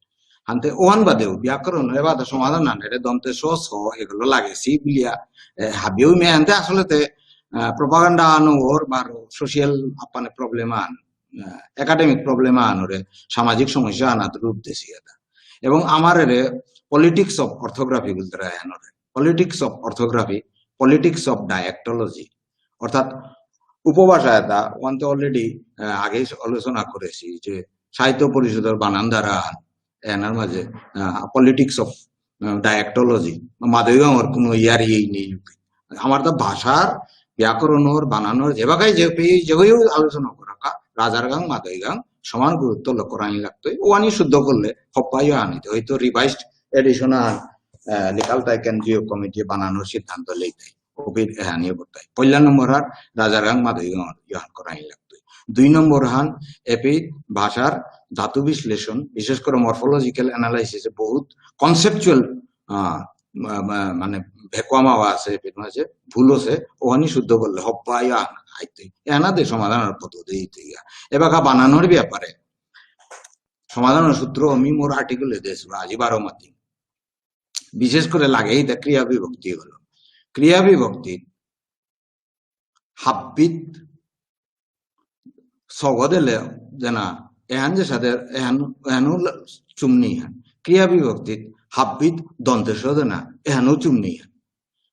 হানতে ওহান বাদেও ব্যাকরণ এবাদে সমাধান আন, এটা দন্ত্য স, স, এগুলো লাগে, সি বুলিয়া, এ, হাবিও মে হানতে আসলে তে, আহ, প্রোপাগান্ডা আনো ওর বার সোশিয়াল আপানে প্রবলেম আন, আহ, একাডেমিক প্রবলেম আন ওরে, সামাজিক সমস্যা আনাত রূপ দেসি এটা। এবং আমার এরে পলিটিক্স অফ অর্থোগ্রাফি বলতে রায় আনোরে, politics of orthography, politics of ডায়াক্টোলজি, অর্থাৎ উপভাষা এটা ওয়ানতে অলরেডি আগে আলোচনা করেছি যে সাহিত্য পরিষদের বানান ধারা এনার মাঝে পলিটিক্স অফ ডায়াক্টোলজি, মাদইগাঁওর কোনো ইয়ার ইয়েই নেই। আমার তো ভাষার ব্যাকরণর বানানোর যে বাগাই যে পে-, যে হয়েও আলোচনা করা কা, রাজার গাং মাদই গাং সমান গুরুত্ব লক্ষ্য রাখি লাগতো। ওয়ানি শুদ্ধ করলে হপ্পাইও আনিতে হয়তো রিভাইজড এডিশন আর লিকাল তাই কেন্দ্রীয় কমিটি বানানোর সিদ্ধান্ত লইতে। ওপির এহানিও করতে হয়। পয়লা নম্বর হার রাজার গাং মাদই গাং ইহান করাই লাগতো। দুই নম্বর হান এপি ভাষার ধাতু বিশ্লেষণ, বিশেষ করে মরফোলজিক্যাল অ্যানালাইসিসে বহুত কনসেপচুয়াল, আহ, মা-, মা-, মানে ভেকুয়া মাওয়া আছে, এপির মাঝে ভুল আছে, ওহানি শুদ্ধ করলে হব্বা ইয়া আইতে। এহানাদে সমাধানর পদ্ধতি হইতে গিয়া। এবাকা বানানোর ব্যাপারে সমাধানর সূত্র আমি মোর আর্টিকেলে দেশ, আজি বারো মাতি। বিশেষ করে লাগে এটা ক্রিয়া বিভক্তি হলো। ক্রিয়া বিভক্তি হাব্বিত সগ দিলে যেনা এহান যে সাদে এহান, এহানও ল-, চুমনি হান। ক্রিয়া বিভক্তিত হাব্বিত দন্ত্য স দেনা এহানও চুমনি হান।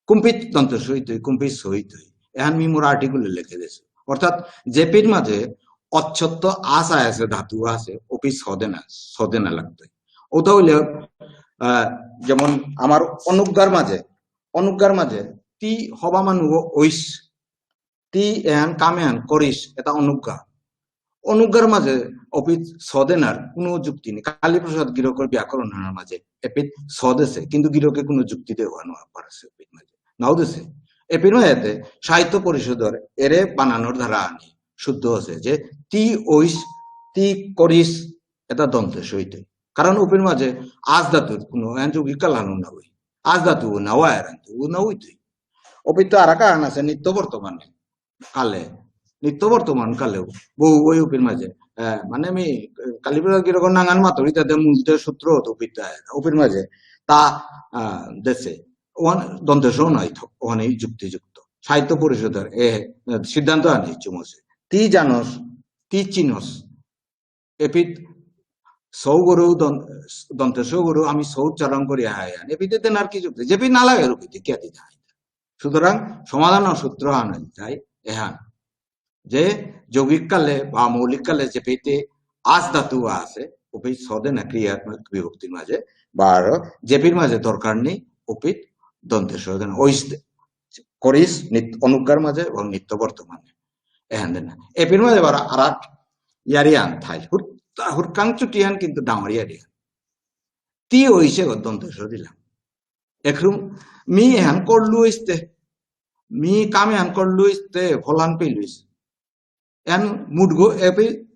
কুম্পিত দন্ত্য স হইতই, কুম্পিত স হইতই। এহান মি মোর আর্টিকেলে লিখে দিয়েছে। অর্থাৎ যেপির মাঝে অচ্ছত্ত আস আছে, ধাতু আছে, ওপি স দেনা, স দেনা লাগতই। ওটা হইলে, আহ, যেমন আমার অনুজ্ঞার মাঝে, অনুজ্ঞার মাঝে তি হবা মানু ওইস, তি এহান কাম এহান করিস, এটা অনুজ্ঞা। অনুজ্ঞার মাঝে অপিত স দেনার কোনো যুক্তি নেই। কালীপ্রসাদ গিরকর ব্যাকরণর মাঝে এপিত স দেছে, কিন্তু গিরকে কোনো যুক্তি দেওয়া না পারছে অপিত মাঝে। নাও দেছে। এপির মাঝে এতে সাহিত্য পরিষদর এরে বানানোর ধারা আনি শুদ্ধ আছে যে তি ওইস, তি করিস, এটা দন্ত্য স হইতই। কারণ ওপির মাঝে আস ধাতুর কোনো এহান যৌগিক কাল হানু না হই। আস ধাতু না হয় আর তো ও না হইতই। অপিত আরাকা আন আছে নিত্য বর্তমানে কালে, নিত্য বর্তমান কালেও বহু বই ওপির মাঝে, আহ, মানে আমি, আহ, কালীপ্রসাদ গিরকর নাঙান মাতুরি তাতে মূল যে সূত্র হতো ওপিত, আহ, ওপির মাঝে তা, আহ, দেছে। ওহান দন্ত্য স নাই থক, ওহানি যুক্তিযুক্ত। সাহিত্য পরিষদর এ, আহ, সিদ্ধান্ত আনি চুমসে। তি জানস, তি চিনস, এপিত সৌগরু দন-, দন্ত্য সৌগরু আমি সৌ উচ্চারণ করি হাই হান। এপিতে তেন আর কি যুক্তি? যেপি না লাগে রুপিতে কে দিতে হয়? সুতরাং সমাধান ও সূত্র আনা যায় এহান। যে যৌগিক কালে বা মৌলিক কালে যেপিতে আস ধাতু আছে, ওপি স দেনা ক্রিয়াত্মক বিভক্তির মাঝে, বা আরো যেপির মাঝে দরকার নেই, ওপিত দন্ত্য স দেনা। ওইস দে-, করিস নিত-, অনুজ্ঞার মাঝে এবং নিত্য বর্তমানে। এহান দেনা। এপির মাঝে বারো আর এক ইয়ারি আন থাই। হুর-, হুরকাং চুটি আন কিন্তু ডাঙর ইয়ারি আন। তি ওইসে গো দন্ত্য স দিলাম। একরুম মি এহান করলু ইস্তে। মি কাম এহান করলু ইস্তে, ফলান পেলু ইস। এহান মুড গো এপি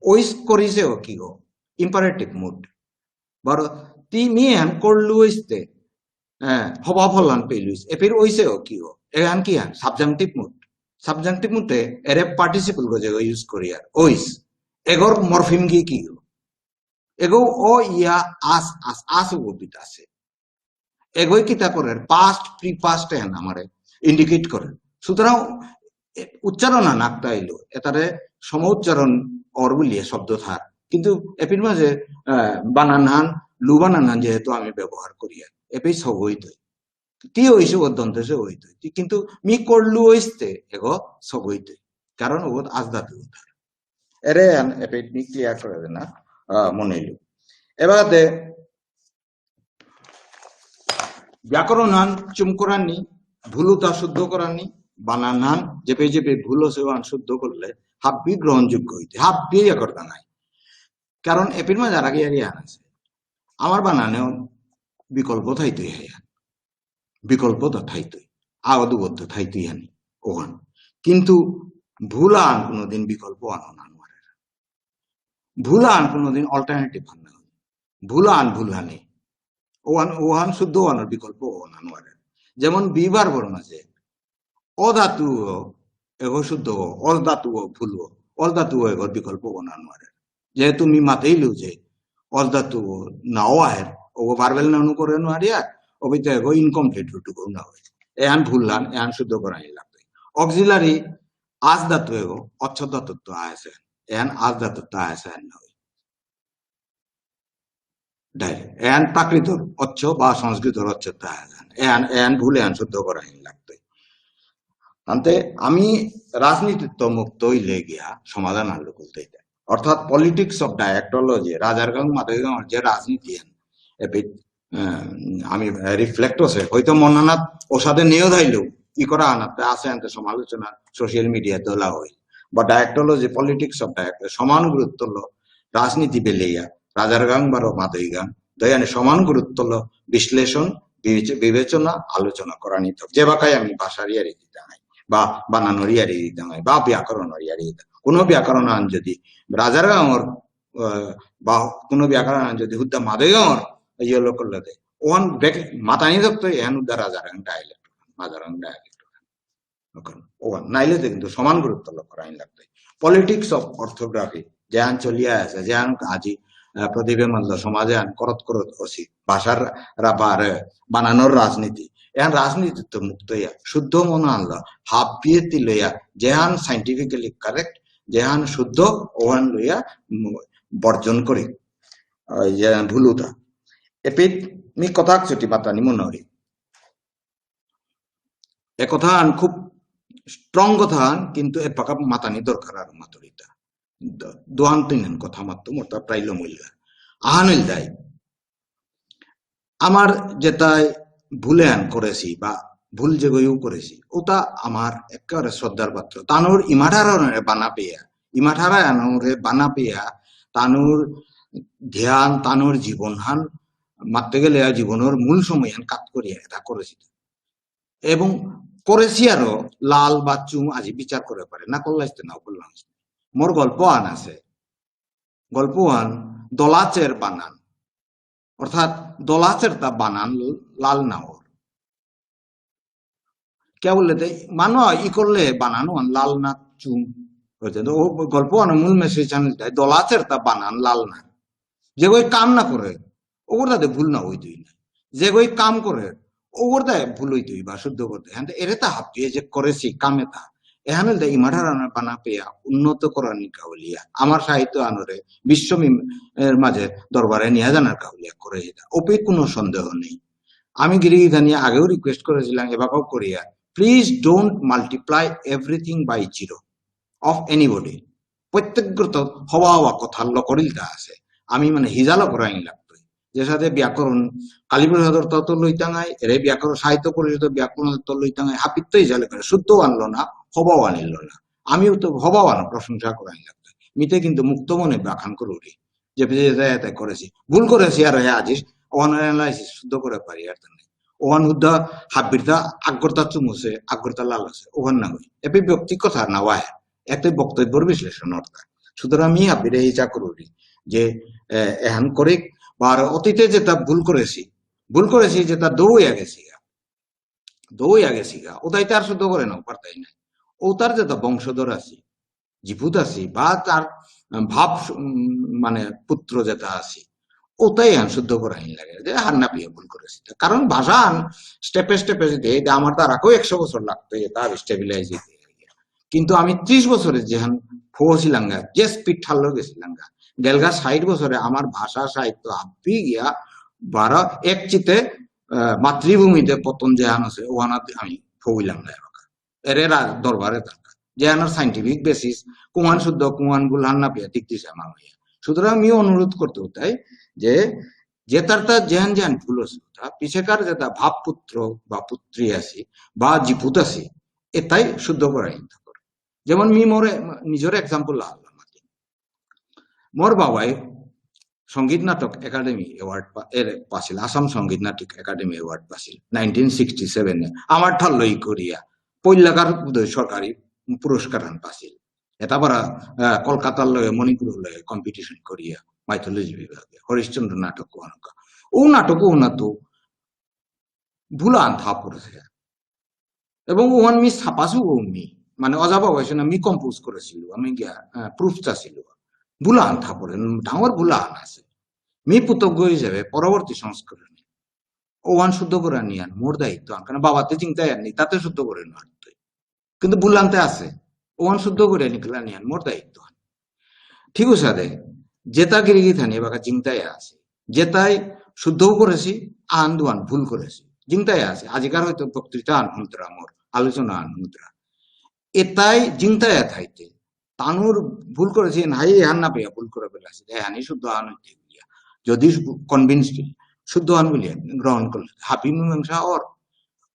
ওইস করিসে ও কি গো? Imperative mood. বারো তি মি এহান করলু ইস্তে। হ্যাঁ, হবা ফলান পেলু ইস। এপির ওইসে ও কি গো? এহান কি হান? Subjective mood. সাবজেক্টিভ মুডে এরে পার্টিসিপল গো যে ইউজ করি আর। ওইস। এগর মরফিম গি কি গো? এগো অ ইয়া আস, আস, আস উগো পিতাসে। এগোই কিতা করের, past, pre past এহান আমারে indicate করের। সুতরাং, এ, উচ্চারণ আন আকতা ইলো, এতারে সমউচ্চারণ অর বুলিয়া শব্দ থার। কিন্তু এপির মাঝে, আহ, বানানহান, লু বানানহান যেহেতু আমি ব্যবহার করিয়ার, এপেই সগইতই। তি অইসে ও দন্ত্য স অইতই। তি কিন্তু মি করলু অইসতে এগো সগইতই। কারণ ও আস ধাতু থার। এরে আন এপেই মি clear করে দেনা, আহ, মনে ইলো। এবারে ব্যাকরণহান চুম করানি, ভুলতা শুদ্ধ করানি, বানানহান যেপে যেপে ভুল আসে ওহান শুদ্ধ করলে হাব্বি গ্রহণযোগ্য অইতই, হাব্বি ইয়া করতা নাই। কারণ এপির মাঝে আর আগে আগে আন আসে। আমার বানানেও বিকল্প থাইতই হায়া। বিকল্প তো থাইতই। আগ দুগত থাইতই হানি, ওহান। কিন্তু ভুল আন কোনোদিন বিকল্প আন অনা নুয়ারে। ভুল আন কোনোদিন alternative আন না। ভুল আন ভুল হানি। ওহান, ওহান শুদ্ধ ওহানর বিকল্প অনা নুয়ারে। যেমন be verb র মাঝে অ ধাতু এগো শুদ্ধ, অস ধাতু ভুল, অস ধাতু এগোর বিকল্প অনা নুয়ারে। যেহেতু মি মাতেইলু যে অস ধাতু নাও আহের, ওগো verbal noun করে নুয়ারিয়া, অবিতে এগো incomplete root গো না হয়। এহান ভুল হান, এহান শুদ্ধ করানি লাগবে। Auxiliary আস ধাতু এগো, অচ্ছ ধাতুত্ত আহেসে। এহান আস ধাতুত্ত আহেসে না হয়। Direct। এহান প্রাকৃতর অচ্ছ বা সংস্কৃতর অচ্ছ তা আহেসে। এহান, এহান ভুল, এহান শুদ্ধ করানি লাগবে। আনতে আমি রাজনীতিত্ত মুক্ত হইলে গিয়া সমাধান আনলো খুলতে। অর্থাৎ politics of dialectology, রাজারগাং মাদইগাঁওর যে রাজনীতি আন, এপিত, আহ, আমি reflect আছে, হয়তো মনানাত অসাদে নেও ধাইলেও, ই করা আনাতে আসে আনতে সমালোচনা social media তোলা হয়। বা dialectology, politics of dialect, সমান গুরুত্ব লো রাজনীতি বেলেইয়া, রাজারগাং বারো মাদইগাং, দয়ানি সমান গুরুত্ব লো বিশ্লেষণ, বিবেচ-, বিবেচনা, আলোচনা করানি তো। যে বাকাই আমি ভাষার ইয়ারি দিতাম নাই, বা বানানর ইয়ারি দিতাম নাই, বা ব্যাকরণর ইয়ারি দিতাম। কোনো ব্যাকরণ আন যদি রাজারগাঙর, আহ, বা কোনো ব্যাকরণ আন যদি হুদ্দা মাদইগাঙর ইয়ে লোকর লগে, ওহান ব্যাক-, মাতানি দপ্তর এহান হুদ্দা রাজারগাং dialect, রাজারগাং dialect। ওখানে, ওখানে। নাইলে তো কিন্তু সমান গুরুত্ব লক্ষ্য রাখা লাগবে। Politics of orthography, যেহান চলিয়া আছে, যেহান আজি, আহ, প্রদীপে মানল সমাজে আন করত করত অসি, ভাষার রাবার, বানানর রাজনীতি। এহান রাজনীতি তো মুক্ত ইয়া, শুদ্ধ মন আনল, হাবিয়ে তিলয়া, যেহান scientifically correct, যেহান শুদ্ধ, ওহান লইয়া, উম, বর্জন করি। আহ, যে ভুলতা। এপিত মি কথা চুটি মাতানি মনে করি। এ কথা আন খুব strong কথা আন, কিন্তু এ পাকা মাতানি দরকার আর মাতুরিতা। দ-, দোয়ান তিনহান কথা মাত্র মোরতা প্রায় লমইলগা। আহান ইলতাই। আমার যেতাই ভুলে আন করেছি বা ভুল যেগইও করেছি, ওটা আমার একেবারে শ্রদ্ধার পাত্র। তানুর ইমাঠারানরে বানা পেয়া, ইমাঠারানরে বানা পেয়া, তানুর ধ্যান, তানুর জীবনহান, মাততে গেলে আর জীবনর মূল সময়হান কাত করিয়া এটা করেছি। এবং করেছি আরো লাল বা চুম আজি বিচার করে পারে, না করলাইতে না করলাম। মোর গল্প আন আছে, গল্প আন দলাচের বানান, অর্থাৎ দলাচের তা বানান লাল না ওর। কে বললে তে, মানো ই করলে বানান ওহান লাল না চুম। হয়েছে। তো ও গল্প আন মূল message আন তাই দলাচের তা বানান লাল না। যেগই কাম না করে, ওগর তাতে ভুল না হইতই না। যেগই কাম করে, ওগর তাই ভুল হইতই বা শুদ্ধ করতে। হ্যাঁ, তো এরে তা হাবিয়ে যে করেছি কাম এটা। এহান হইলে ইমাঠারানরে বানা পেয়া উন্নত করানি কাউলিয়া। আমার সাহিত্য আনরে বিশ্ব মিম-, এর মাঝে দরবারে নিয়ে জানার কাউলিয়া করে এটা। ওপে কোনো সন্দেহ নেই। আমি গিরি গিথানি আগেও request করেছিলাম, এবাকাও করিয়া, please don't multiply everything by zero of anybody। প্রত্যেক গ্রন্থ হবা হবা কথা লকরিলতা আছে। আমি মানে হিজালো করাইন লাগতই। যে সাথে ব্যাকরণ কালীপ্রসাদর তত্ত্ব লইতাঙাই, এরে ব্যাকরণ সাহিত্য পরিষদ ব্যাকরণ তত্ত্ব লইতাঙাই, হাবিত্ত হিজালে করে, শুদ্ধ আনলো না, হবাও আনিল না। আমিও তো হবাও আনো প্রশংসা করাইন লাগতই। মিতে কিন্তু মুক্ত মনে ব্যাখ্যান করুরি। যে, যে, যে, যে করেছি। ভুল করেছি আর হে আজিস, ওহান analysis শুদ্ধ করে পারি আর তো নেই। ওহান হুদ্দা হাবিরতা আগরতা চুমুসে, আগরতা লাল আছে, ওহান না হই। এপি ব্যক্তি কথা না ওয়ায়। এতে বক্তব্যর বিশ্লেষণ অর্থাৎ। সুতরাং আমি হাবিরে এই চা করুরি যে, এ, এহান করে, বা আর অতীতে যেটা ভুল করেছি, ভুল করেছি যেটা দৌড়িয়া গেছি গা, দৌড়িয়া গেছি গা, ওটাই তার শুদ্ধ করে নাও, পারতাই নাই। ও তার যেটা বংশধর আছি, জিপুত আছি, বা তার ভাব, উম, মানে পুত্র যেটা আছি, ওটাই আন শুদ্ধ করানি লাগে, যে হার না পেয়ে ভুল করেছি। কারণ ভাষা আন স্টেপে স্টেপে যদি, এই যে আমার দ্বারা কেউ একশো বছর লাগতো, এটা আর স্টেবিলাইজ হইতে। কিন্তু আমি ত্রিশ বছরে যেহান ফৌসিলাঙ্গা, যে স্পিড ঠারলো গেছিলাঙ্গা, গেলগা ষাট বছরে আমার ভাষা সাহিত্য হাব্বি গিয়া বারো এক চিতে, আহ, মাতৃভূমিতে পতন যেহান আছে, ওহানাতে আমি ফৌইলাঙ্গা এবাকা। এরে রা-, দরবারে দরকার। যেহানার সায়েন্টিফিক বেসিস, কুহান শুদ্ধ, কুহান ভুল হান না পেয়া দিক দিশা মামাইয়া। সুতরাং আমি অনুরোধ করতে চাই যে, যে তার তার যেহান যেহান ভুল আছে, তা পিছেকার যেটা ভাবপুত্র বা পুত্রী আছি বা জিপুত আছি, এটাই শুদ্ধ করার চিন্তা করে। যেমন মি মোরে, নিজের এক্সাম্পল আনলাম আর কি। মোর বাবাই সঙ্গীত নাটক একাডেমি অ্যাওয়ার্ড পা-, এর পাছিল, আসাম সঙ্গীত নাটক একাডেমি অ্যাওয়ার্ড পাছিল নাইনটিন সিক্সটি সেভেন এ। আমার ঠারলো ই করিয়া পৈলাকার বোধহয় সরকারি পুরস্কার আন পাছিল। এটা বারো, আহ, কলকাতার লগে মণিপুরর লগে কম্পিটিশন করিয়া মাইথোলজি বিভাগে হরিশ্চন্দ্র নাটক অহানকা। ও নাটক অহানাত ভুল আন থা পড়েছে। এবং ওহান মি ছাপাসু ও মি, মানে, অজা বাবা এসে না মি কম্পোজ করেছিল, আমি গিয়া, আহ, প্রুফ চাছিল। ভুল আন থা পড়ে, ডাঙর ভুল আন আছে। মি পুতক হিসেবে পরবর্তী সংস্করণে ওহান শুদ্ধ করে নিয়ান মোর দায়িত্ব আন, কারণ বাবাতে চিন্তায় আর নেই, তাতে শুদ্ধ করে নিয়ান। কিন্তু ভুল আনতে আছে, ওহান শুদ্ধ করে নিকলা নিয়ান মোর দায়িত্ব আন। ঠিক আছে দে, যেটা গিরিগি থানি এবাকা জিংতায়া আছে, যেটাই শুদ্ধও করেছি, আন দুহান ভুল করেছি, জিংতায়া আছে। আজিকার হয়তো বক্তৃতা আন হুনতরা, মোর আলোচনা আন হুনতরা, এটাই জিংতায়া থাইতে তানুর ভুল করেছি, হাই এহান না পেয়া ভুল করে বেলা আছে, এহানি শুদ্ধ আন হইতে বুলিয়া, যদি কনভিন্স শুদ্ধ আন বুলিয়া গ্রহণ করলে হাবি মীমাংসা অর।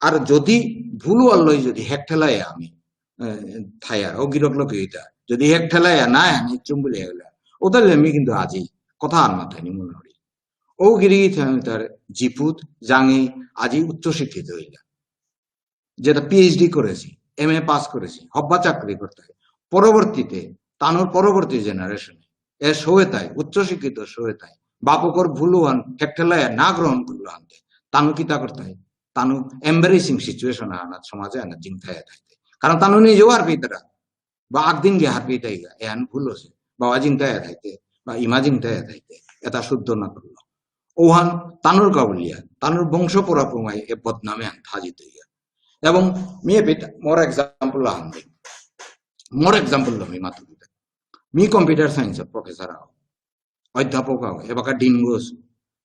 আর যদি ভুল ওয়াল্লই যদি হেক ঠেলায় আমি, আহ, থায়ার, ও গিরক লোকে এটা, যদি হেক ঠেলায় না, আমি চুম বুলিয়া গেলে, ওদের আমি কিন্তু আজি কথা আর মাথায় নি মনে করি। ও গিরি তার জিপুত জাঙে আজি উচ্চ শিক্ষিত হইলা, যেটা পিএইচডি করেছি, এমএ পাস করেছি, হব্বা চাকরি করতে হয়। পরবর্তীতে, তানুর পরবর্তী জেনারেশনে, এ সৌয়েতাই, উচ্চ শিক্ষিত সৌয়েতাই, বাপকর ভুল ওহান হেক ঠেলায় না গ্রহণ করলো আনতে, তানু কিতা করতে হয়? তানু এম্বারেসিং সিচুয়েশন আনা, সমাজে আনা, জিংতায় থাকতে। কারণ তানু নিজেও আর পেতারা, বা একদিন গিয়ে হার পেতাই গা, এহান ভুল আছে, বাবা জিংতায় থাকতে, বা ইমা জিংতায় থাকতে, এটা শুদ্ধ না করলো। ওহান তানুর কাবুলিয়া, তানুর বংশ পরাক্রমায় এ বদনামে আন থাজিত হইয়া। এবং মিয়ে পিতা, মোর এক্সাম্পল আহান দে। মোর এক্সাম্পল মি মাতুরি। মি কম্পিউটার সায়েন্সর প্রফেসর আও, অধ্যাপক আও, এবাকা ডিন গোস,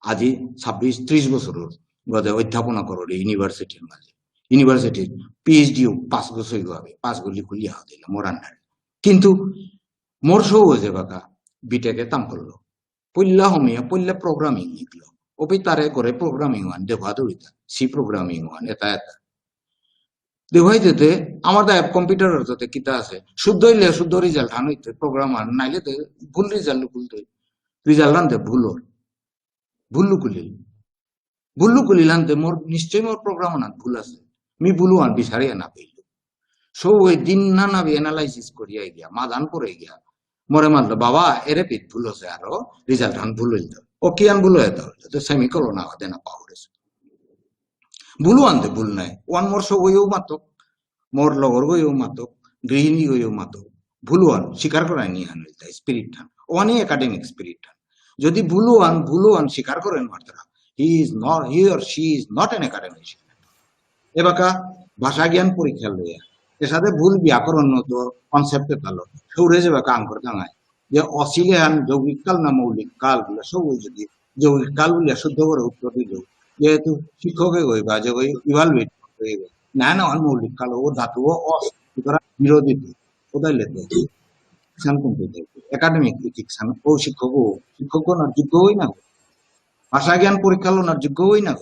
আজি ছাব্বিশ ত্রিশ বছরর গদে অধ্যাপনা কররে ইউনিভার্সিটির মাঝে। ইউনিভার্সিটির পিএইচডিও পাঁচ বছর গো হবে, পাঁচ গো লিখুলিয়া হতে মোর আন্ডারে। কিন্তু মোর সৌ যে বাকা বিটেকে তাম করলো। পইলা হমিয়া, পইলা প্রোগ্রামিং শিখলো। ওপি তারে করে প্রোগ্রামিং ওহান, দেবা দৌড়িতা, সি প্রোগ্রামিং ওহান, এটা এটা। দেবাই দিতে, আমার দা কম্পিউটারর তাতে কিতা আছে? শুদ্ধ হইলে শুদ্ধ রেজাল্ট আন হইতে, প্রোগ্রাম আন, নাইলে তো ভুল রেজাল্ট, ভুল তো। রেজাল্ট আনতে ভুল ওর। ভুল লুকুলিল। ভুল লুকুলিল আনতে মোর, নিশ্চয় মোর প্রোগ্রাম আনাত ভুল আছে। মি ভুল ওহান বিচারিয়া না পেইল। সৌ ওই দিন না না এনালাইসিস করিয়া গিয়া, মাদান করে গিয়া। মোরে মাতলো, "বাবা, এরে পিত ভুল আছে আরো, রেজাল্ট আন ভুল হইল তো।" ও কি আন ভুল হয়ে তো? তো সেমিকোলন আগে দেনা পাহরেছে। ভুল আনতে ভুল নাই। ওহান মোর সৌগইও মাতক, মোর লগর গইও মাতক, গৃহিণী গইও মাতক। ভুল ওহান স্বীকার করানি হান হইল তাই স্পিরিট হান। ওহানি একাডেমিক স্পিরিট হান। যদি ভুল ওহান, ভুল ওহান স্বীকার করেন মাত্রা, he is not, he or she is not an academician. এবাকা ভাষা জ্ঞান পরীক্ষা লইয়া। এসাদে ভুল ব্যাকরণ তো কনসেপ্ট তালো। সৌরে যেবাকা আঙ্কর দাঙায়। যে অসিলে হান যৌগিক কাল না মৌলিক কাল বলে সব যদি যৌগিক কাল বলে শুদ্ধ করে উত্তর দিল। যেহেতু শিক্ষকে গই বা যে গই ইভালুয়েট করতে গই। না, না, ওহান মৌলিক কাল, ও ধাতু, ও অস, সুতরাং বিরোধী দিল। কোথায় লেতে? এক্সাম কোন দিকে? একাডেমিক এথিক্স হান, ও শিক্ষক, ও শিক্ষক না যোগ্য হই না। ভাষা জ্ঞান পরীক্ষা লো না যোগ্য হই না।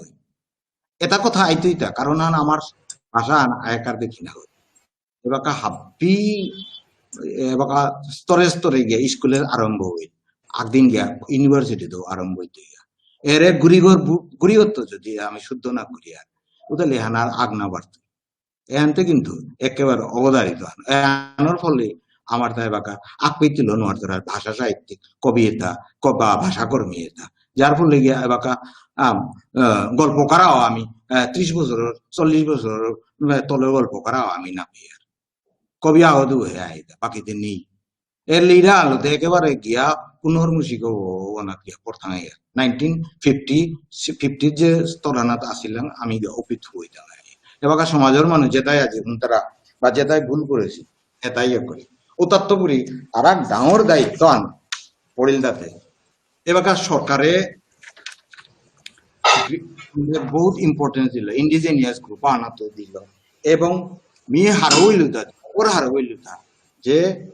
এটা কথা আইতই তা, কারণ আন আমার ভাষা আন আয়কার দেখি না। এবাকা হাব্বি, এবাকা স্তরে স্তরে গিয়া স্কুলে আরম্ভ হই। একদিন গিয়া ইউনিভার্সিটি তো আরম্ভ হইতে গিয়া। এরে গুরিগর বু-, গুরিগর তো যদি আমি শুদ্ধ না করি আর, ওটা লেহানার আগ না বাড়তো। এহানতে কিন্তু একেবারে অবধারিত হান। এহানর ফলে আমার তাই এবাকা আকৃতি লো নোয়ার তারা ভাষা সাহিত্যিক, কবি এটা, ক-, বা ভাষাকর্মী এটা। যার ফলে গিয়া এবাকা, আম, আহ, গল্পকারাও আমি, আহ, ত্রিশ বছর, চল্লিশ বছর, আহ, তলে গল্পকারাও আমি না পেয়ে আর। কবি আহত হয়ে আইতা, বাকিতে নেই। এর লিরা আলোতে একেবারে গিয়া পুনর্মূষিক ও অনাত গিয়া পড়তাঙাইয়া। নাইনটিন ফিফটি, ফিফটি যে স্তরানাত আসিলাম, আমি গিয়া অপিত হইতাঙাই। এবাকা সমাজর মানুষ যেতাই আজি উন্তরা বা যেতাই ভুল করেছি, এতাই ইয়ে করি। ও তার তো পুরি আর এক ডাঙর দায়িত্ব আন পড়িল তাতে। এবাকা সরকারে বহুত ইম্পর্টেন্স দিল, ইন্ডিজিনিয়াস গ্রুপ আনাতে দিল। এবং মি হারৌ ইলুতা, ওর হারৌ ইলুতা, যে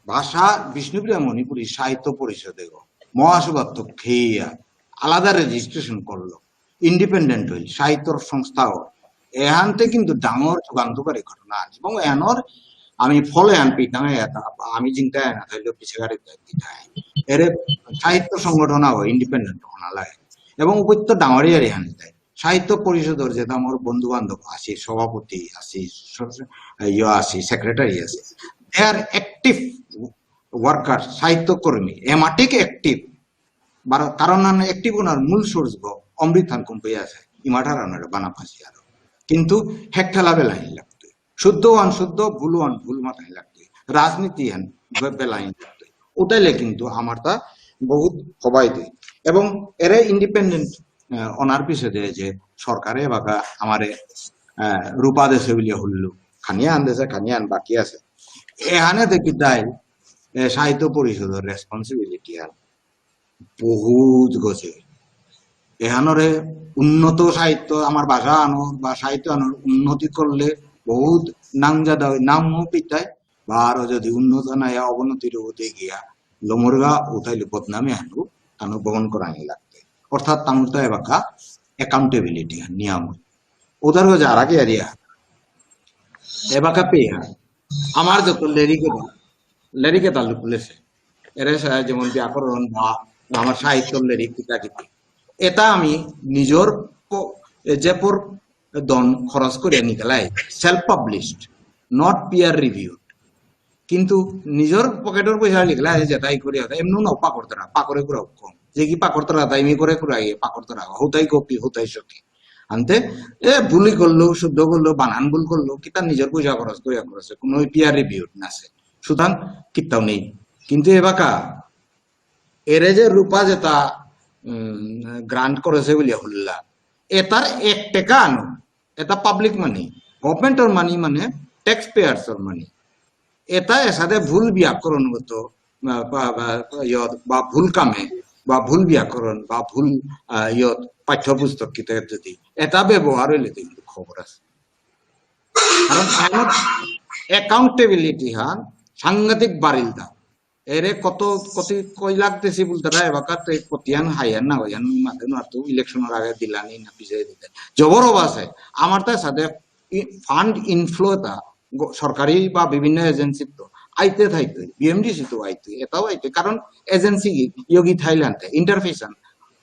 ভাষা বিষ্ণুপ্রিয়া মণিপুরী সাহিত্য পরিষদে গো মহাসভাত্ত খেয়া আলাদা রেজিস্ট্রেশন করলো, ইন্ডিপেন্ডেন্ট হইল, সাহিত্যর সংস্থাও। এহানতে কিন্তু ডাঙর যুগান্তকারী ঘটনা আছে। এবং এহানর আমি ফলে আন পিতাঙে এতা, আমি চিন্তা না থাকলেও পিছেগারে দিতাই। এরে সাহিত্য সংগঠন আও ইন্ডিপেন্ডেন্ট হনা লাগে। এবং উপযুক্ত ডাঙরিয়ারি হানি দেয়। সাহিত্য পরিষদর যেতা আমার বন্ধু বান্ধব আছে, সভাপতি আছে, স-, ইয়ে আছে, সেক্রেটারি আছে, they are active worker, সাহিত্য কর্মী, এমাটিক অ্যাক্টিভ। কারণ অ্যাক্টিভ ওনার মূল সোর্স গো অমৃত থান কুম্পে আছে, ইমাঠার ওনার বানা ফাঁসি আরো। কিন্তু হেকঠালা বেলাইন লাগতো। শুদ্ধ ওয়ান শুদ্ধ, ভুল ওয়ান ভুল মাথায় লাগতো। রাজনীতি হান বে-, বেলাইন লাগতো। ওটাইলে কিন্তু আমার তা বহুত হবাই দেয়। এবং এরে ইন্ডিপেন্ডেন্ট, আহ, ওনার পিছে দেয় যে সরকারে বাকা আমারে, আহ, রূপা দেশে বুলিয়া হুল্লু। খানিয়া আন দেশে, খানিয়া আন বাকি আছে। এহানে দেখি তাই, এ, সাহিত্য পরিষদর রেসপন্সিবিলিটি আর বহুত গজে। এহানরে উন্নত সাহিত্য, আমার ভাষা আনো বা সাহিত্য আনোর উন্নতি করলে বহুত নাম জাদা হয়, নামও পিতায়, বা আরো যদি উন্নত নাই অবনতির হতে গিয়া লমরগা উঠাইলে বদনামে হানু তানু বহন করানি লাগতে। অর্থাৎ তানুর তো এবাকা অ্যাকাউন্টেবিলিটি নিয়াম হয়। উদার গজে আর আগে আরিয়া এবাকা পেয়া আমার যত লেরিক এতা, লেরিক এতা লুকুলেছে। এরে সা-, যেমন ব্যাকরণ বা আমার সাহিত্যর লেরিক কিতা কিতা। এতা আমি নিজর প-, এ, জেপর ধন খরচ করিয়া Nikolai, self published, not peer reviewed। কিন্তু নিজর পকেটর পয়সা নিকলাই, যেতাই করিয়া, এমনি না পাকরতারা, পাকরে কুড়াও কম। যে কি পাকরতারা, তাই মি করে কুড়াই, পাকরতারা, হতাই কপি, হতাই সখী। আনতে, এ, ভুলই করলো, শুদ্ধ করলো, বানান ভুল করলো, কিতা নিজর পয়সা খরচ করিয়া করেছে, কোনো পিয়ার রিভিউ না আছে। সুতরাং, কিতাও নেই। কিন্তু এবাকা, এরে যে রূপা যেতা, উম, গ্রান্ট করেছে বুলিয়া হুল্লা, এতার এক টাকা আনো, এতা পাবলিক মানি, গভর্নমেন্টর মানি মানে ট্যাক্স পেয়ার্সর মানি। এতা এসাদে ভুল ব্যাকরণগত, আহ, বা, বা, ইয়ত, বা ভুল কামে, বা ভুল ব্যাকরণ, বা ভুল, আহ, ইয়ত পাঠ্যপুস্তক কিতা যদি এতা ব্যবহার হইলে তো কিন্তু খবর আছে। কারণ আমার অ্যাকাউন্টেবিলিটি হান সাংঘাতিক বাড়িলতা। এরে কত, কত কই লাখ দেশি বলতে রায় বাকাতে কতিয়ান হাইয়ান না হইয়ান মাতে না তো ইলেকশনর আগে দিলানি না পিছে দিতে। জবর হবা আছে। আমার তার সাথে ই-, ফান্ড ইনফ্লো তা গ-, সরকারি বা বিভিন্ন এজেন্সির তো আইতে থাইতই, বিএমডিসি তো আইতই, এতাও আইতই। কারণ এজেন্সি কি, ইয়োগি থাইল্যান্ডে, ইন্টারফেস আন,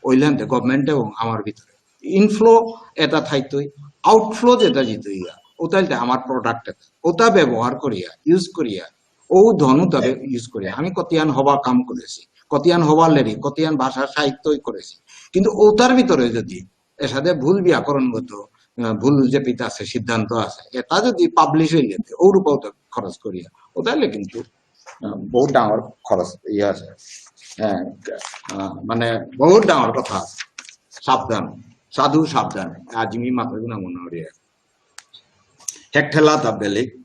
ওইল্যান্ডে, গভর্নমেন্ট এবং আমার ভিতরে। ইনফ্লো এতা থাইতই, আউটফ্লো যেতা যিতই ইয়া, ওতাইলতে আমার প্রোডাক্ট এতা, ওতা ব্যবহার করিয়া, ইউজ করিয়া, ও ধনু তবে ইউজ করিয়া। আমি কতিয়ান হবা কাম করেছি, কতিয়ান হবা লেরি, কতিয়ান ভাষা সাহিত্যই করেছি। কিন্তু ওতার ভিতরে যদি এসাদে ভুল ব্যাকরণগত, আহ, ভুল যে পিতা আছে, সিদ্ধান্ত আছে, এতা যদি পাবলিশ হইলে, ওর উপর তো খরচ করিয়া, ও তাহলে কিন্তু, আহ, বহুত ডাঙর খরচ ইয়ে আছে। হ্যাঁ, আহ, মানে বহুত ডাঙর কথা আছে। সাবধান, সাধু সাবধান। আজ আমি মাথা গুনা মনে করি। এক ঠেলা তা বেলিক,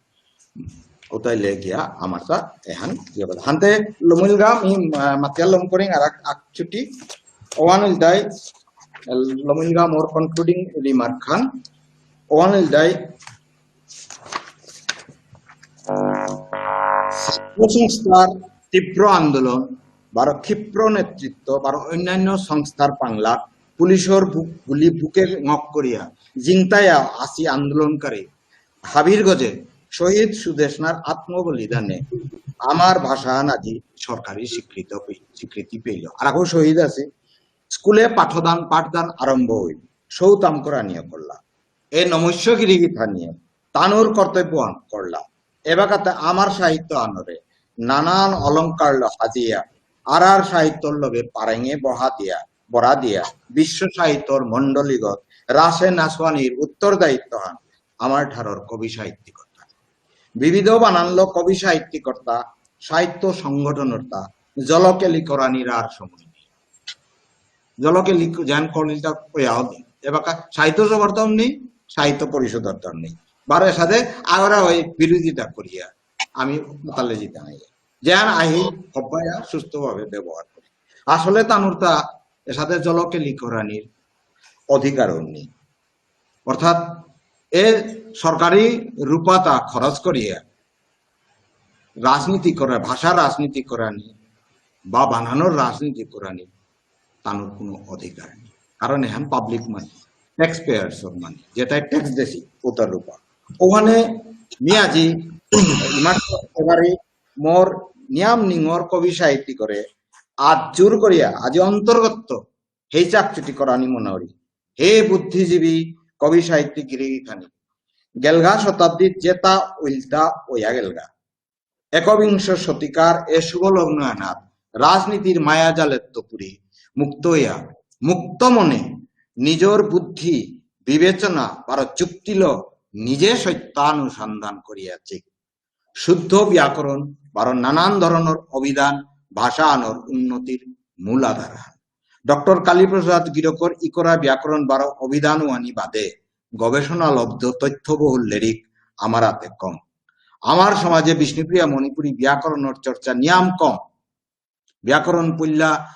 ওতাই লে গিয়া আমার তা এহান ইয়ে বলে। হানতে লমুলগা মি, আহ, মাতিয়া লম করিং আর এক, এক চুটি। ওয়ান ইলতাই, লমুলগা মোর কনক্লুডিং রিমার্ক খান। ওয়ান ইলতাই, ছাত্র সংস্থার তীব্র আন্দোলন, বারো ক্ষিপ্র নেতৃত্ব, বারো অন্যান্য সংস্থার পাংলাক, পুলিশর বুক, গুলি বুকে ঙক করিয়া, জিংতায়া আসি আন্দোলনকারী, হাবির গজে শহীদ সুদেষ্ণার আত্মবলিদানে আমার ভাষা নাজি সরকারি স্বীকৃত পে-, স্বীকৃতি পেল। আর এখন শহীদ আছে, স্কুলে পাঠদান, পাঠদান আরম্ভ হইল, সৌ তাম করা নিয়ে করলা। এ নমস্য গিরিগিথা নিয়ে তানুর কর্তব্য আন করলা। এবাকাতে আমার সাহিত্য আনরে নানান অলংকার ল হাজিয়া, আর আর সাহিত্যর লগে পারেঙে বহা দিয়া, বরা দিয়া, বিশ্ব সাহিত্যর মণ্ডলীগত রাসে নাচওয়ানির উত্তরদায়িত্ব হান আমার ঠারর কবি সাহিত্যিকতা। বিবিধ বানানল কবি সাহিত্যিকতা, সাহিত্য সংগঠনতা, জলকেলি করানির আর সময় নেই। জলকেলি যেন কলিতা কয়াও নেই। এবাকা সাহিত্য সভার তাও নেই, সাহিত্য পরিষদর তাও নেই। বারো এসাদে আগরা ওই বিরোধিতা করিয়া আমি মাতালে জিতা নাই। যেন আহি হব্বায়া সুস্থভাবে ব্যবহার করি। আসলে তানুরতা এসাদে জলকেলি করানির অধিকারও নেই। অর্থাৎ এ সরকারি রূপাতা খরচ করিয়া রাজনীতি করা, ভাষা রাজনীতি করানি বা বানানোর রাজনীতি করানি তানোর কোনো অধিকার নেই। কারণ এহান পাবলিক মানি, ট্যাক্স পেয়ার্সর মানি, যেটা ট্যাক্স দেসি ওটার রূপা। ওখানে মি আজি ইমার এবারে মোর নিয়াম নিঙর কবি সাহিত্যিকরে আজ জোর করিয়া আজি অন্তর্গত হেই চাকচুটি করানি মনাউরি। হে বুদ্ধিজীবী কবি সাহিত্যিক গিরিগিথানি, গেলগা শতাব্দীত যেতা উল্টা ওয়া গেলগা। একবিংশ শতিকার এ শুভ লগ্ন আনাত রাজনীতির মায়াজালেত্ত পুরি মুক্ত হইয়া মুক্ত মনে নিজর বুদ্ধি, বিবেচনা বারো যুক্তিল নিজে সত্যানুসন্ধান করিয়া চেক। শুদ্ধ ব্যাকরণ বারো নানান ধরনর অভিধান ভাষা আনর উন্নতির মূল আধার হান। ডক্টর কালীপ্রসাদ গিরকর ইকরা ব্যাকরণ বারো অভিধান ওয়ানি বাদে গবেষণালব্ধ তথ্যবহুল লেরিক আমার আতে কম। আমার সমাজে বিষ্ণুপ্রিয়া মণিপুরী ব্যাকরণর চর্চা নিয়াম কম। ব্যাকরণ পইলা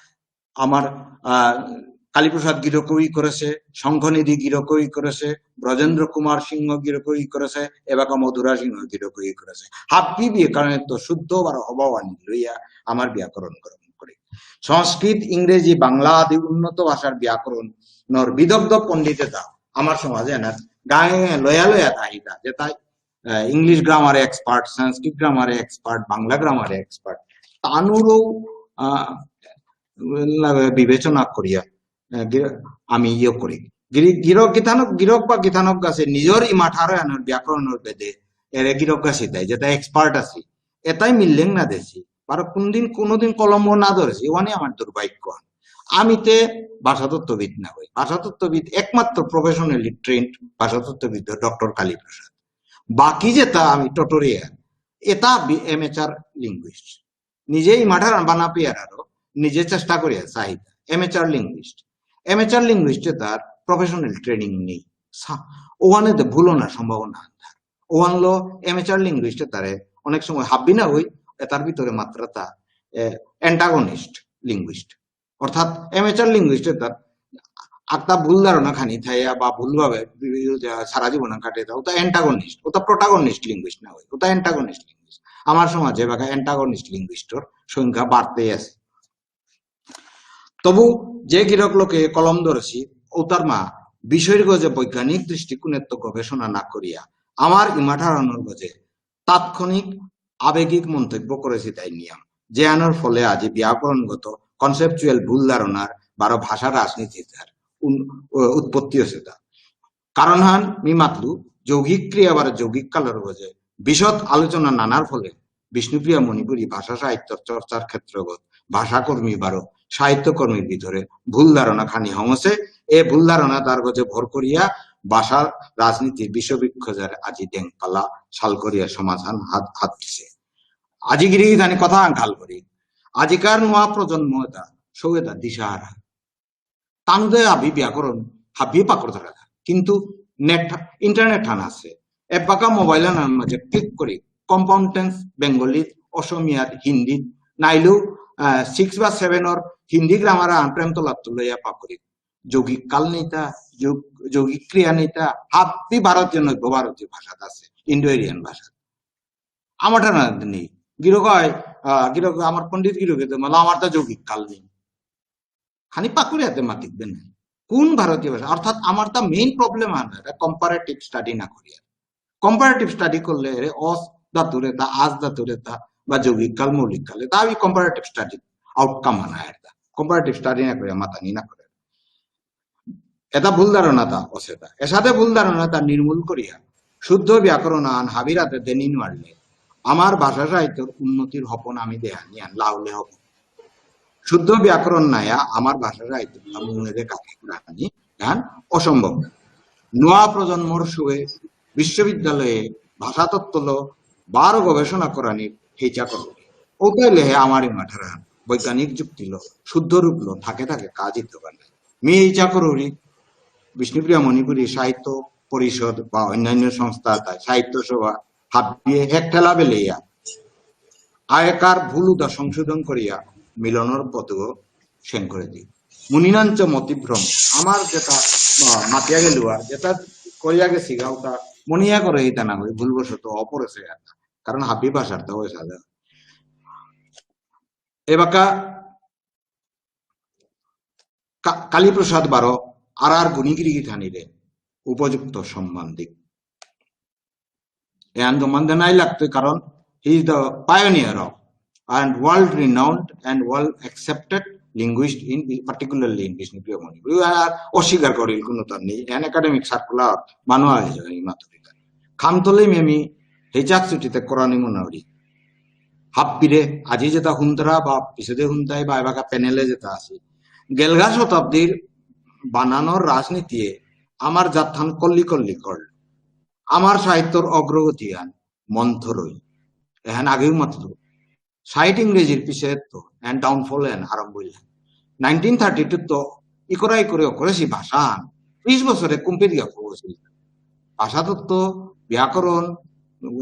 আমার, আহ, কালীপ্রসাদ গিরকই করেছে, শঙ্খনিধি গিরকই করেছে, ব্রজেন্দ্র কুমার সিংহ গিরকই করেছে, এবাকা মধুরা সিংহ গিরকই করেছে। হাব্বি ব্যাকরণেত্ত শুদ্ধ বারো হবা ওয়ানি লইয়া আমার ব্যাকরণ গ্রহণ করে। সংস্কৃত, ইংরেজি, বাংলা আদি উন্নত ভাষার ব্যাকরণর বিদগ্ধ পণ্ডিত এতা আমার সমাজে না গাঙে গাঙে লয়া লয়া থাইতা, যেতা, আহ, ইংলিশ গ্রামারে এক্সপার্ট, সংস্কৃত গ্রামারে এক্সপার্ট, বাংলা গ্রামারে এক্সপার্ট, তানুরও, আহ, না বিবেচনা করিয়া, আহ, গির-, আমি ইয়ে করি। গিরি-, গিরক গিথানক, গিরক বা গিথানক গাছে নিজর ইমাঠারে আনার ব্যাকরণর বেদে এরে গিরক গাছে দেয়, যেতা এক্সপার্ট আছে, এতাই মিললেন না দেছি। বারো কোনদিন কোনোদিন কলম না ধরেছি, ওয়ানি আমার দুর্ভাগ্য। আমি তে ভাষাতত্ত্ববিদ না হই। ভাষাতত্ত্ববিদ একমাত্র প্রফেশনালি ট্রেন্ড ভাষাতত্ত্ববিদ ডক্টর কালীপ্রসাদ। বাকি যেতা আমি টিউটোরিয়াল, এতা বি-, amateur linguist। নিজেই মাঠার বানা পেয়ার আরো, নিজে চেষ্টা করিয়া চাহিদা। Amateur linguist। Amateur linguist এ তার প্রফেশনাল ট্রেনিং নেই। সা-, ওয়ানে তো ভুল না সম্ভাবনা আন্ধার। ওয়ানলো amateur linguist এ তারে অনেক সময় হাব্বি না হই, এতার ভিতরে মাত্রা তা, এ, antagonist linguist। অর্থাৎ amateur linguist এ তার আক্তা ভুল ধারণা খানি থাইয়া বা ভুলভাবে বি-, বি-, সারা জীবন কাটে তা, ওতা antagonist, ওতা protagonist linguist না হই, ওতা antagonist linguist। আমার সমাজে বাকা antagonist linguist র সংখ্যা বাড়তেই আছে। তবু যে গিরক লোকে কলম ধরেছি, ওতার মা বিষয়র গজে বৈজ্ঞানিক দৃষ্টিকোণেত্ত গবেষণা না করিয়া আমার ইমাঠারানোর গজে তাৎক্ষণিক আবেগিক মন্তব্য করেছি তাই নিয়ম, যে আনার ফলে আজ ব্যাকরণগত কনসেপচুয়াল ভুল ধারণার বারো ভাষা রাজনীতির উন-, উৎপত্তি হয়েছে তা। কারণ হান মি মাতলু যৌগিক ক্রিয়া বারো যৌগিক কালর গজে বিশদ আলোচনা নানার ফলে বিষ্ণুপ্রিয়া মণিপুরী ভাষা সাহিত্যর চর্চার ক্ষেত্রগত ভাষাকর্মী বারো সাহিত্যকর্মীর ভিতরে ভুল ধারণা খানি হঙসে। এ ভুল ধারণা তার গজে ভর করিয়া ভাষার রাজনীতির বিষবৃক্ষ যার আজি ডেংপালা সাল করিয়া সমাধান হাত, হাত দিছে। আজি গিরি জানি কথা আঙ্কাল করি। আজিকার নোয়া প্রজন্ম এটা, সৌ এটা দিশাহারা। তানুদে হাবি ব্যাকরণ, হাবি পাকর ধরা। কিন্তু নেট, ইন্টারনেট হান আছে। এবাকা মোবাইল হানার মাঝে ক্লিক করি, কম্পাউন্ড টেন্স, বেঙ্গলিত, অসমীয়াত, হিন্দিত, নাইলেও, আহ, সিক্স বা সেভেন অর হিন্দি গ্রামার আন প্রেমতলাত লইয়া পাকরি। যৌগিক কাল নেইতা, যৌগ-, যৌগিক ক্রিয়া নেইতা, হাবি ভারতীয় নব্য ভারতীয় ভাষাত আছে, ইন্ডো এরিয়ান ভাষা। আমার ঠানা নেই। গিরক হয়, আহ, গিরক, আমার পণ্ডিত গিরকে তো, মানে, আমার তো যৌগিক কাল নেই। খানি পাকুড়ে হাতে মাতিক দেন। কোন ভারতীয় ভাষা? অর্থাৎ আমার তা মেইন প্রবলেম আর না, এটা কম্পারেটিভ স্টাডি না করিয়া। কম্পারেটিভ স্টাডি করলে এরে অস ধাতুরে তা, আস ধাতুরে তা, বা যৌগিক কাল, মৌলিক কালে তা আমি কম্পারেটিভ স্টাডি আউটকাম আনা এটা। কম্পারেটিভ স্টাডি না করিয়া মাতানি না করে। এটা ভুল ধারণা তা, অসেতা। এসাদে ভুল ধারণা তা নির্মূল করিয়া শুদ্ধ ব্যাকরণ আন হাবিরাতে দেনি নোয়ারলে আমার ভাষা সাহিত্যর উন্নতির হপন আমি দেহানি আন লাউলে হব। শুদ্ধ ব্যাকরণ নায়া আমার ভাষা সাহিত্য মুঙেদে কাকে রাখানি গান অসম্ভব। নোয়া প্রজন্মর সুয়ে বিশ্ববিদ্যালয়ে ভাষাতত্ত্বলো বারো গবেষণা করানি হেচা করবে। ওটাই লেহে আমার ইমাঠারা বৈজ্ঞানিক যুক্তিলো, শুদ্ধ রূপলো, থাকে থাকে কাজ দিতে পারে। মি ইচ্ছা করুরি বিষ্ণুপ্রিয়া মণিপুরী সাহিত্য পরিষদ বা অন্যান্য সংস্থা, তাই সাহিত্য সভা, হাবিয়ে হেকঠেলা বেলেয়া, আগেকার ভুল উদা সংশোধন করিয়া মিলনর পথগ সেন করে দি। মুনিনাঞ্চ মতিভ্রম, আমার যেটা, আহ, মাতিয়া গেল আর যেটা করিয়া গেছি গা, ওটা মনিয়া করে এটা না হয়, ভুলবশত অপরেছে আর। কারণ হাবি ভাষার তো হয়ে সাদা। এবাকা কা-, কালীপ্রসাদ বারো আর আর গুণীগিরি গিথানিরে উপযুক্ত সম্মান দিক। এহান তো মানতে নাই লাগতই, কারণ he is the pioneer of and world renowned and world accepted linguist in, particularly in Bishnupriya Manipuri. আর অস্বীকার করিল কোনো তার নেই। এহান একাডেমিক সার্কুলার বানোয়া হয়েছে এই মাতুরিতা। খামতলে মেমি হেচাক চুটিতে করানি মনাউরি। হাব্বিরে আজি যেটা হুন্তরা বা পিছেদে হুন্তাই বা এবাকা প্যানেলে যেটা আছে, গেলগা শতাব্দীর বানানোর রাজনীতিয়ে আমার জাতহান কল্লি কল্লি করল। আমার সাহিত্যর অগ্রগতি আন মন্থরই। এহান আগেও মাত্র সাহিত্য ইংরেজির পিছে তো এহান ডাউনফল এহান আরম্ভ হইল। নাইনটিন থার্টি টু তো ইকরা ইকরে অকরেসি ভাষা আন ত্রিশ বছরে কুম্পিত গিয়া পড়েছিল। ভাষাতত্ত্ব, ব্যাকরণ,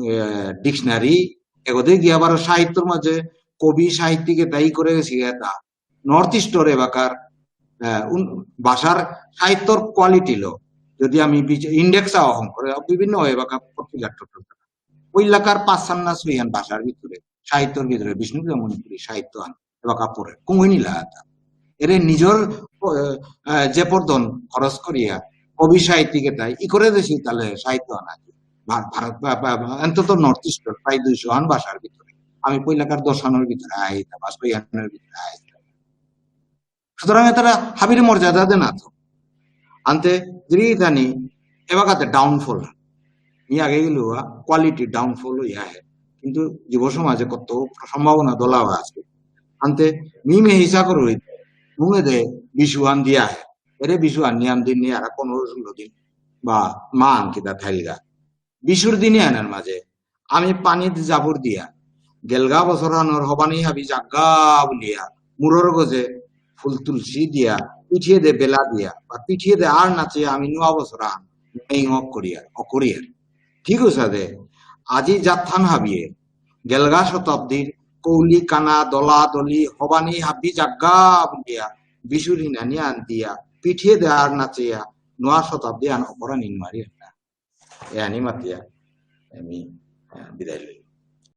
এ, ডিকশনারি, এগোদে গিয়া আবার সাহিত্যর মাঝে কবি সাহিত্যিকে দায়ী করে গেছি এটা। নর্থ ইস্টর এবাকার, আহ, উন-, ভাষার সাহিত্যর কোয়ালিটি লো, যদি আমি বিচ-, ইন্ডেক্স আহ্বান করে, বিভিন্ন এবাকার পত্রিকার টোটাল। ওই এলাকার পাঁচহান না ছয়হান ভাষার ভিতরে, সাহিত্যর ভিতরে, বিষ্ণুপ্রিয়া মণিপুরী সাহিত্য আন, এবাকা পড়ে, কুঙ্গিনী লাগাতা। এরে নিজর, আহ, আহ, যে পর্দন খরচ করিয়া, কবি সাহিত্যিকে তাই, ই করে দেশি তাহলে সাহিত্য আনা কি? ভা-, ভারত বা, বা, বা, অন্তত নর্থ ইস্টর প্রায় দুইশো হান ভাষার ভিতরে। আমি পয়লাকার দশ হানর ভিতরে আইতা, বা ছয় হানর ভিতরে আইতা। সুতরাং এতারা হাবির মর্যাদা দেনা তো। আনতে যদি জানি, এবাকাতে ডাউনফল। মি আগে গেলু, কোয়ালিটি ডাউনফল হইয়া আহে। কিন্তু যুব সমাজে কত সম্ভাবনা দোলাওয়া আছে। আনতে মি মে হিসা করে হইতে, মুঙে দে বিষু আন দিয়া আহে। এরে বিষু আন নিয়াম দিন নিয়ে আর পনেরো ষোলো দিন বা মান কিতা থাইলগা। বিষুর দিনে আনার মাঝে আমি পানিত জাবর দিয়া, গেলগা বছর আনর হবানি হাবি জাগা বুলিয়া, মুরর গজে ফুল তুলসী দিয়া, পিঠিয়ে দে বেলা দিয়া, বা পিঠিয়ে দে আর নাচে আমি নুয়া বছর আন, মেইং অক করিয়ার, অকরিয়ার। ঠিক আছে দে, আজি জাতহান হাবিয়ে, গেলগা শতাব্দীর কৌলি কানা দলা দলি হবানি হাবি জাগা বুলিয়া, বিষুর হিনানি আন দিয়া, পিঠিয়ে দে আর নাচিয়া, নুয়া শতাব্দী আন অকরানি নুয়ারি না। এহানি মাতিয়া আমি, আহ, বিদায় লই।